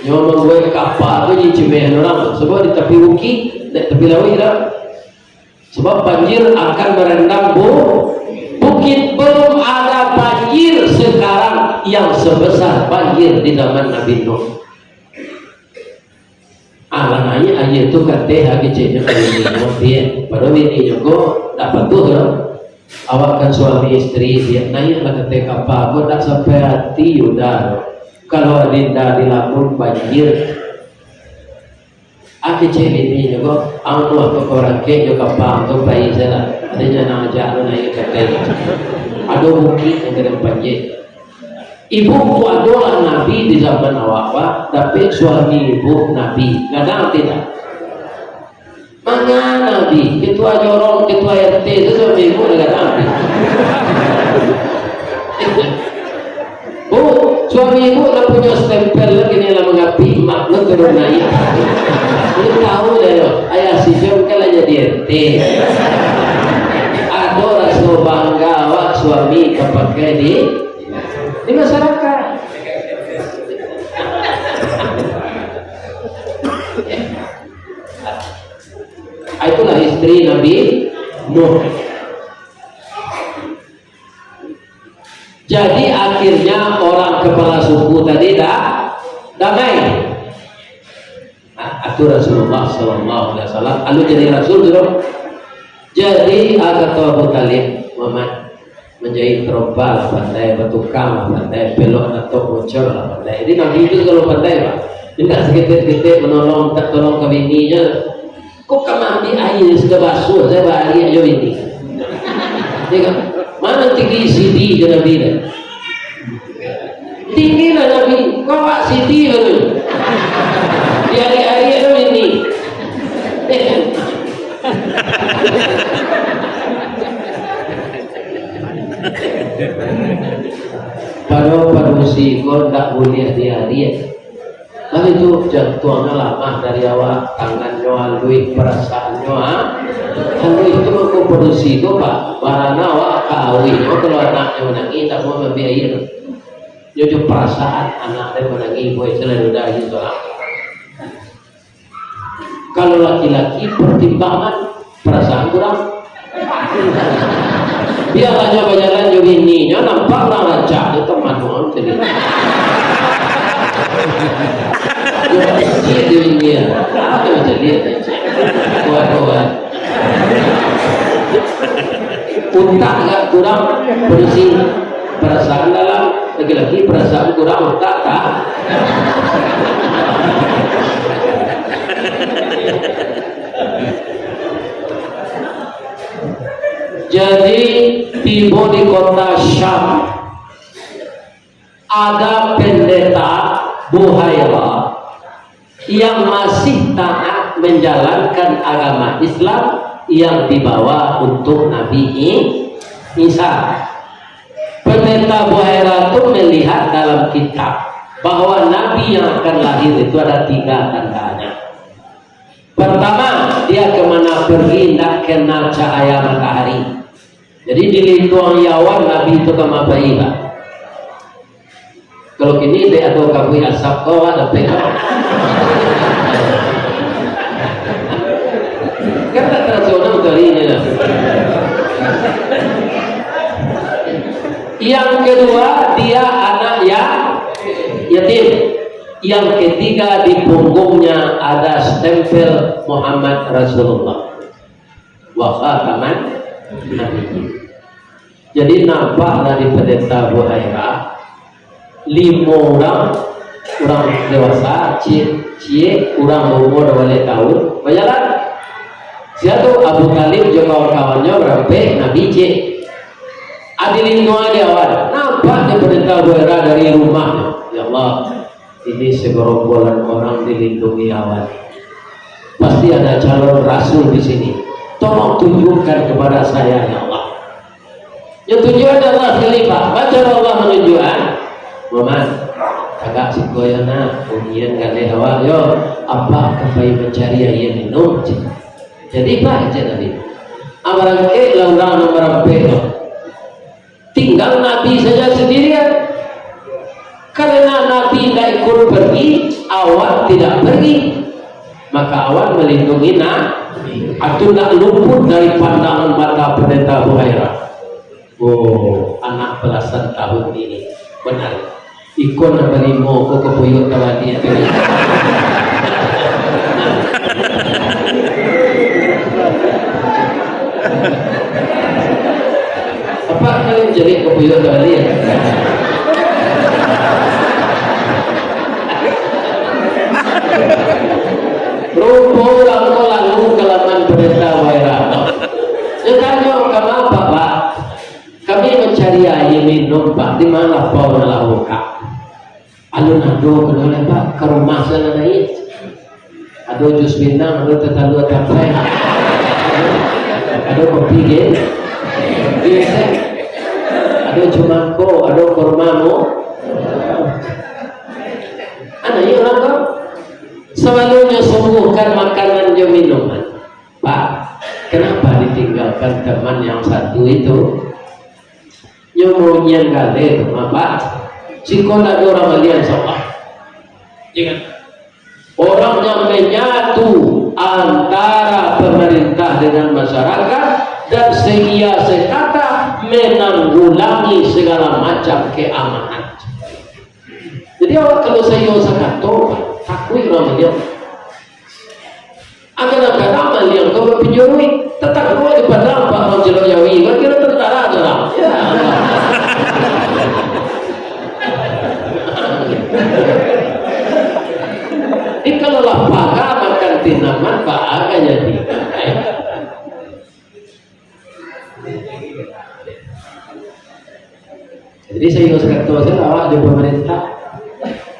Nyo mambuek kapa tu di cimeh urang. Sebab di tapi bukik, di tapi lauik dah. Sebab banjir akan merendam bu-, bukit. Belum ada banjir sekarang yang sebesar banjir di zaman Nabi Nuh. Alah naiak aia tu ka ateh, keceknyo ka bininyo, pian. Padahal bininyo ko dak patuah tu. Awak kan suami isteri, pian. Naiaklah ka ateh kapa ko, dak sampai ati Yuda tu. Kalau adinda di lamun banjir, ah, kecek bininyo ko, "Ang Nuh tu ka barangkek jo kapa ang tu pai sajolah. Ado nyo nan ajak lu naiak ka ateh." Ado bukik nan gadang panjek. Ibu tu adolah nabi di zaman awak, Pak, tapi suami ibu nabi. Gadang atau tidak? Manga nabi, ketua jorong, ketua R T tu suami ibu lah gadang nabi. Bu, suami ibu lah punyo stempel lah, kini lah mangapik, mak lu turun naiak. Lu tahu dah yo, ayah si Jom kan lah jadi R T. Ado raso bangga awak suami tapakai di, di masyarakat. Ah, itulah isteri Nabi Nuh. Jadi, akhirnya orang kepala suku tadi dah damai. Nah, atu Rasulullah sallallahu alaihi wasallam, lalu jadi rasul tu. Jadi, ah, kato Abu Thalib, Muhammad, manjahit tarompa lah pandai, batukang lah pandai, pelok natok bocor lah pandai. Jadi, Nabi tu kalau pandai, Pak. Indak saketek-ketek manolong, mintak tolong ka bininyo. Kok ka maambiak aia sudah basuah, sajo baariak jo bini. Iyo kan? Mano tinggi sidi jo Nabi tu? Tinggi lah Nabi, kok awak sidi baru. Diariak-ariak jo bini. Iyo kan? Pado padusi ko ndak buliah diariak. Lah itu, jantuangnyo lamah dari awak, tangannyo aluih, perasaannyo, ha? Aluih tu mangko padusi ko, Pak. Barana awak ka auih, kalau anaknyo manangih, indak mau maambiak aia. Nyo jo parasaan anak den manangih, buek selalu dari tu lah. Kalau laki-laki, pertimbangan, perasaan kurang. Bialah nyo bajalan jo bininyo, nampak urang rancak tu, teman urang tadi. Yo, kecil di bini, ah. Apo jadi? Kuat, kuat. Utak agak kurang berisi, perasaan dalam, lagi-lagi perasaan kurang, utak tak. Jadi, tibo di kota Syam, ada pendeta Buhaira yang masih taat menjalankan agama Islam yang dibawa untuk Nabi I-, Isa. Pendeta Buhaira tu melihat dalam kitab bahwa Nabi yang akan lahir itu ada tiga tandanya. Pertama, dia kemana pergi indak kena cahaya matahari. Jadi, dilintuangi awan Nabi tu ka ma pai, Pak. Kalau kini, dek ado kabui asap ko, Pak, dapek, Pak. Kan tak tradisional dari ini lah. Yang kedua, dia anak ya-, yatim. Yang ketiga, di punggungnya ada stempel Muhammad Rasulullah. Wa khataman nabiyyin. Jadi, nampaklah di Pendeta Buhaira, limo urang, urang dewasa, ciek-ciek, urang baumua duo baleh taun, bajalan. Sia tu Abu Thalib jo kawan-kawannyo barampek Nabi ciek. Adi lingkungan di awal, nampak di Pendeta Buhaira dari rumah. Ya Allah, ini segerombolan orang dilindungi awan. Pasti ada calon rasul di sini. Tolong tunjukkan kepada saya, ya Allah. Yo tunjuakan Allah sekali, Pak. Baco Allah manunjuakan. Muhammad, tagak siko yo nak. Bunyian galeh awak yo. Apak ka pai mancari aia minum. Jadi, Pak, cek Nabi. Amarangkek lah urang nan marampek tu. Tinggal Nabi saja sendirian. Karena Nabi tidak ikut pergi, awan tidak pergi. Maka awan melindungi Nabi. Itu tidak luput dari pandangan mata Pendeta Buhaira. Oh, anak belasan tahun ini. Benar. Iko nan balimo ko kapuyuak tabaliak. Apak kali jadi kapuyuak tabaliak. Rupo urang ko lalu ka laman Pendeta Buhaira. Nyo tanyo, "Kama, Pak?" "Kami mancari aia minum, Pak, di ma lapau nan lah bukak?" "Alun ado, kena lai, Pak, ka rumah sajo lai. Ado jus pinang, ado teh talua tapai, ado kopi ge-, gesek, ado cumangko, ado kurma mu." Anak iyo lah, Pak. Sabalumnyo suguhkan makanan jo minuman. Pak, kenapa ditinggalkan teman yang satu itu? Nyo mau nyian gale tu, Pak. Siko ndak ado urang balian, insyaallah. Iya kan? Orang yang menyatu antara pemerintah dengan masyarakat dan seia sekata menanggulangi segala macam keamanan. Jadi awak kalau sayo sakato, takuik urang balian. Kadang-kadang maliang ko bapinjau duit, tatangkok di padang, Pak, urang cilok jawi, kan kiro tentara tu lah. Ya. Jadi kalau lah paga makan tinaman, paga jadi. Jadi, sayo sakato sajo awak jo pamarintah,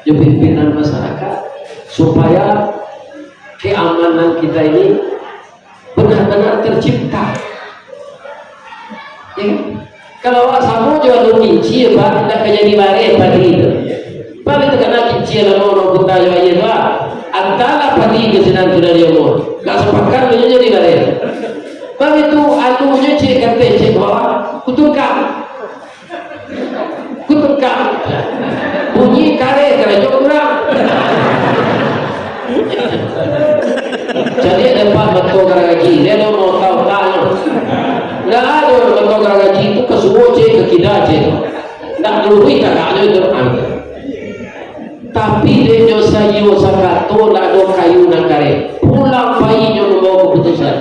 jo pimpinan masyarakat, supaya keamanan kita ini benar-benar tercipta. Ya. Kalau awak samo jo anu kincia, Pak, indak ka jadi bareh padi tu. Paling takana kincia lamo urang kuta jo aia tu, ah. Antalah padi ka sinan sudah diamua. Gak sapakan tu jadi bareh. Baitu anunyo cek kateh cek bawah, kutukang. Kutukang. Bunyi kareh karajo kurang. Jadi ada pak motor garagi, dia ada motor utang. Nggak ada motor garagi itu ke Indak, cek. Ndak luruih tagaknyo tu. Ah. Tapi dek nyo saiyo sakato, ndak ado kayu nan kareh. Pulang pai nyo mambawa kaputusan.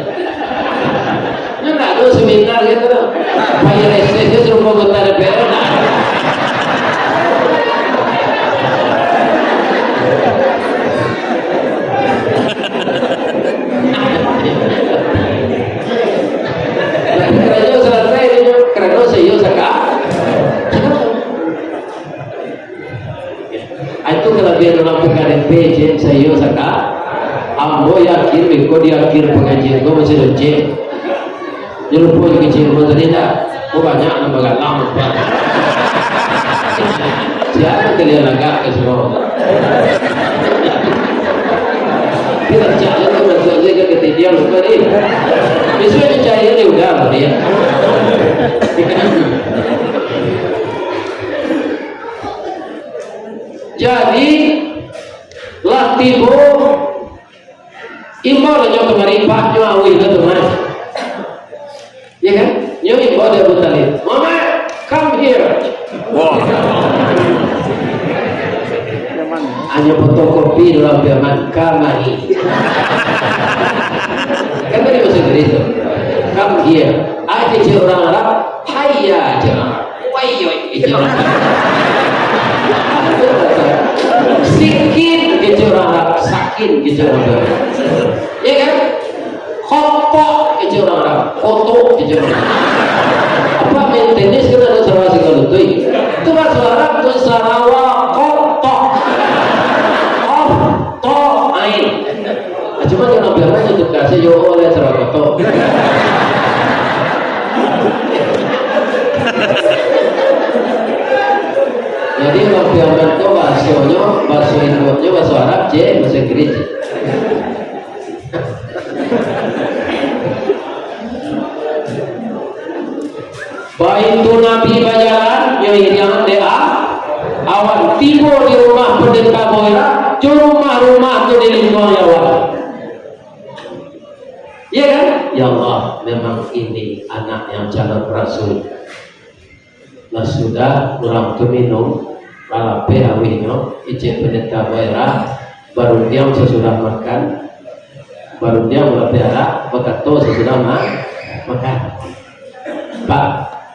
Nyo ndak ado seminar gitu lah. Pai reses je suruh anggota D P R, ndak ado. Tapi karajo salasai dek nyo, karano saiyo saka-, Ah, itu kalabiahan urang P K D P, cek, saiyo saka-, ambo yakin, beko di akhir pangajian ko masih ado, cek. Jan lupo jo kecek rumah tadi, ndak? Ko banyak nan bagalang, lupo. Sia kalian lagak ka surau? Kita cak je tu, masuk je ka ketidiang, lupo ni. Bisuak dicari ni udah, dia. Jadi, lah tibo, imbau lah nyo kamari, Pak, nyo auih lah tu, Mas. Ya kan? Nyo imbau dek Abu Thalib, "Muhammad, come here." Wah. Hanyo fotokopi dalam piaman, "Kamari." Kan tadi bahasa Inggris tu. "Come here." Aja cek urang Arab, "Hayya," cek urang Arab. Wai, wai, kecek urang Arab. Sikin, kecek urang Arab. Sakin, kecek urang Arab. Ya kan? Kotok, kecek urang Arab. Kotok, kecek urang Arab. Apa main tenis kan ado sarawa singkong lutui? Itu bahasa Arab tu sarawa kotok. Kotok, main. Ah, cuma jangan bilang aja tu, kasih yo oleh sarawa kotok. Jadi, urang Piaman ko bahasonyo, bahaso induknyo, bahaso Arab, cek, bahaso Inggris, cek. Baitu Nabi bajalan, nyo iriangan dek a-, awan. Tibo di rumah Pendeta Boira, jo rumah-rumah tu dilingkuangi awan. Iya kan? Ya Allah, memang ini anak yang calon rasul. Lah sudah urang tu minum, lah lapeh auihnyo, kecek Pendeta Boira barundiang sasudah makan, barundiang balapeh arak, bakato sasudah ma-, makan. "Pak,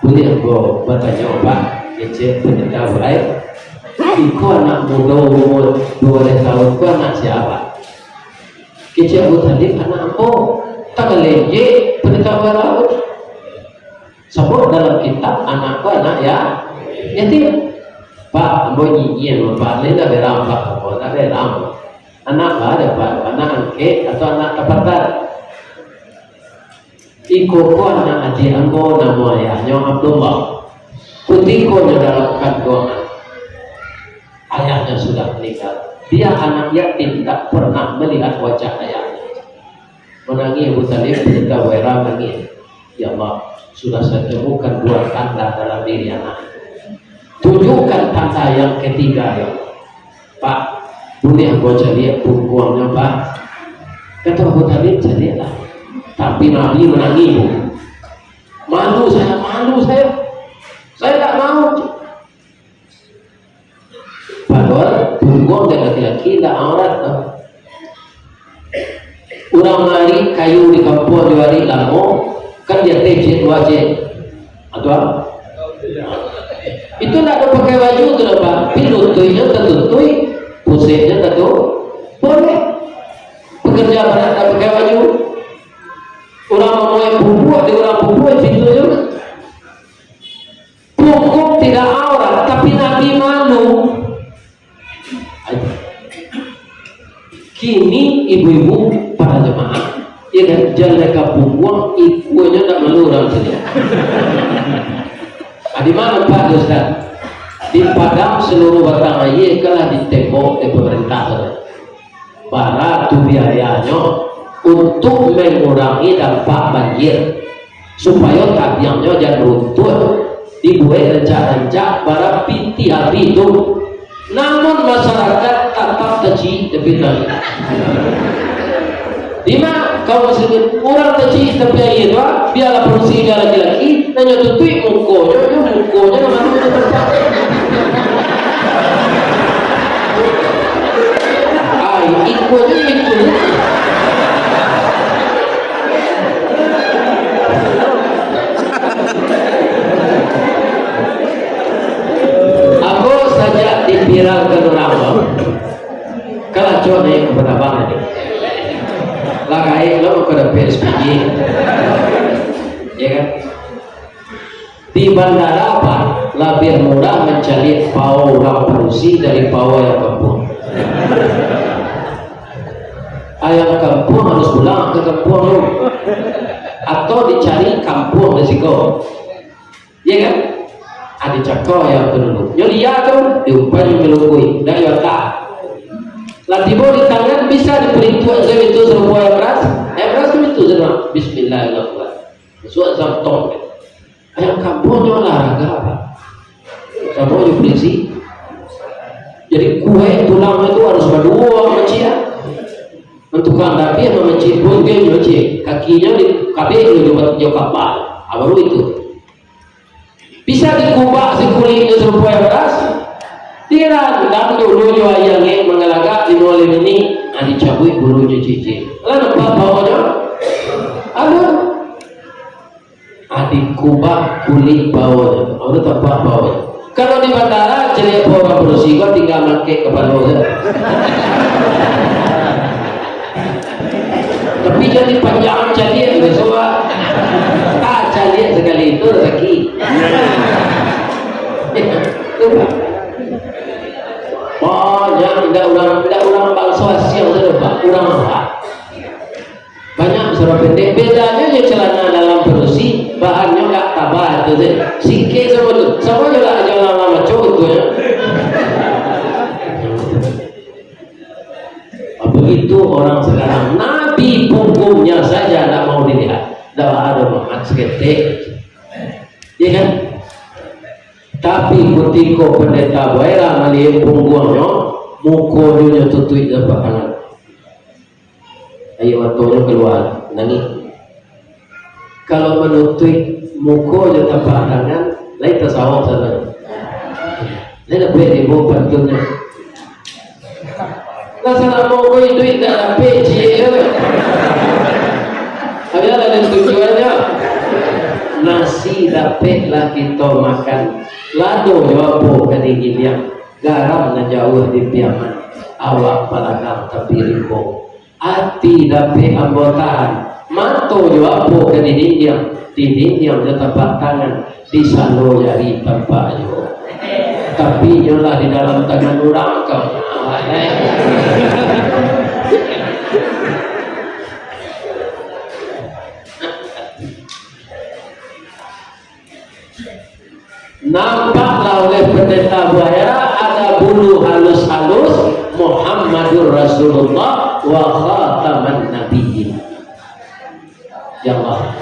buliah ambo batanyo, Pak?" kecek Pendeta Boira. "Iko anak mudo umua duo baleh taun ko anak sia, Pak?" Kecek Abu Thalib, "Anak ambo." Tagalejek Pendeta Boira. Sabab dalam kitab, anak ko anak ya-, yatim. "Pak, ambo nyinyia, Pak, lai ndak berampah, ambo ndak berampah. Anak ba ado, Pak, anak angkek atau anak kapatah?" "Iko ko anak adiak ambo, namo ayahnyo Abdullah. Kutiko nyo dalam kanduangan, ayahnyo sudah maninggal. Dia anak yatim, tak pernah melihat wajah ayahnyo." Manangih Abu Thalib, Pendeta Boira manangih. "Ya Allah, sudah saya temukan dua tanda dalam diri anak. Tunjukkan tanda yang ketiga, ya Allah." "Pak, buliah ambo caliak pungguangnyo, Pak?" Kato Abu Thalib, "Caliaklah." Tapi Nabi manangih. "Malu saya, malu saya. Saya tak mau." Padahal pungguang dek laki-laki indak aurat doh. Urang marik kayu di kampuang di hari lamo, kan di ateh cek, dua cek. Atau apa? Itu ndak ado pakai baju tu doh, Pak. Tapi lutuiknyo tatutuik, puseknyo tatu-, boleh. Pekerja barat ndak pakai baju. Urang mamuai pupuak, di urang pupuak pintu tu. Pungguang tidak aurat, tapi Nabi malu. Kini ibu-ibu para jemaah, ya kan, jaleh ka pungguang, ikuanyo ndak malu urang sini. Ah, di mana, Pak Ustaz? Di Padang seluruh batang aia kan lah ditembok dek pemerintah tu. Bara tu biayanyo untuk mengurangi dampak banjir, supayo tabiangnyo jan runtuh, dibuek rancak-rancak bara pitih api tu. Namun masyarakat tatap taciik tapi tadi. Dima kaum muslimin, urang taciik tapi aia tu, ah, bialah padusi, bialah laki-laki, nan nyo tutuik mukonyo, nyo Iko je lah baru dia tempat. Ai, iko je, iko je. Ambo sajak diviralkan urang tu, kalaco naiak ka Tanah Abang tadi. Lah gaek lo ka dapek S P J. Ya kan? Di bandara, Pak, labiah murah mancaliak pao urang padusi dari pao ayam kampuang. Ayam kampuang harus pulang ka kampuang tu. Atau dicari kampuang di siko. Iya kan? Ah, dicakau ayam tu dulu. Nyo lia tu, diumpan nyo malukui. Dah yo tak. Lah tibo di tangan, bisa dipelintuak sajo itu sarupo ayam ras. Ayam ras tu itu sajo. Bismillahirrahmanirrahim. Masuak dalam tong. Ayam kampuang nyo olahraga, Pak. Kampuang nyo polisi. Jadi, kuek tulangnyo tu harus baduo mamanciak. Tukang tapi mamanciak pun dia mamanciak. Kakinyo di kabek dulu jo, jo kapal. Ah, baru itu. Bisa dikubak si kuliknyo sarupo ayam ras. Dirandam dulu jo aia angek mangalagak limo baleh minik. Ah, dicabuik bulunyo ciek-ciek. Lah nampak paonyo? Aduh. Ah, dikubak kulik paonyo. Baru tampak paonyo. Kalau di bandara, caliak pao urang padusi ko tingga mangkek kapalo sajo. Tapi jan dipanjang caliak, biaso, Pak. Tak caliak sakali itu rasaki. Banyak indak urang, indak urang bangso Asia tu, Pak. Urang Arab. Banyak surah pendek. Bedanyo jo calana dalam padusi, bahannyo agak taba tu se. Singkek samo tu. Samo jo lah, jan lah maco tu, yo. Begitu orang sekarang, Nabi punggungnya saja ndak mau dilihat. Dah ada Muhammad saketek. Iya kan? Tapi kutiko Pandeta Buaira maliek pungguangnyo, mukonyo nyo tutuik tapak tangan. Aia matonyo kalua, nangih. Kalau manutuik muko jo tapak tangan, lai tasawok sajo. Lai dapek ibo pantunnyo. Lah salamo ko iduik ndak dapek ciek tu. Abiah lah den tujuannyo. Nasi dapek lah kito makan. Lado jo apo ka digiliang. Garam nan jauah di piaman. Awak palagang tapi rimbo. Ati dapek ambo tahan, mato jo apo ka didindiang, didindiang jo tapak tangan, di salo jari tampak juo. Tapi nyo lah di dalam tangan urang ko. Nampaklah oleh Pendeta Buaira ada bulu halus-halus Muhammadur Rasulullah wa khataman nabiyyin. Ya Allah,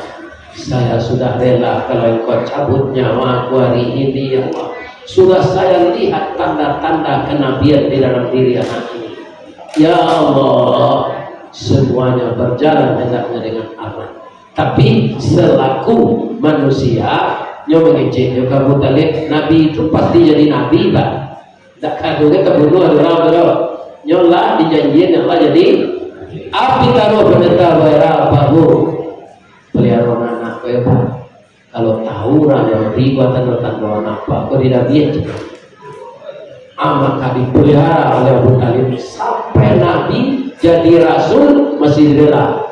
saya sudah rela kalau Engkau cabut nyawa aku hari ini, ya Allah. Sudah saya lihat tanda-tanda kenabian di dalam diri anak ini. Ya Allah, semuanya berjalan hendaknya dengan aman. Tapi selaku manusia, nyo mangecek jo ka Abu Thalib, Nabi itu pasti jadi nabi, Pak. Ndak kado kan tabunuah dek urang tu doh. Nyo lah dijanjian, nyo lah jadi. Api taruah Pandeta Buaira, bahu. Peliharo anak ko yo, Pak. Kalau tahu urang Yahudi buatan tando anak, Pak, ko didabiah. Ah, maka dipelihara oleh Abu Thalib sampai Nabi jadi rasul masih dibela.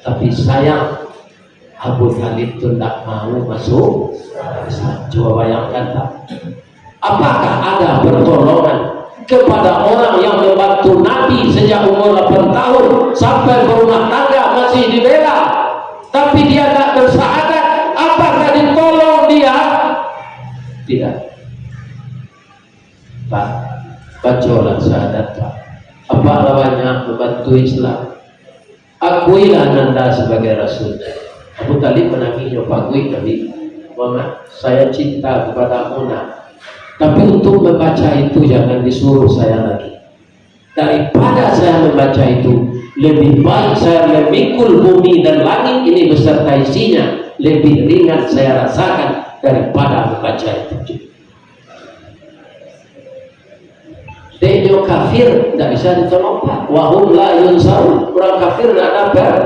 Tapi sayang, Abu Thalib tu ndak mau masuk Islam. Coba bayangkan, Pak. Apakah ada pertolongan kepada orang yang membantu Nabi sejak umur delapan tahun sampai berumah tangga masih dibela, tapi dia tak bersyahadat? Apakah ditolong dia? Tidak. Pak, bacolah syahadat, Pak. Apak lah banyak membantu Islam. Akuilah Nanda sebagai Rasul. Abu Thalib manangih, nyo paguik Nabi Muhammad, "Saya cinta kepadamu, Nak. Tapi untuk membaca itu jangan disuruh saya lagi. Daripada saya membaca itu, lebih baik saya memikul bumi dan langit ini beserta isinya, lebih ringan saya rasakan daripada membaca itu. Dek nyo kafir, ndak bisa ditolong, Pak. Wahum la yunsarun. Urang kafir ndak ada per-,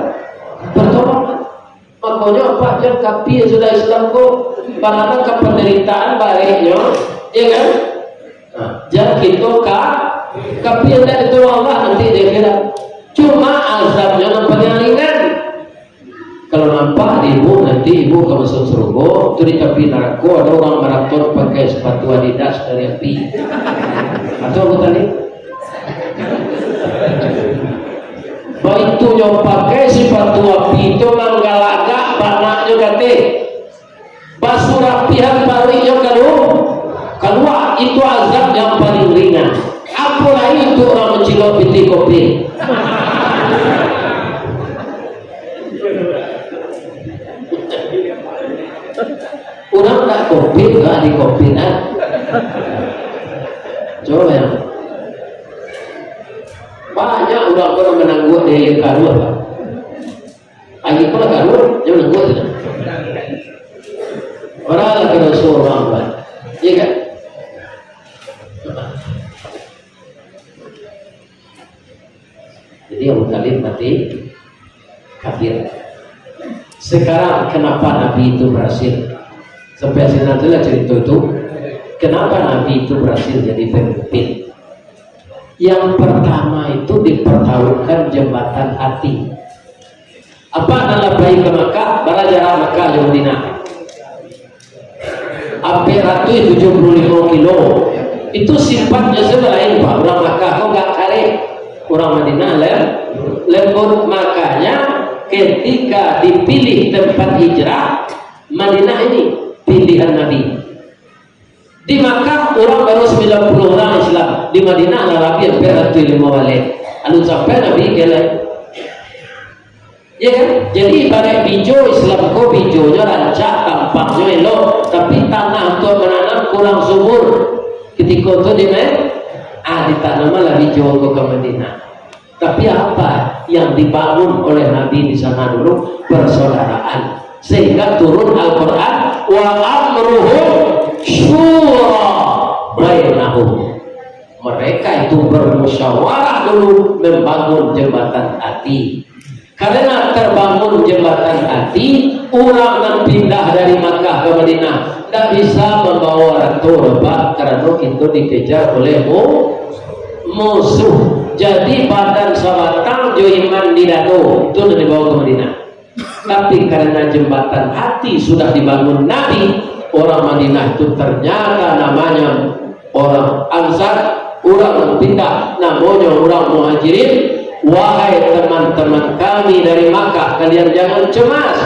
pertolongan. Makonyo, Pak, jan kafir sudah Islam ko, barana ka panderitaan bareknyo, ya kan? Nah, jan kito ka-, kafir ndak ditolong Allah nanti di akhirat. Cuma azabnyo nan paling ringan. Kalau nampak di ibu, nanti ibu ka masuk surga, tu di tapi narako ada urang maraton pakai sepatu Adidas dari api. Atau apa tadi? Baitu nyo pakai sepatu api tu manggalagak banaknyo gateh. Basurapihan paruiknyo kalu-, kalua, itu azab yang paling ringan. Apo lai untuak urang mancilok pitih kopi? Urang nak kopi, urang di kopi, nah. Coba ya. Banyak urang ko nan manangguak di karuah, Pak. Aia pun lah karuah, jangan buat tu. Orang lah kena suruh orang buat. Iya kan? Jadi Abu Talib mati kafir. Sekarang kenapa Nabi itu berhasil? Sampai sinan tu lah cerita itu. Kenapa Nabi itu berhasil jadi pemimpin? Yang pertama itu dipertaruhkan jembatan hati. Apa nan lah pai ka Makkah, bara jarak Makkah jo Madinah? Ampek ratuih tujuah puluah limo kilo. Itu sifatnyo sajo lain, Pak. Urang Makkah ko agak kareh. Urang Madinah lem-, lembut. Makanya, ketika dipilih tempat hijrah, Madinah ini pilihan Nabi. Di Makkah, urang baru sambilan puluah urang Islam. Di Madinah lah labiah ampek ratuih limo baleh. Alun sampai Nabi ka lai. Ya kan? Jadi, ibarat bijo Islam ko, bijonyo rancak, tampangnyo elok, tapi tanah untuak mananam kurang subur. Ketiko tu di Me-, ah, ditanamlah bijo ko ka Madinah. Tapi apa yang dibangun oleh Nabi di sana dulu? Persaudaraan. Sehingga turun Al-Quran, "Wa amruhum syura bainahum." Mereka itu bermusyawarah dulu membangun jembatan hati. Karena terbangun jembatan hati, urang nan pindah dari Makkah ka Madinah ndak bisa mambawa arato doh, Pak, karano kito dikejar oleh mu-, musuh. Jadi, badan sabatang jo iman di dado, itu nan dibawa ka Madinah. Tapi, karena jembatan hati sudah dibangun Nabi, orang Madinah itu ternyata namanya orang Ansar, urang nan pindah, namonyo urang Muhajirin. Wahai teman-teman kami dari Makkah, kalian jangan cemas.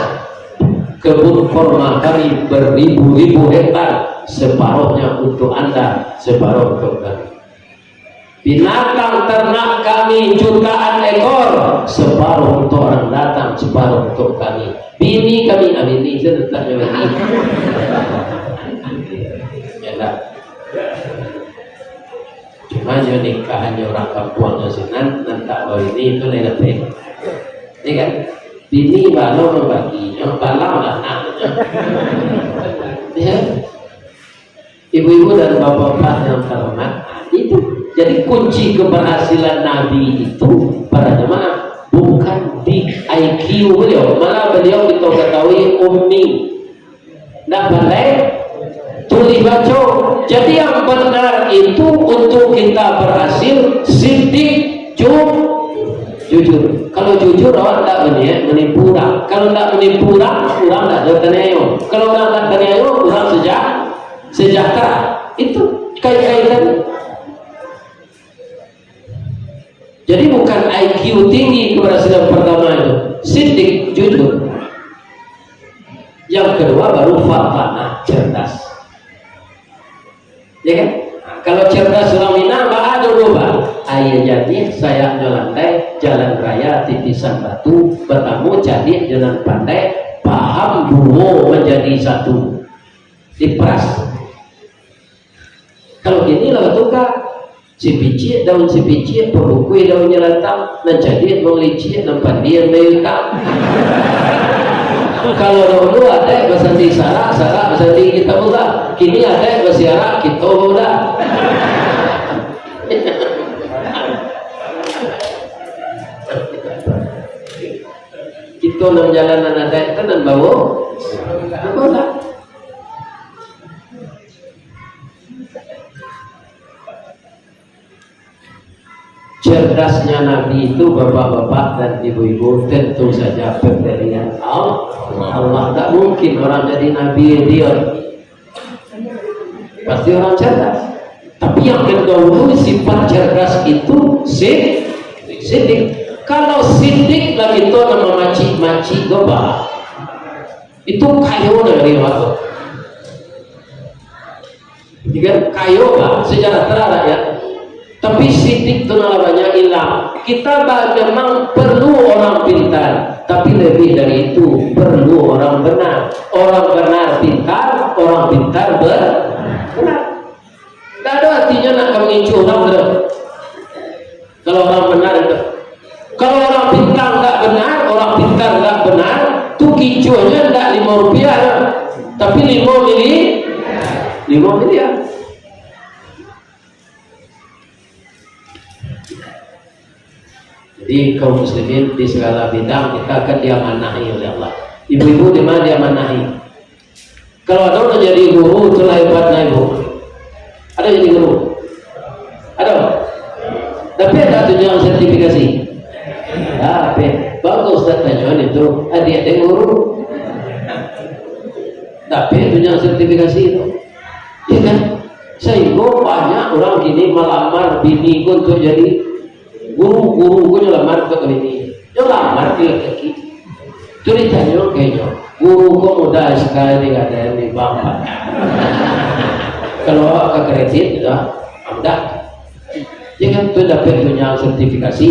Kebun korma kami beribu-ribu hektar, separohnya untuk Anda, separoh untuk kami. Binatang ternak kami jutaan ekor, separoh untuk orang datang, separoh untuk kami. Bini kami, ah, bini itu letaknya bini. Ya, tak? Cuma nyo nikahan nyo urang kampuang nyo sinan, nan tak babini tu lai dapek. Iya kan? Bini balau mambagi, nyo balau lah nak. Ya. Ibu-ibu dan bapak-bapak yang terhormat, itu. Jadi kunci keberhasilan Nabi itu para jemaah bukan di I Q beliau, malah beliau kita ketahui ummi. Ndak pandai tulih baco. Jadi, yang benar itu untuk kita berhasil, sidik, ju-, jujur. Kalau jujur, awak ndak berniat menipu urang. Kalau ndak menipu urang, urang ndak ada taniayo. Kalau urang ndak taniayo, urang seja-, sejahtera. Itu kait-kaitan. Jadi, bukan I Q tinggi keberhasilan pertama itu. Sidik, jujur. Yang kedua baru fatanah, cerdas. Ya kan? Nah, kalau cerdas urang Minang, baa dulu, Pak? Aia janiah, sayaknyo landai, jalan raya titisan batu, batamu cadiak jo nan pandai, paham duo manjadi satu. Diperas. Kalau kini lah batuka, sipiciak daun sipiciak, pabukui daun nyalantang, nan cadiak daun liciak, nan pandiang daun utang. Kalau dahulu adaik basandi sarak, sarak basandi Kitabullah. Kini adaik basiarak, kito baudah. Kito nan jalanan adaik tu nan bawa, nan baudah. Cerdasnya Nabi itu, bapak-bapak dan ibu-ibu, tentu saja pemberian Allah. Allah, tak mungkin orang jadi nabi idiot. Pasti orang cerdas. Tapi yang mendahului sifat cerdas itu si-, sidik. Kalau sidik lagi tu nama macik-macik tu, Pak. Itu kayo nagari awak tu. Jadi kan, kayo, Pak, sejahtera rakyat. Tapi sidik tu nan lah banyak ilang. Kita ba-, memang perlu orang pintar, tapi lebih dari itu perlu orang benar. Orang benar pintar, orang pintar ber-, benar. Ndak ado artinyo nak ka mangincuah urang tu. Kalau orang benar itu. Kalau orang pintar ndak benar, orang pintar ndak benar, tu kincuahnyo ndak limo rupiah, tapi limo mili-, limo miliar. Jadi, kaum muslimin, di segala bidang kita akan diamanahi oleh Allah. Ibu-ibu di ma diamanahi? Kalau ado nan jadi guru, itulah hebatnya, Ibu. Ado jadi guru? Ado? Tapi ado tunjangan sertifikasi? Tapi bagus, Ustaz tanyo itu, adiak den guru. Tapi tunjangan sertifikasi itu. Ya kan? Sehingga banyak orang kini malamar bini ko untuk jadi guru. Guru ko nyo lamar ka bini. Nyo lamar ka laki-laki. Tu ditanyo ka inyo, "Guru ko mudah sakali digadaian di bank, Pak." Kalau awak ka kredit, dah, mudah. Ya kan, tu dapek tunjangan sertifikasi.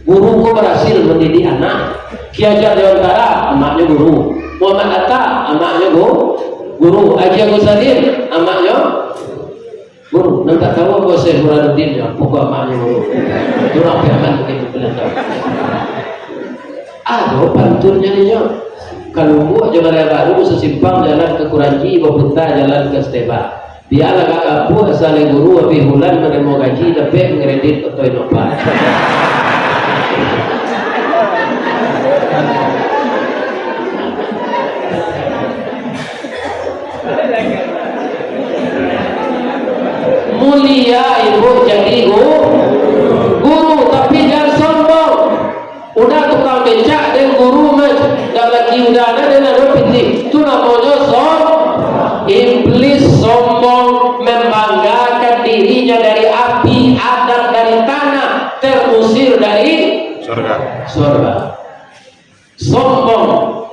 Guru ko barasil mandidik anak. Ki Hajar Dewantara, amaknyo guru. Muhammad Atta, amaknyo gu-, guru. Haji Agus Salim, amaknyo guru. Nan tak tahu ko Syekh Burhanuddin, yo, pokok amaknyo guru. Urang Piaman mungkin pernah tahu. Ado pantunnyo ninyo. Ka Lubuak jo Raya Baru, sasimpang jalan ka Kuranji, baputa jalan ka Steba. Bialah ka kampung, asal guru, abih bulan manarimo gaji, dapek mangkredit oto Innova. Mulia ibu jadi gu-, guru, tapi jan sombong. Udah tukang becak den guru mah, dah lagi udah ada, den ado pitih. Itu namonyo som-, iblis sombong, membanggakan dirinya dari api, Adam dari tanah, terusir dari surga. Surga. Sombong,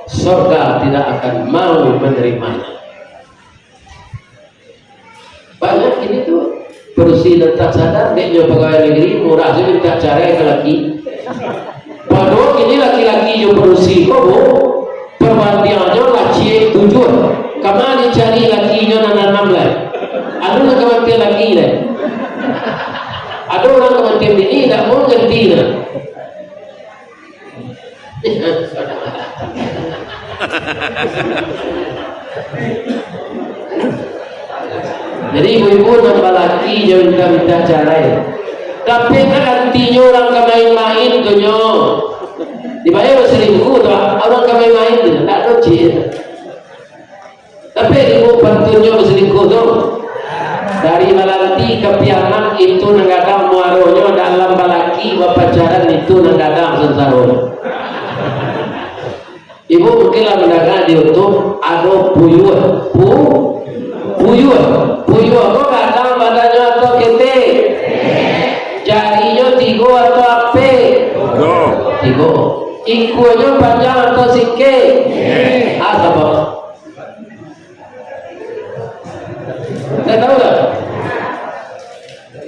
surga tidak akan mau menerimanya. Banyak kini tu, padusi nan tak sadar, dek nyo pagawai nagari, murah se minta carai ka laki. Padahal kini laki-laki jo padusi ko, Bu, parbandiangnyo lah ciek tujuah. Kama dicari lakinyo nan anam lai? Ado nan ka mati laki lai? Ado urang ka mati bini, indak mau ganti nah. Jadi ibu-ibu nan balaki jan minta-minta carai. Tapi nak artinyo urang ka main-main tu nyo. Dibayar basalingkuh tu, urang ka main-main tu, ndak ado cik. Tapi ibu pantunnyo basalingkuh tu. Dari Balanti ka Piaman itu nan gadang muaronyo dalam balaki bapacaran itu nan gadang sansaronyo. Ibu mungkin lah mandanga di YouTube ado puyuah. Pu-, puyuah. Puyuah ko gadang badannyo atau ketek? Jarinyo tigo atau apek? Tigo. Tigo. Ikuanyo panjang atau singkek? Ah, saba. Ndak tahu lah.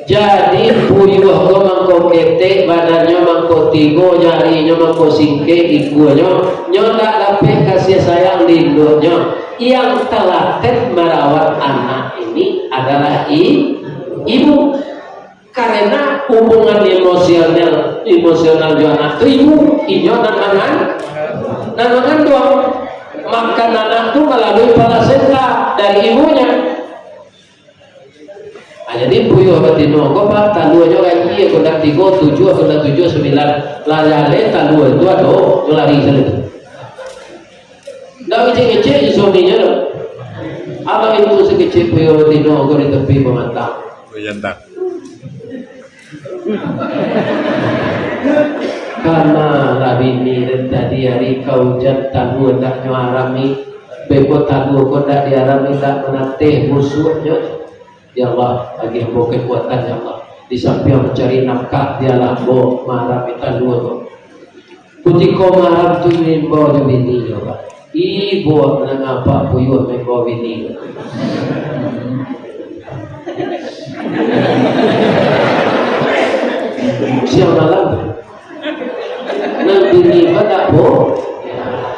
Jadi, puyuah ko mangko ketek, badannyo mangko tigo, jarinyo mangko singkek, ikuanyo, nyo ndak dapek kasih sayang di induaknyo. Yang telaten marawat anak ini adalah i-, ibu. Karena hubungan emosional, emosional jo anak tu ibu, inyo nan mangan-, nan manganduang. Makan anak tu malalui plasenta dari ibunya. Ah, jadi puyuah batino ko, Pak, taluanyo ganjia, ko ndak tigo, tujuah, ko ndak tujuah, sambilan. Lah jaleh talua tu ado, nyo lari sajo tu. Ndak ngecek-ngecek jo suaminyo tu. Alah itu si kecek puyuah batino ko di tapi pamatang. Pamatang. Kanalah bini den tadi ari ka ujan, talua ndak nyo arami, beko talua ko ndak diarami, ndak manateh busuaknyo. Ya Allah, bagi ambo kekuatan, ya Allah. Di sampiang mancari nafkah, bialah ambo maarami talua ko. Kutiko malam tu maimbau jo bini ko, Pak. Ibo nan apak puyuah maimbau bini ko. Siang malam. Nan bini ko tak po,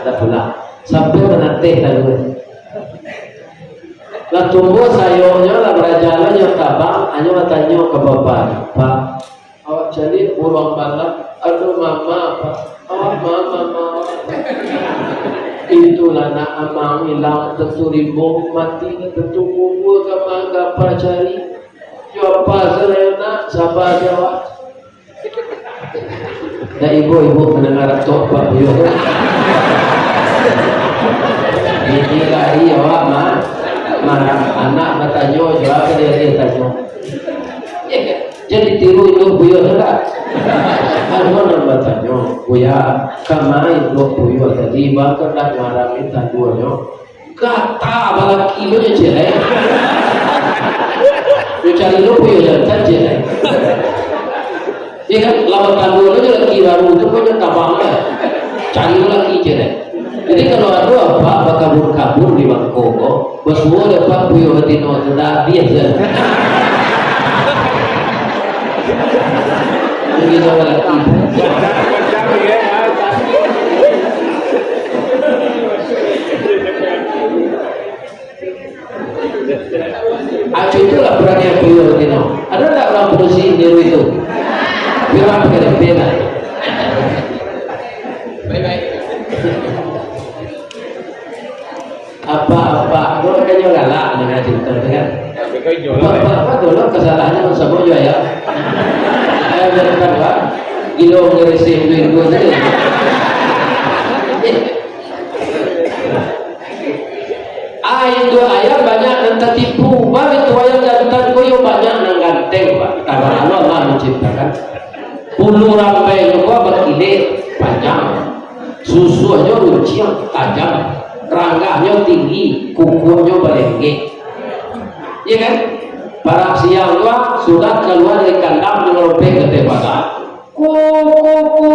tak pulang. Sampai manateh talua. Lah tumbuah sayoknyo, lah baraja lo nyo tabang, anyo batanyo ka bapaknyo, "Pak, awak caliak buruang balak, ado mama, Pak. Awak mama, mama." "Itulah nak, amang ilang tantu rimbo, mati tantu kubua, ka ma gapa cari?" "Jo apa sajo nak, saba se awak." Dak ibo-ibo mandanga ratok Pak Buyuang tu. Bini lari awak ma-, marah. Anak batanyo, jo apo dia, dia tanyo. Jan ditiru induak buyuang tu lah. Ado nan batanyo, "Buya, kama induak buyuang tadi, baa kok ndak nyo arami taluanyo?" Gata balaki lo nyo ciek lai. Nyo cari lo puyuah jantan ciek lai. Iyo kan, lawan talua lo nyo laki baru tu pun nyo tabang lah. Cari lo laki ciek lai. Jadi kalau ado apak bakabun-kabun di Bangko ko, basuo dek apak puyuah batino tu, dah abiah se. Jadi kalau laki. Acu itulah perangai buyuang batino. Ado ndak urang padusi niru itu? Bilang pakai dempena. Apak-apak tu kan nyo galak danga carito tu kan. Apak-apak tu lo kasalahannyo samo jo ayam. Ayam jantan, Pak. Gilo ngereseh duit tu sajo. Ah, induak ayam banyak nan tatipu. Baitu ayam jantan ko yo banyak nan ganteng, Pak. Tabaralah Allah manciptakan. Bulu rambainyo ko bakilek, panjang. Susuahnyo runciang, tajam. Ranggahnyo tinggi, kukuaknyo balenggek. Iyo kan? Parak siang tu, ah, sudah kalua dari kandang, nyo marompeh ka ateh paga. Ku, ku, ku.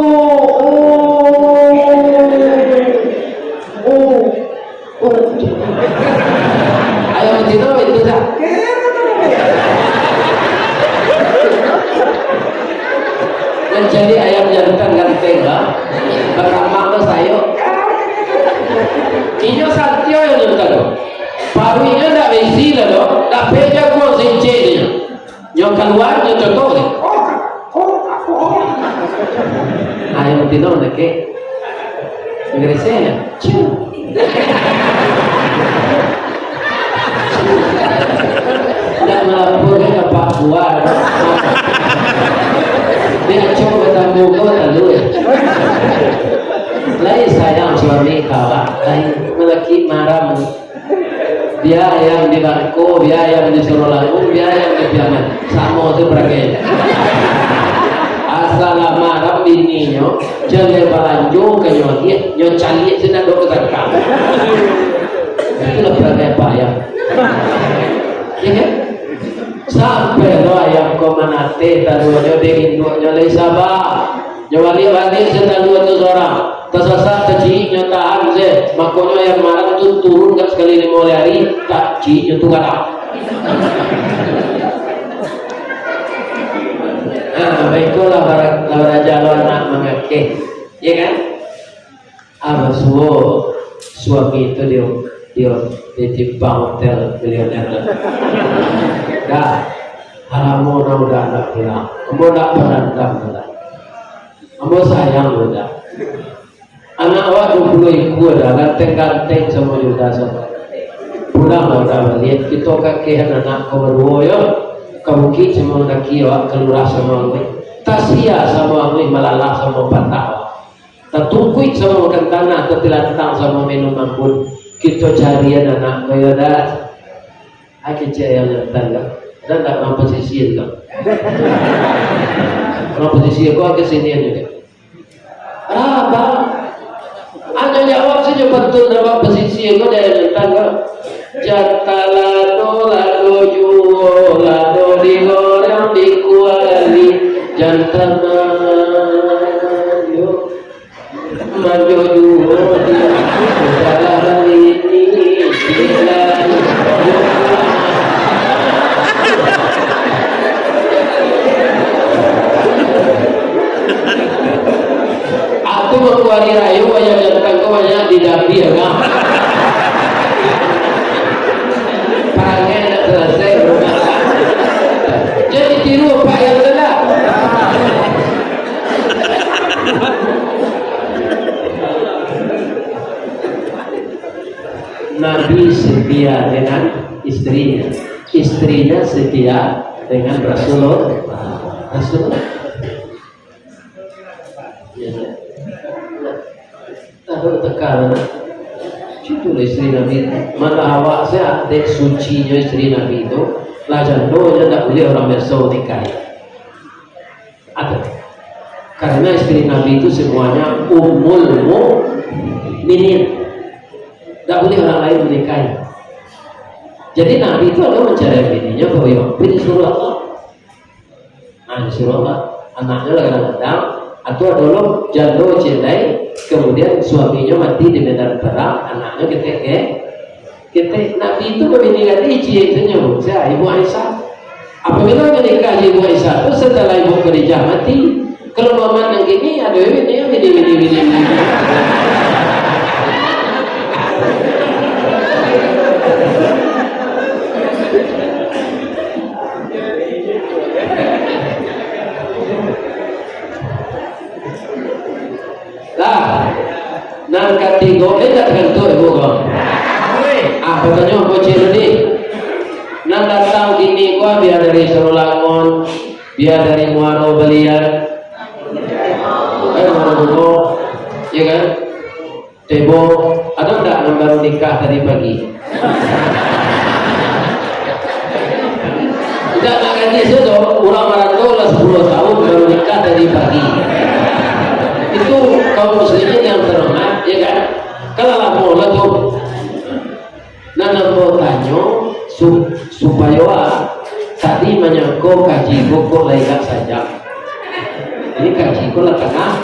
Oh. Oh. Oh. Ayam batino itu dah. Nan jadi ayam jantan ganteng, bah. Batambah lo sayok. Inyo santiang ayam jantan tu. Paruiknyo ndak baisi lah tu. Dapek jaguang sincek inyo. Nyo kalua, nyo cotok se. Ayam batino dakek. Ngereseh nyo. Ciu. Ndak malaporkan ka Pak Buah. Dia acok batambu ko talua. Lai sayang suami ka awak. Lai malaki maram. Bia ayam di Bangko, bia ayam di Sarolangun, bia ayam di Piaman. Samo tu parangai. Asa lah maram bininyo, jan lai balanjo ka nyo agiah, nyo caliak se ndak doh ka sangka. Itulah parangai apak ayam. Iyo kan? Sampai lo ayam ko manateh taluanyo dek induaknyo lai saba. Nyo baliak-baliak se talua tu sorang. Tasasat, taciik, nyo tahan se. Makonyo ayam maram tu turun ka sakali limo ari, taciik nyo tu gadang. Nah, baikolah bara-, baraja lo anak mangakeh. Iyo kan? Ah, basuo suami tu di, di, di timpang hotel milioner lah. Dah, alamo nan udah ndak pulang. Ambo ndak pandam lah. Ambo sayang udah. Anak awak duo puluah ikua dah, ganteng-ganteng samo Yudas. Pulang lah urang baliak, kito kakehan anak ko baduo yo. Ka bukik samo mandaki awak, ka lurah samo anguih. Tasia samo anguih, malalah samo patah. Tatungkuik samo makan tanah, tatilantang samo minum ambun. Kito carian anak ko yo dah. Ai kecek ayah jantan ko. Dah ndak urang pasisia ko. Urang pasisia ko ai kesenian juo. Ah, bang. Ado jawab sajo pantun urang pasisia ko, dah jantan ko. Jantan lado, lado juo, lado digoreng di kuali. Jantan manjo. Manjo juo di dalam ini, di dalam. Aku mangko ari rayo, wayah jantan ko banyak di dapia, kan? Parangai ndak salasai. Jadi tiru apak yang salah. Nabi setia dengan istrinya, istrinya setia dengan Rasulullah. Rasulullah. Ya, ya. Tahu teka, nah. Itulah istri Nabi. Malah awak se, atek sucinyo istri Nabi tu, lah jando je, ndak buliah urang biaso nikahi. Ada. Karena istri Nabi itu semuanya ummul mukminin. Ndak buliah urang lain manikahi. Jadi Nabi itu ado mancari bininyo, kok iyo, tapi disuruah Allah. Nah, disuruah Allah. Anaknyo lah kadang-kadang, atau ado lo jando ciek lai, kemudian suaminyo mati di medan perang, anaknyo ketek, eh? Ketek. Nabi tu babini gadih ciek tu nyo, sia, Ibu Aisyah. Apabilo nyo nikah jo Ibu Aisyah tu, setelah Ibu Khadijah mati, kalau Muhammad nan kini, ado bini, bini, bini, bini, bini. Lah, nan katigo, eh, dak takantuak ibu ko. Ah, batanyo ambo ciek tadi. Nan datang kini ko, bia dari Sarulangun, bia dari Muaro Balian, eh, Muaro Bungo, ya kan? Tebo, ado ndak nan baru nikah tadi pagi? Indak nak gadih sajo, urang marantau lah sapuluah tahun baru nikah tadi pagi. Itu kaum muslimin yang terhormat, ya kan? Kan lah lamo lah tu. Nan ambo tanyo, su-, supayo, ah, tadi manyangko kaji ko kok lai agak sajam. Jadi kaji ko lah tangah,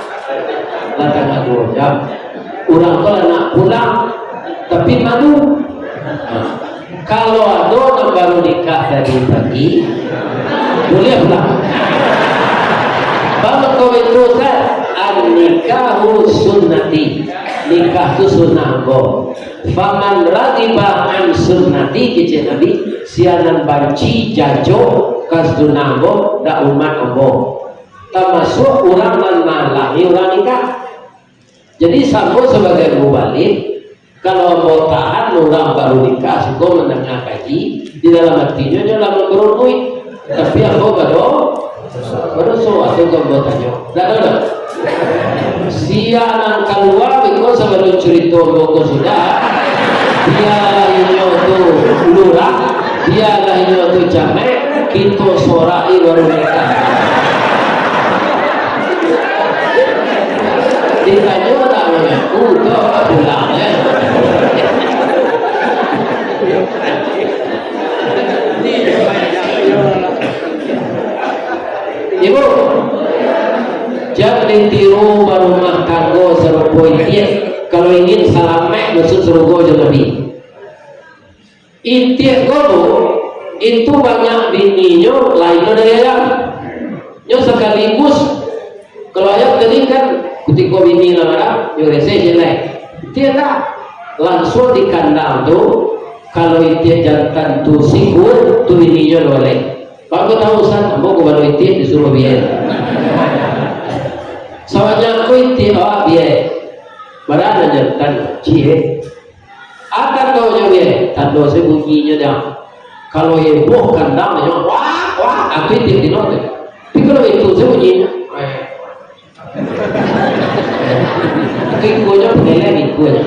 lah tangah duo jam. Urang ko lah nak pulang, tapi malu. Nah, kalau ado nan baru nikah tadi pagi, buliah pulang. Bang, kawin tu, Ustaz, an-nikahu sunnati. Nikah tu sunnah ambo. Faman raghiba an sunnati, kecek Nabi, sia nan banci jajo ka sunnah ambo, dak umat ambo. Tamasuak urang nan mahalangi urang nikah. Jadi, ambo sabagai mubalih, kalau ambo tahan urang baru nikah, siko mandanga kaji, di dalam atinyo nyo lah mambarunuik. Tapi ambo bado-, badoso, ado tu ambo tanyo. Dah tahu dah? Sia nan kalua beko sabalun curito ambo ko sudah, bialah inyo tu lurah, bialah inyo tu camat, kito sorak-i baru nikah. Ditanyo dak mangaku, tu pulang, eh. Ibu, jan ditiru barumah tanggo sarupo itiak, kalau ingin salamaik masuak sarugo jo Nabi. Itiak ko tu, itu banyak bininyo lain dari ayam. Nyo sakaligus, kalau ayam tadi kan, kutiko bini lah marah, nyo reseh je lai. Itiak ndak, langsuang di kandang tu, kalau itiak jantan tu sikut, tu bininyo lah baleh. Bang ko tahu, Ustaz, ambo ko balo itiak disuruah biai. Sabanyak ko itiak awak biai. Bara nan jantan, ciek. Akan tu nyo dia, tando se bunyinyo dah. Kalau heboh kandang nyo, wah, wah, tapi tiap tino tu. Tapi kalau itu se bunyinyo, eh. Itu ikuanyo penilaian ikuanyo.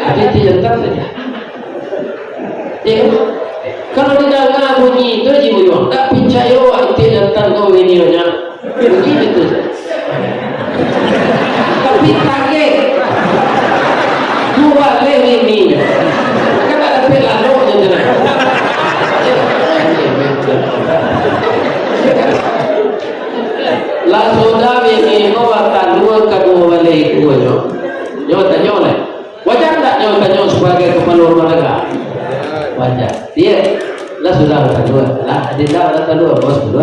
Tapi itu jantan saja. Ya kan? Kalau didanga bunyi itu ji buyuang, tak picayo itu jantan tu bunyinya. Bunyi itu. Tapi kaget. Dua leh ini. Kan ada pelaloknya tu nah. Lah sudah bini ko batalua kaduo baleh ikuanyo. Nyo tanyo lai. Wajar ndak nyo tanyo sabagai kapalo rumah tangga? Wajar. Dia lah sudah batalua. Lah, dia lah batalua, bos dulu.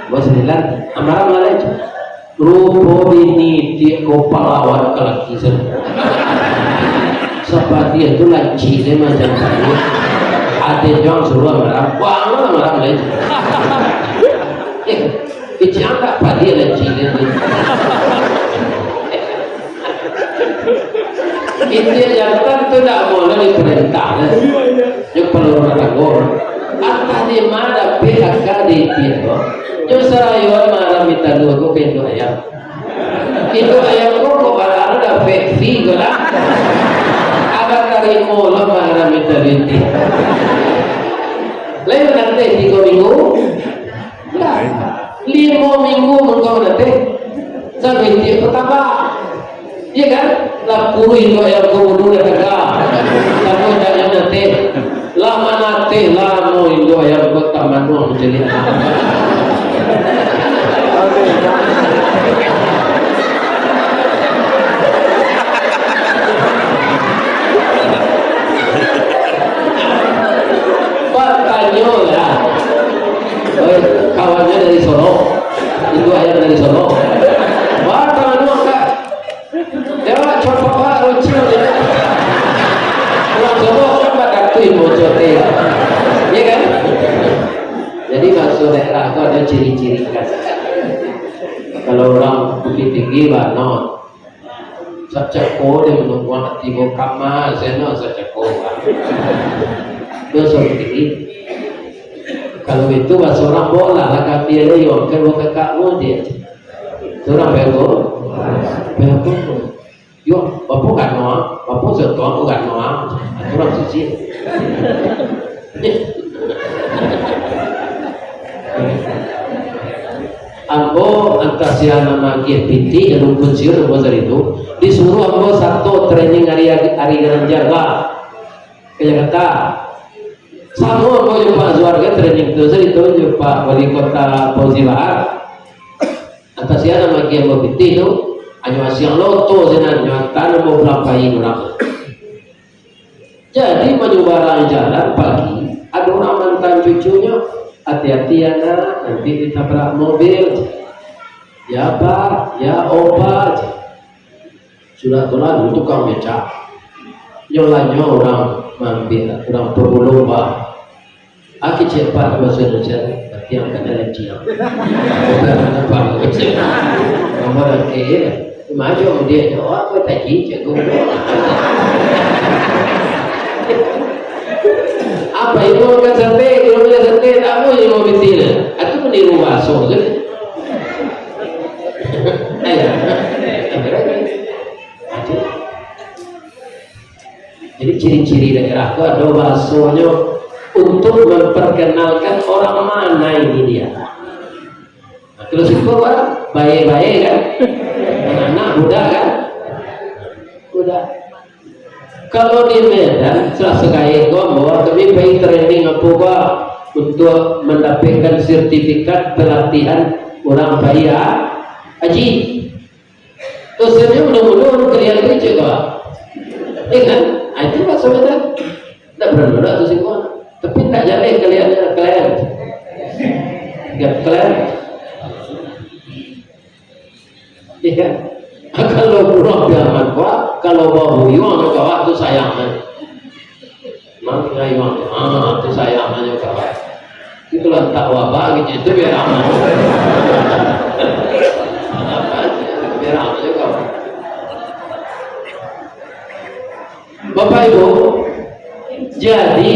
Bos bilang, amaran malai. Rupo bini tiak ko palawan ka laki sen. Sapati tu laci se macam tu. Ade juang suruah marah, buang lah marah lain. Eh, kecil tak padi laci se. Itu jantan tu ndak boleh diperintah lah. Nyo perlu rumah tanggo. Antah di ma dapek aka di itu. Nyo sarayoan marah minta dua ko pintu ayam. Itu ayam ko kok barang dapek fee ko lah. Abang tarimo lo marah minta duit. Lain nanti tiga minggu. Lah, limo minggu mungkin nanti. Sampai dia pertama. Iya kan? Lah puluh itu ayam ko dulu dah kagak. Tapi jangan nanti. Lah manateh lamo induk ayam ko tak manuang jadi anak. Batanyo lah. Oi, kawannya dari Solok. Induk ayam dari Solok. Wah, tak manuang, Kak. Jawab, contoh, Pak, lucu je. Urang Solok kan badatui bocor dia. Iya kan? Jadi, bakso daerah tu ada ciri-ciri khas. Kalau urang Bukittinggi, Banon. Sacako dia menungguang tibo kama, seno sacako. Bakso Bukittinggi. Kalau itu, bakso urang bola lah, kami ada yo, kan bukan kak mudik. Surang bego. Bego. Yo, bapo gano, bapo setuang ko gano, aturan suci. Ambo antah sia nan magiah pitih dan rukun siun ambo tadi tu, disuruah ambo sato training ari, ari Gananjar, Pak. Ka Jakarta. Samo ko jo Pak Zuhar kan, training tu, jadi tu jo Pak Wali Kota Fauzi Bahar. Antah sia nan magiah ambo pitih tu, anyo asiang loto sinan, nyo anta ambo balampahi urang. Jadi, manyubarang jalan pagi, ado urang mantan cucunyo, "Hati-hati, anak, nanti ditabrak mobil." "Ya, Pak, ya, Opa," cek. Sudah tu lalu tukang becak. Nyo lah nyo urang maambiak, urang pagulung, Pak. Aki cepat baso Indonesia, tapi angkat dalam ciang. Bukan apa. Nomor angke, maju dia nyo, apa tadi, cikgu? Apa itu makan sate? Kalau makan sate, tak mau je mau binti lah. Itu meniru baso je. Ayo. Jadi, ciri-ciri daerah tu ado bahasonyo untuk memperkenalkan orang mana ini dia. Nah, kalau situ kan, bae-bae kan. Anak budak kan? Budak. Kalau di Medan, salah segaik ko ambo, kami pai training apo ko, untuk mendapatkan sertifikat pelatihan urang pai ha-, haji. Dosenyo mudo-mudo kalian tu cek ko. Iya kan? Ah, itu maksudnya kan. Ndak pernah mudo tu singkong. Tapi ndak jaleh kalian, kalian. Tiap kalian. Iya kan? Kalau kurang biar kuat, kalau bawa buyuang ke bawah tu sayang kan. Mang ngai mang. Ah, tu sayang aja kawan. Itu lantak wabah gitu, itu biar aman. Biar aman aja kawan. Bapak Ibu, jadi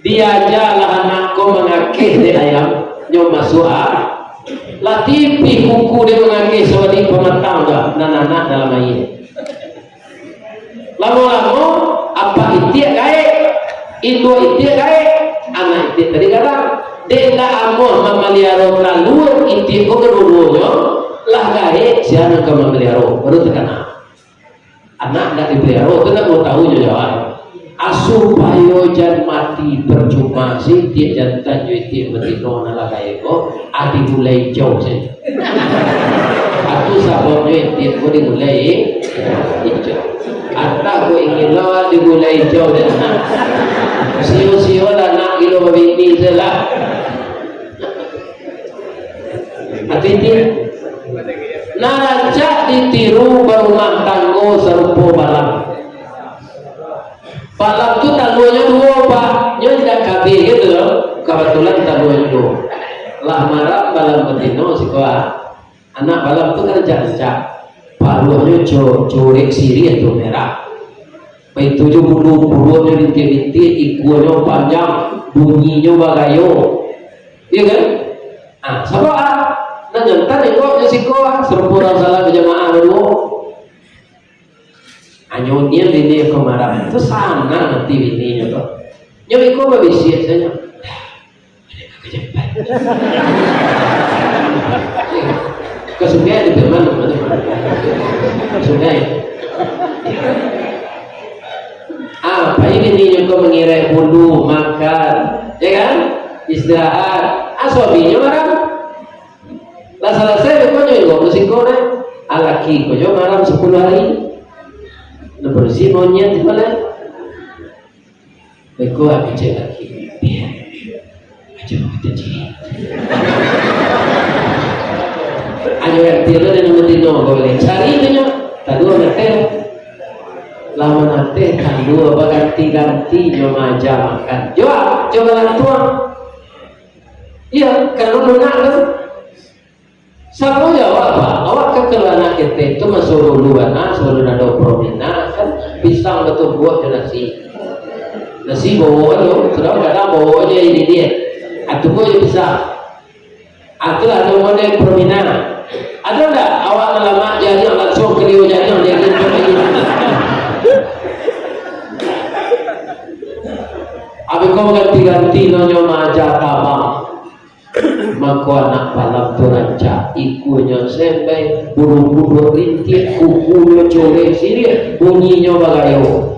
diajalah anak ko mangakeh dek ayam, nyo masuak ah. Lah tipih kuku dek mangakeh sawadik pamatang dah, nan anak dalam aia. Lamo-lamo, apak itiak gaek, induak itiak gaek, anak itiak tadi garang. Dek ndak amuah mamaliaro talua itiak ko kaduo-duonyo, lah gaek, sia nan ka mamaliaro, baru takana. Anak ndak dipaliaro, tu ndak mau tahu jo jawab. Ah, supayo jan mati parcuma, si itiak jantan jo itiak batino nan lah gaek ko, ah, digulai ijau sajo. Itu sababnyo itiak ko digulai ijau. Antah ko ingin lo digulai ijau dek anak. Sio-sio lah anak gilo babini se lah. Ati-ati. Nan rancak ditiru barumah tanggo sarupo balam. Balam tu taluanyo duo, Pak. Nyo indak kabeh gitu loh. Kabatulan taluanyo duo. Lah maram balam batino siko ah. Anak balam tu kan rancak-rancak. Paruahnyo co-, corek siriah tu merah. Baitu jo bulu, buluahnyo lintiak-lintiak, ikuanyo panjang, bunyinyo bagayo. Iyo kan? Ah, sabab ah, nan jantan iko jo siko ah, sarupo urang salat bajamaah baduo. Hanyo nian bini ko maram. Tu sanang ati bininyo tu. Nyo iko babisiak sajo. Ka sungai di Piaman, ka sungai. Ah, pai bininyo ko mangirai bulu, makan, ya kan? Istirahat. Ah, suaminyo maram. Lah salasai, beko nyo inggok musiko nyo. Ah, laki ko jo maram sapuluah hari. Lah barusi monyet di balai. Beko abih cek laki. Biar. Aja kita cek. Ayo yang tiada dan nama tino boleh. Cari tu nyo. Taduo nateh. Lah manateh taduo baganti-ganti nyo maaja makan. Jua, coba lah tuang. Iya, kalau lunak tu. Samo jo awak, Pak. Awak kan kalau anak ketek tu masuak dulu bana, sabalun ado promina, kan pisang batumbuak jo nasi. Nasi bawo tu, sudah kadang bawo jo ini dia. Ah, tumbuak jo pisang. Ah, tu lah ado model promina. Ado ndak awak malamak jariang langsuang kalio jariang dia gitu lagi? Abih ko ganti-ganti nyo maaja tabang. Mako anak balam tu rancak, ikunyo sembai, bulu-bulu rintik, kukunyo corek siriah, bunyinyo bagayo.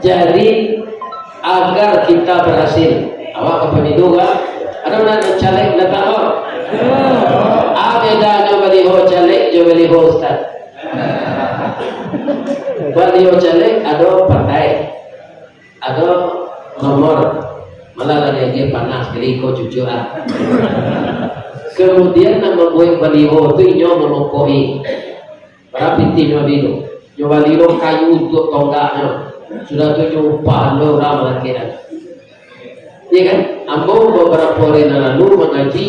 Jadi, agar kita berhasil, awak ka pemilu, kan? Ado nan caleg datang, kan? Ah, bedanyo baliho caleg jo baliho ustaz. Baliho caleg ado partai, ado nomor. Malah lah diagiah panas, jadi iko cucuk ah. Kemudian, nan mambuek baliho tu inyo mamokoi. Bara pitih nyo bali tu? Nyo bali lo kayu untuak tonggaknyo. Sudah tu nyo upah lo urang malakeknyo. Iya kan? Ambo babarapo hari nan lalu mangaji,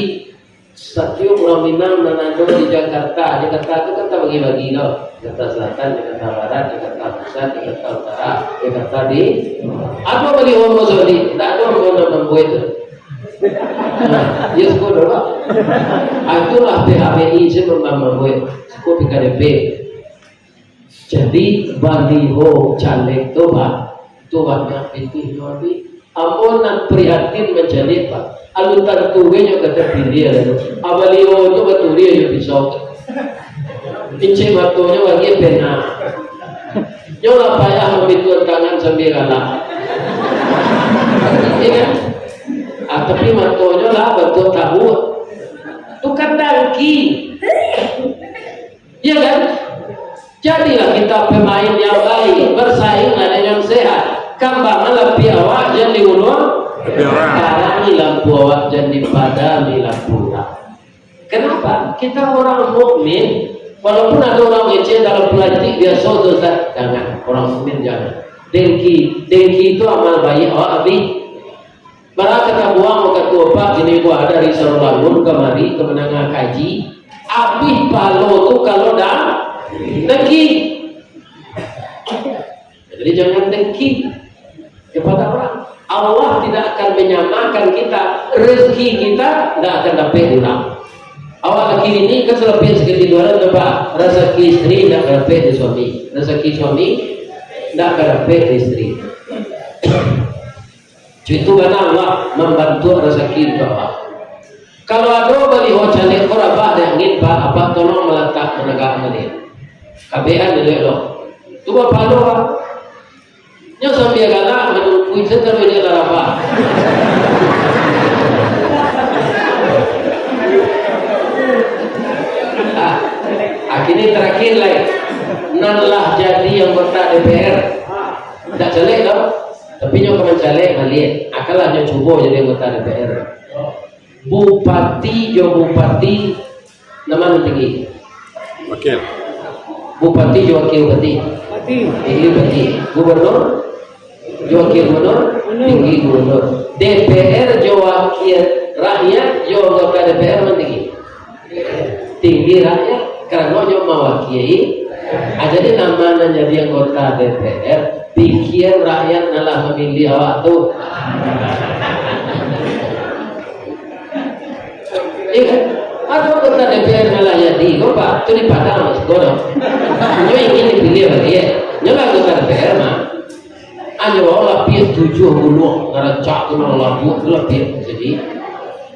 satiok urang Minang nan ado di Jakarta, Jakarta tu kan tabagi-bagi lo, Jakarta Selatan, Jakarta Barat, Jakarta Pusat, Jakarta Utara, Jakarta di, ado baliho ambo soli, ndak ado ambo nan mambuek tu. Nah, iyo suko dulu, Pak. Ah, itulah P H B I, saya mambuek, suko P K D P. Jadi, baliho caleg tu, Pak, tu banyak pitihnyo, Abi. Ambo nan prihatin mancaliak, Pak. Alun tantu nyo ka tapiliah tu. Ah, baliho tu baturiah jo pisau. Incek matonyo bagian pena. Nyo lah payah mambituan tangan sambia galak. Iya kan? Ah, tapi matonyo lah bantuak tabuak. Tu kan dangki. Iya kan? Jadilah kita pemain yang baik, bersainglah dengan sehat. Kambanganlah piawak, jan diulun. Tapi orang. Tarangi lampu awak, jan dipadami lampu urang. Kenapa? Kita orang mukmin, Walaupun ado urang ngecek dalam pulantik biaso tu, Ustaz, jangan. Urang mukmin jangan. Dengki, dengki tu amal baiak awak abih. Bara ka tabuang wakatu apak kini buah dari Sarulangun kamari ka mandanga kaji, abih pahalo tu kalau dah dengki. Jadi jangan dengki kepada orang. Allah tidak akan menyamakan kita, rezeki kita tidak akan dapek di orang. Awak laki bini kan salapiak sakali dua, coba, rezeki isteri tidak dapek di suami, rezeki suami tidak akan dapek di isteri. Itu bana Allah mambantuak rasaki untuak awak. Kalau ado baliho caleg ko rabah di angin, Pak, apak tolong malatak managak baliak. Kabean dek lo. Tu bapalo, Pak. Nyo sambia galak manungkui sataruih dek lah rabah. Ah, ah, kini tarakhir lai. Nan lah jadi anggota D P R. Dak caleg doh. Tapi nyo ka mancalek baliak, akanlah nyo cubo jadi anggota D P R. Bupati jo bupati, nan ma nan tinggi? Wakil. Bupati jo wakil bupati. Bupati. Tinggi bupati. Gubernur jo wakil gubernur, tinggi gubernur. D P R jo wakil rakyat jo anggota D P R ma nan tinggi? Tinggi rakyat, karano nyo mawakiai. Ah, jadi nan ma nan jadi anggota D P R, pikian rakyat nan lah mamiliah awak tu. Iya kan? Ado anggota D P R nan lah jadi, ko, Pak, tu di Padang, Mas, ko, no. Nyo ingin dipiliah baliak. Nyo lah anggota D P R, mah. Anyo bawa lapiak tujuah buluak, nan rancak tu, nan labuak tu lapiak. Jadi,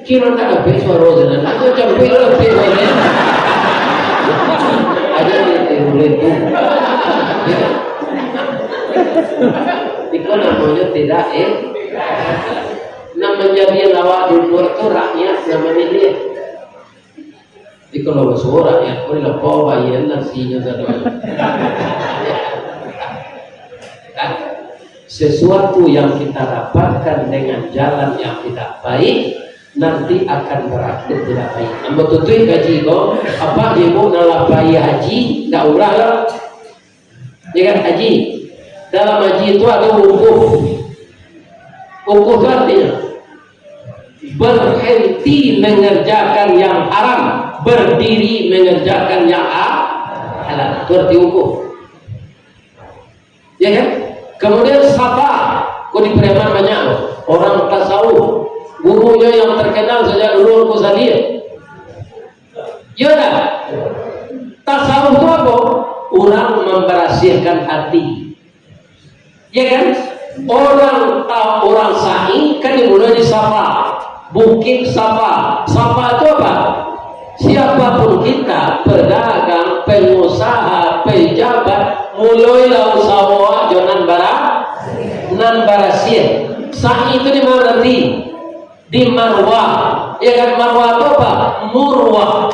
kiro tak dapek suaro sinan. Anyo campik lapiak baliak. Aja di, di, di, di. Iko namonyo tidak, eh. Nan manjadian awak duduak tu rakyat nan mamiliah. Jadi kalau basuo rakyat ko dilapau, bayia nasinyo sadonyo. Sesuatu yang kita dapatkan dengan jalan yang tidak baik, nanti akan berakhir tidak baik. Ambo tutuik kaji ko, apak ibu nan lah pai haji, dak umrah lah. Ya kan, haji. Dalam haji itu ada wukuf. Wukuf itu artinya berhenti mengerjakan yang haram, berdiri mengerjakan yang ha-, halal. Itu arti wukuf. Ya kan? Kemudian safa, ko di Pariaman banyak orang tasawuf. Gurunyo yang terkenal sejak dulu Angku Sadia. Yo dak? Tasawuf tu apo? Urang mambarasiahkan hati. Ya kan? Orang ta-, orang sa'i kan dimulai di Safa. Bukit Safa. Safa tu apa? Siapapun kita, pedagang, pengusaha, pejabat, mulailah usaho awak jo nan bara-, nan barasiah. Sa'i tu di ma nanti? Di Marwah. Ya kan, Marwah tu apa? Murwah.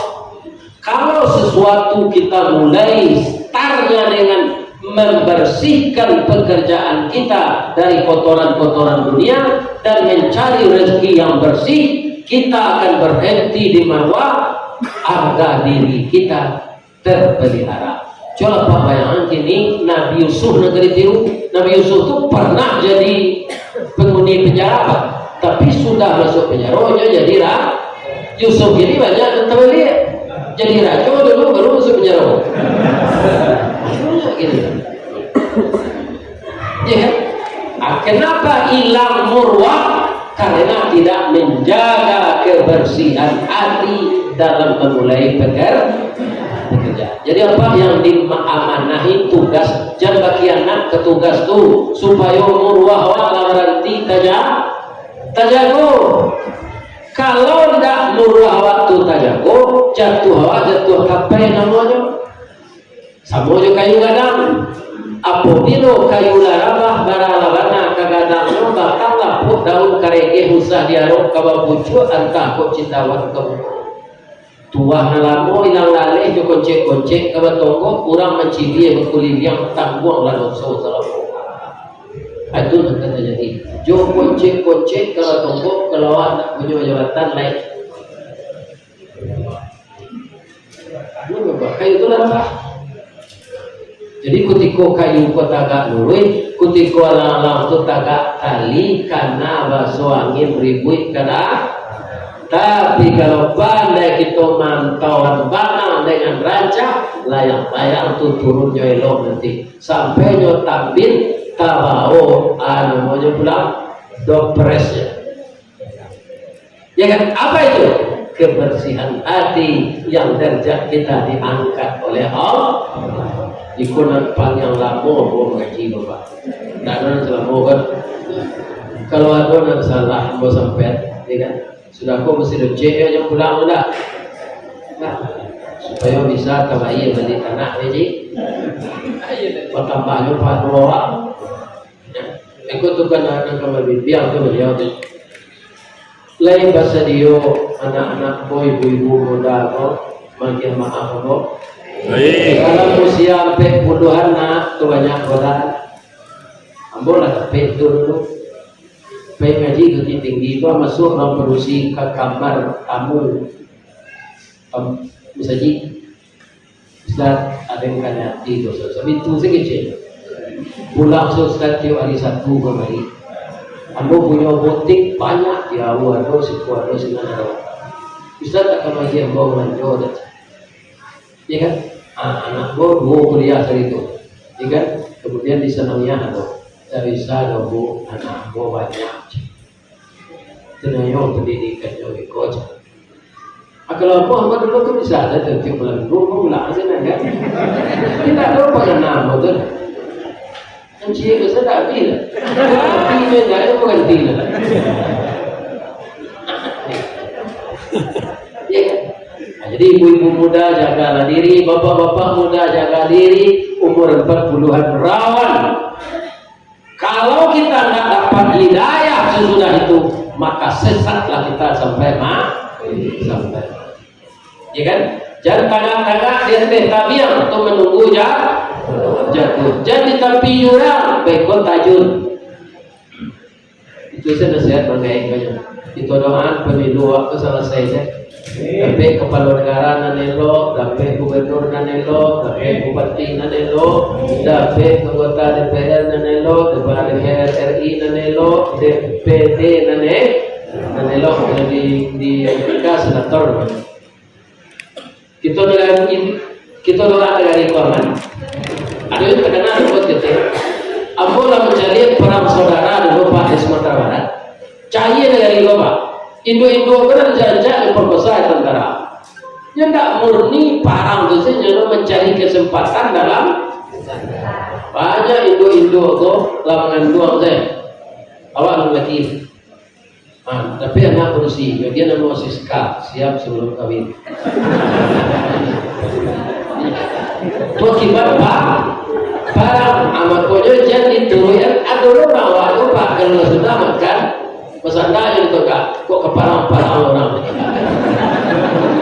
Kalau sesuatu kita mulai startnya dengan membersihkan pekerjaan kita dari kotoran-kotoran dunia dan mencari rezeki yang bersih, kita akan berhenti di Marwah, harga diri kita terpelihara. Cubolah Apak bayangkan kini, Nabi Yusuf nan ka ditiru. Nabi Yusuf tu pernah jadi penghuni penjara, Pak. Tapi sudah masuk penjara, nyo jadi ra-, Yusuf ini banyak nan tabaliak. Jadi rajo dulu, baru masuk penjara. Banyak gini. Ya kan? Ah, kenapa hilang murwah? Karena tidak menjaga kebersihan hati dalam memulai peker-, pekerjaan. Jadi, apak yang diamanahi tugas, jan bakhianat ka tugas tu, supayo murwah awak lah baranti taja-, tajago. Kalau ndak murwah awak tu tajago, jatuah awak jatuah kapai namonyo. Samo jo kayu gadang. Apobilo kayu lah rabah, bara lah bana ka gadangnyo, batang lapuak, daun karegeh, usah diarok ka bapucuak, antah kok cindawan ka bungo. Tuah nan lamo ilang laleh jo koncek-koncek ka batonggok, urang mancibia bakuliliang, tangguanglah doso salamo. Itu nan ka tajadi. Jo koncek-koncek ka batonggok, kalau awak ndak punyo jabatan, lai. Kayu tu lah. Jadi, kutiko kayu ko tagak luruih, kutiko alang-alang tu tagak tali, kana baso angin ribuik kada. Tapi, kalau pandai kito mantau banang dengan rancak, layang-layang tu turunnyo elok nanti. Sampai nyo tambin, tabao, ah, namonyo pulang, dopresnyo. Ya kan? Apa itu? Kebersihan hati yang derajat kita diangkat oleh Allah. Iko nan paliang lamo ambo mangaji, Bapak. Ndak ado nan salamo, kan? Kalau ado nan salah, ambo sampaian, ya kan? Sudah ko mesti dicek yo, jan pulang tu dah. Nah, supayo bisa tabayia bali tanah, ya, Ji. Batambahnyo pahala awak. Ya. Iko tu kan nan ka babimbing tu baliau tu. Lai basadio anak-anak ko, ibu-ibu muda ko, maagiah maaf ko. Baik. Dalam usia ampek puluahan nak tu banyak godaan. Ambo lah tapek tu dulu. Pai ngaji tu tinggi-tinggi tu, masuak urang padusi ka kamar tamu. Am-, masajik. Ustaz, ado nan kanai ati tu, Ustaz. Sabab itu sajo kecek. Pulang se Ustaz tiok hari Sabtu kamari. Ambo punyo butik banyak, di Awu ado, siko ado, sinan ado. Ustaz tak ka maagiah ambo balanjo, Ustaz. Ya kan? Ah, anak ambo duo kuliah tadi tu. Ya kan? Kemudian di sanawiyah ado. Ndak bisa doh, Bu, anak ambo banyak. Tunanyo pandidikannyo iko, cak. Ah, kalau ambo, ambo dulu tu bisa sajo tiok bulan minggu, ambo pulang sinan, kan? Indak ado pangana ambo tu. Kan ciek tu sajo dak abih lah. Tapi inyo indak ado baganti lah. Ya, kan? Nah, jadi ibu-ibu muda, jagalah diri, bapak-bapak muda, jaga diri, umur empat puluhan rawan. Kalau kita ndak dapat hidayah sesudah itu, maka sesatlah kita sampai ma-, sampai mati. Ya kan? Jan tagak-tagak di ateh tabiang tu manunggu ja-, jatuah. Jan di tapi jurang, beko tajun. Itu sajo nasihat manggaek banyak. Kito doakan pemilu awak tu salasai se. Dapek kapalo nagara nan elok, dapek gubernur nan elok, dapek bupati nan elok, dapek anggota D P R nan elok, kepala D P R R I nan elok, D P D nan e-, nan elok, di, di Amerika senator. Kito doa, kito doa nagari ko aman. Ado nan takana buat kito. Ambo lah mancaliak parang saudara dulu, Pak, di Sumatera Barat. Cayia nagari ko, Pak. Induak-induak ko nan rancak-rancak diparkosa tentara. Nyo ndak murni parang tu se, nyo mancari kesempatan dalam. Banyak induak-induak ko lah manganduang se. Awak nan laki. Ah, tapi anak padusi, bagian namo Siska, siap sebelum kawin. Tu akibat pa-, parang, ah, makonyo jan dituruikan, ado lo awak tu, Pak, kalau lah sudah makan, basanda jo di tongga, kok ka parang-parang urang.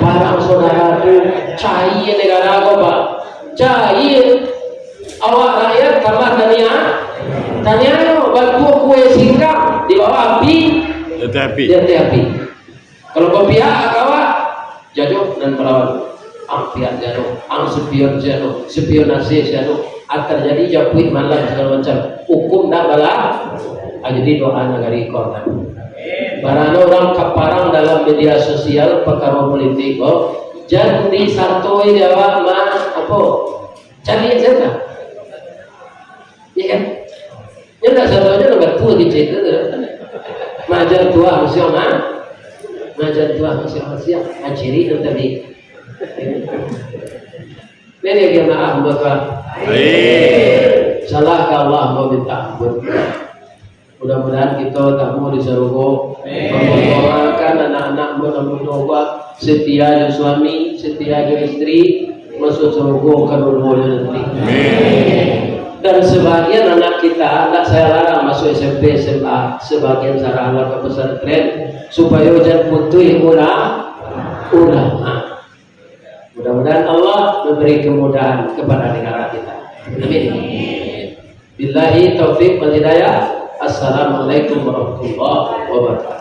Parang saudara tu, cayia nagara ko, Pak. Cayia. Awak rakyat tambah tania-, taniayo, batuak kue singkang di bawah api, di ateh api. Di ateh api. Kalau bapihak ka awak, jajo nan malawan. Ang pihak si anu, ang spion si anu, spionase si anu. Ah, tarjadi japuik malam sagalo macam. Hukum ndak bala-, ah, jadi doa nagari ko. Barano urang ka parang dalam media sosial, pakaro politik ko, jan disatoi dek awak ma-, apo? Cari sajo. Iya kan? Nyo ndak salah, nyo ndak batua kecek tu. Majan tuah masiang, ha? Majan tuah masiang-masiang. Aciri tu tadi. Ini dia kena ambo, Pak. Amin. Salah ka Allah, ambo minta ampun. Mudah-mudahan kito tamu di sarugo. Amin. Mambawakan anak-anak mun-, mun tobat, setia jo suami, setia jo istri, masuk sarugo kaduo-duonyo nanti. Amin. Dan sebagian anak kita, ndak saya larang masuk S M P, S M A, sebagian saya hantar ke pesantren, supayo jan putuih ula-, ulama. Mudah-mudahan Allah memberi kemudahan kepada negara kita. Amin. Billahi taufik wal hidayah. Assalamualaikum warahmatullahi wabarakatuh.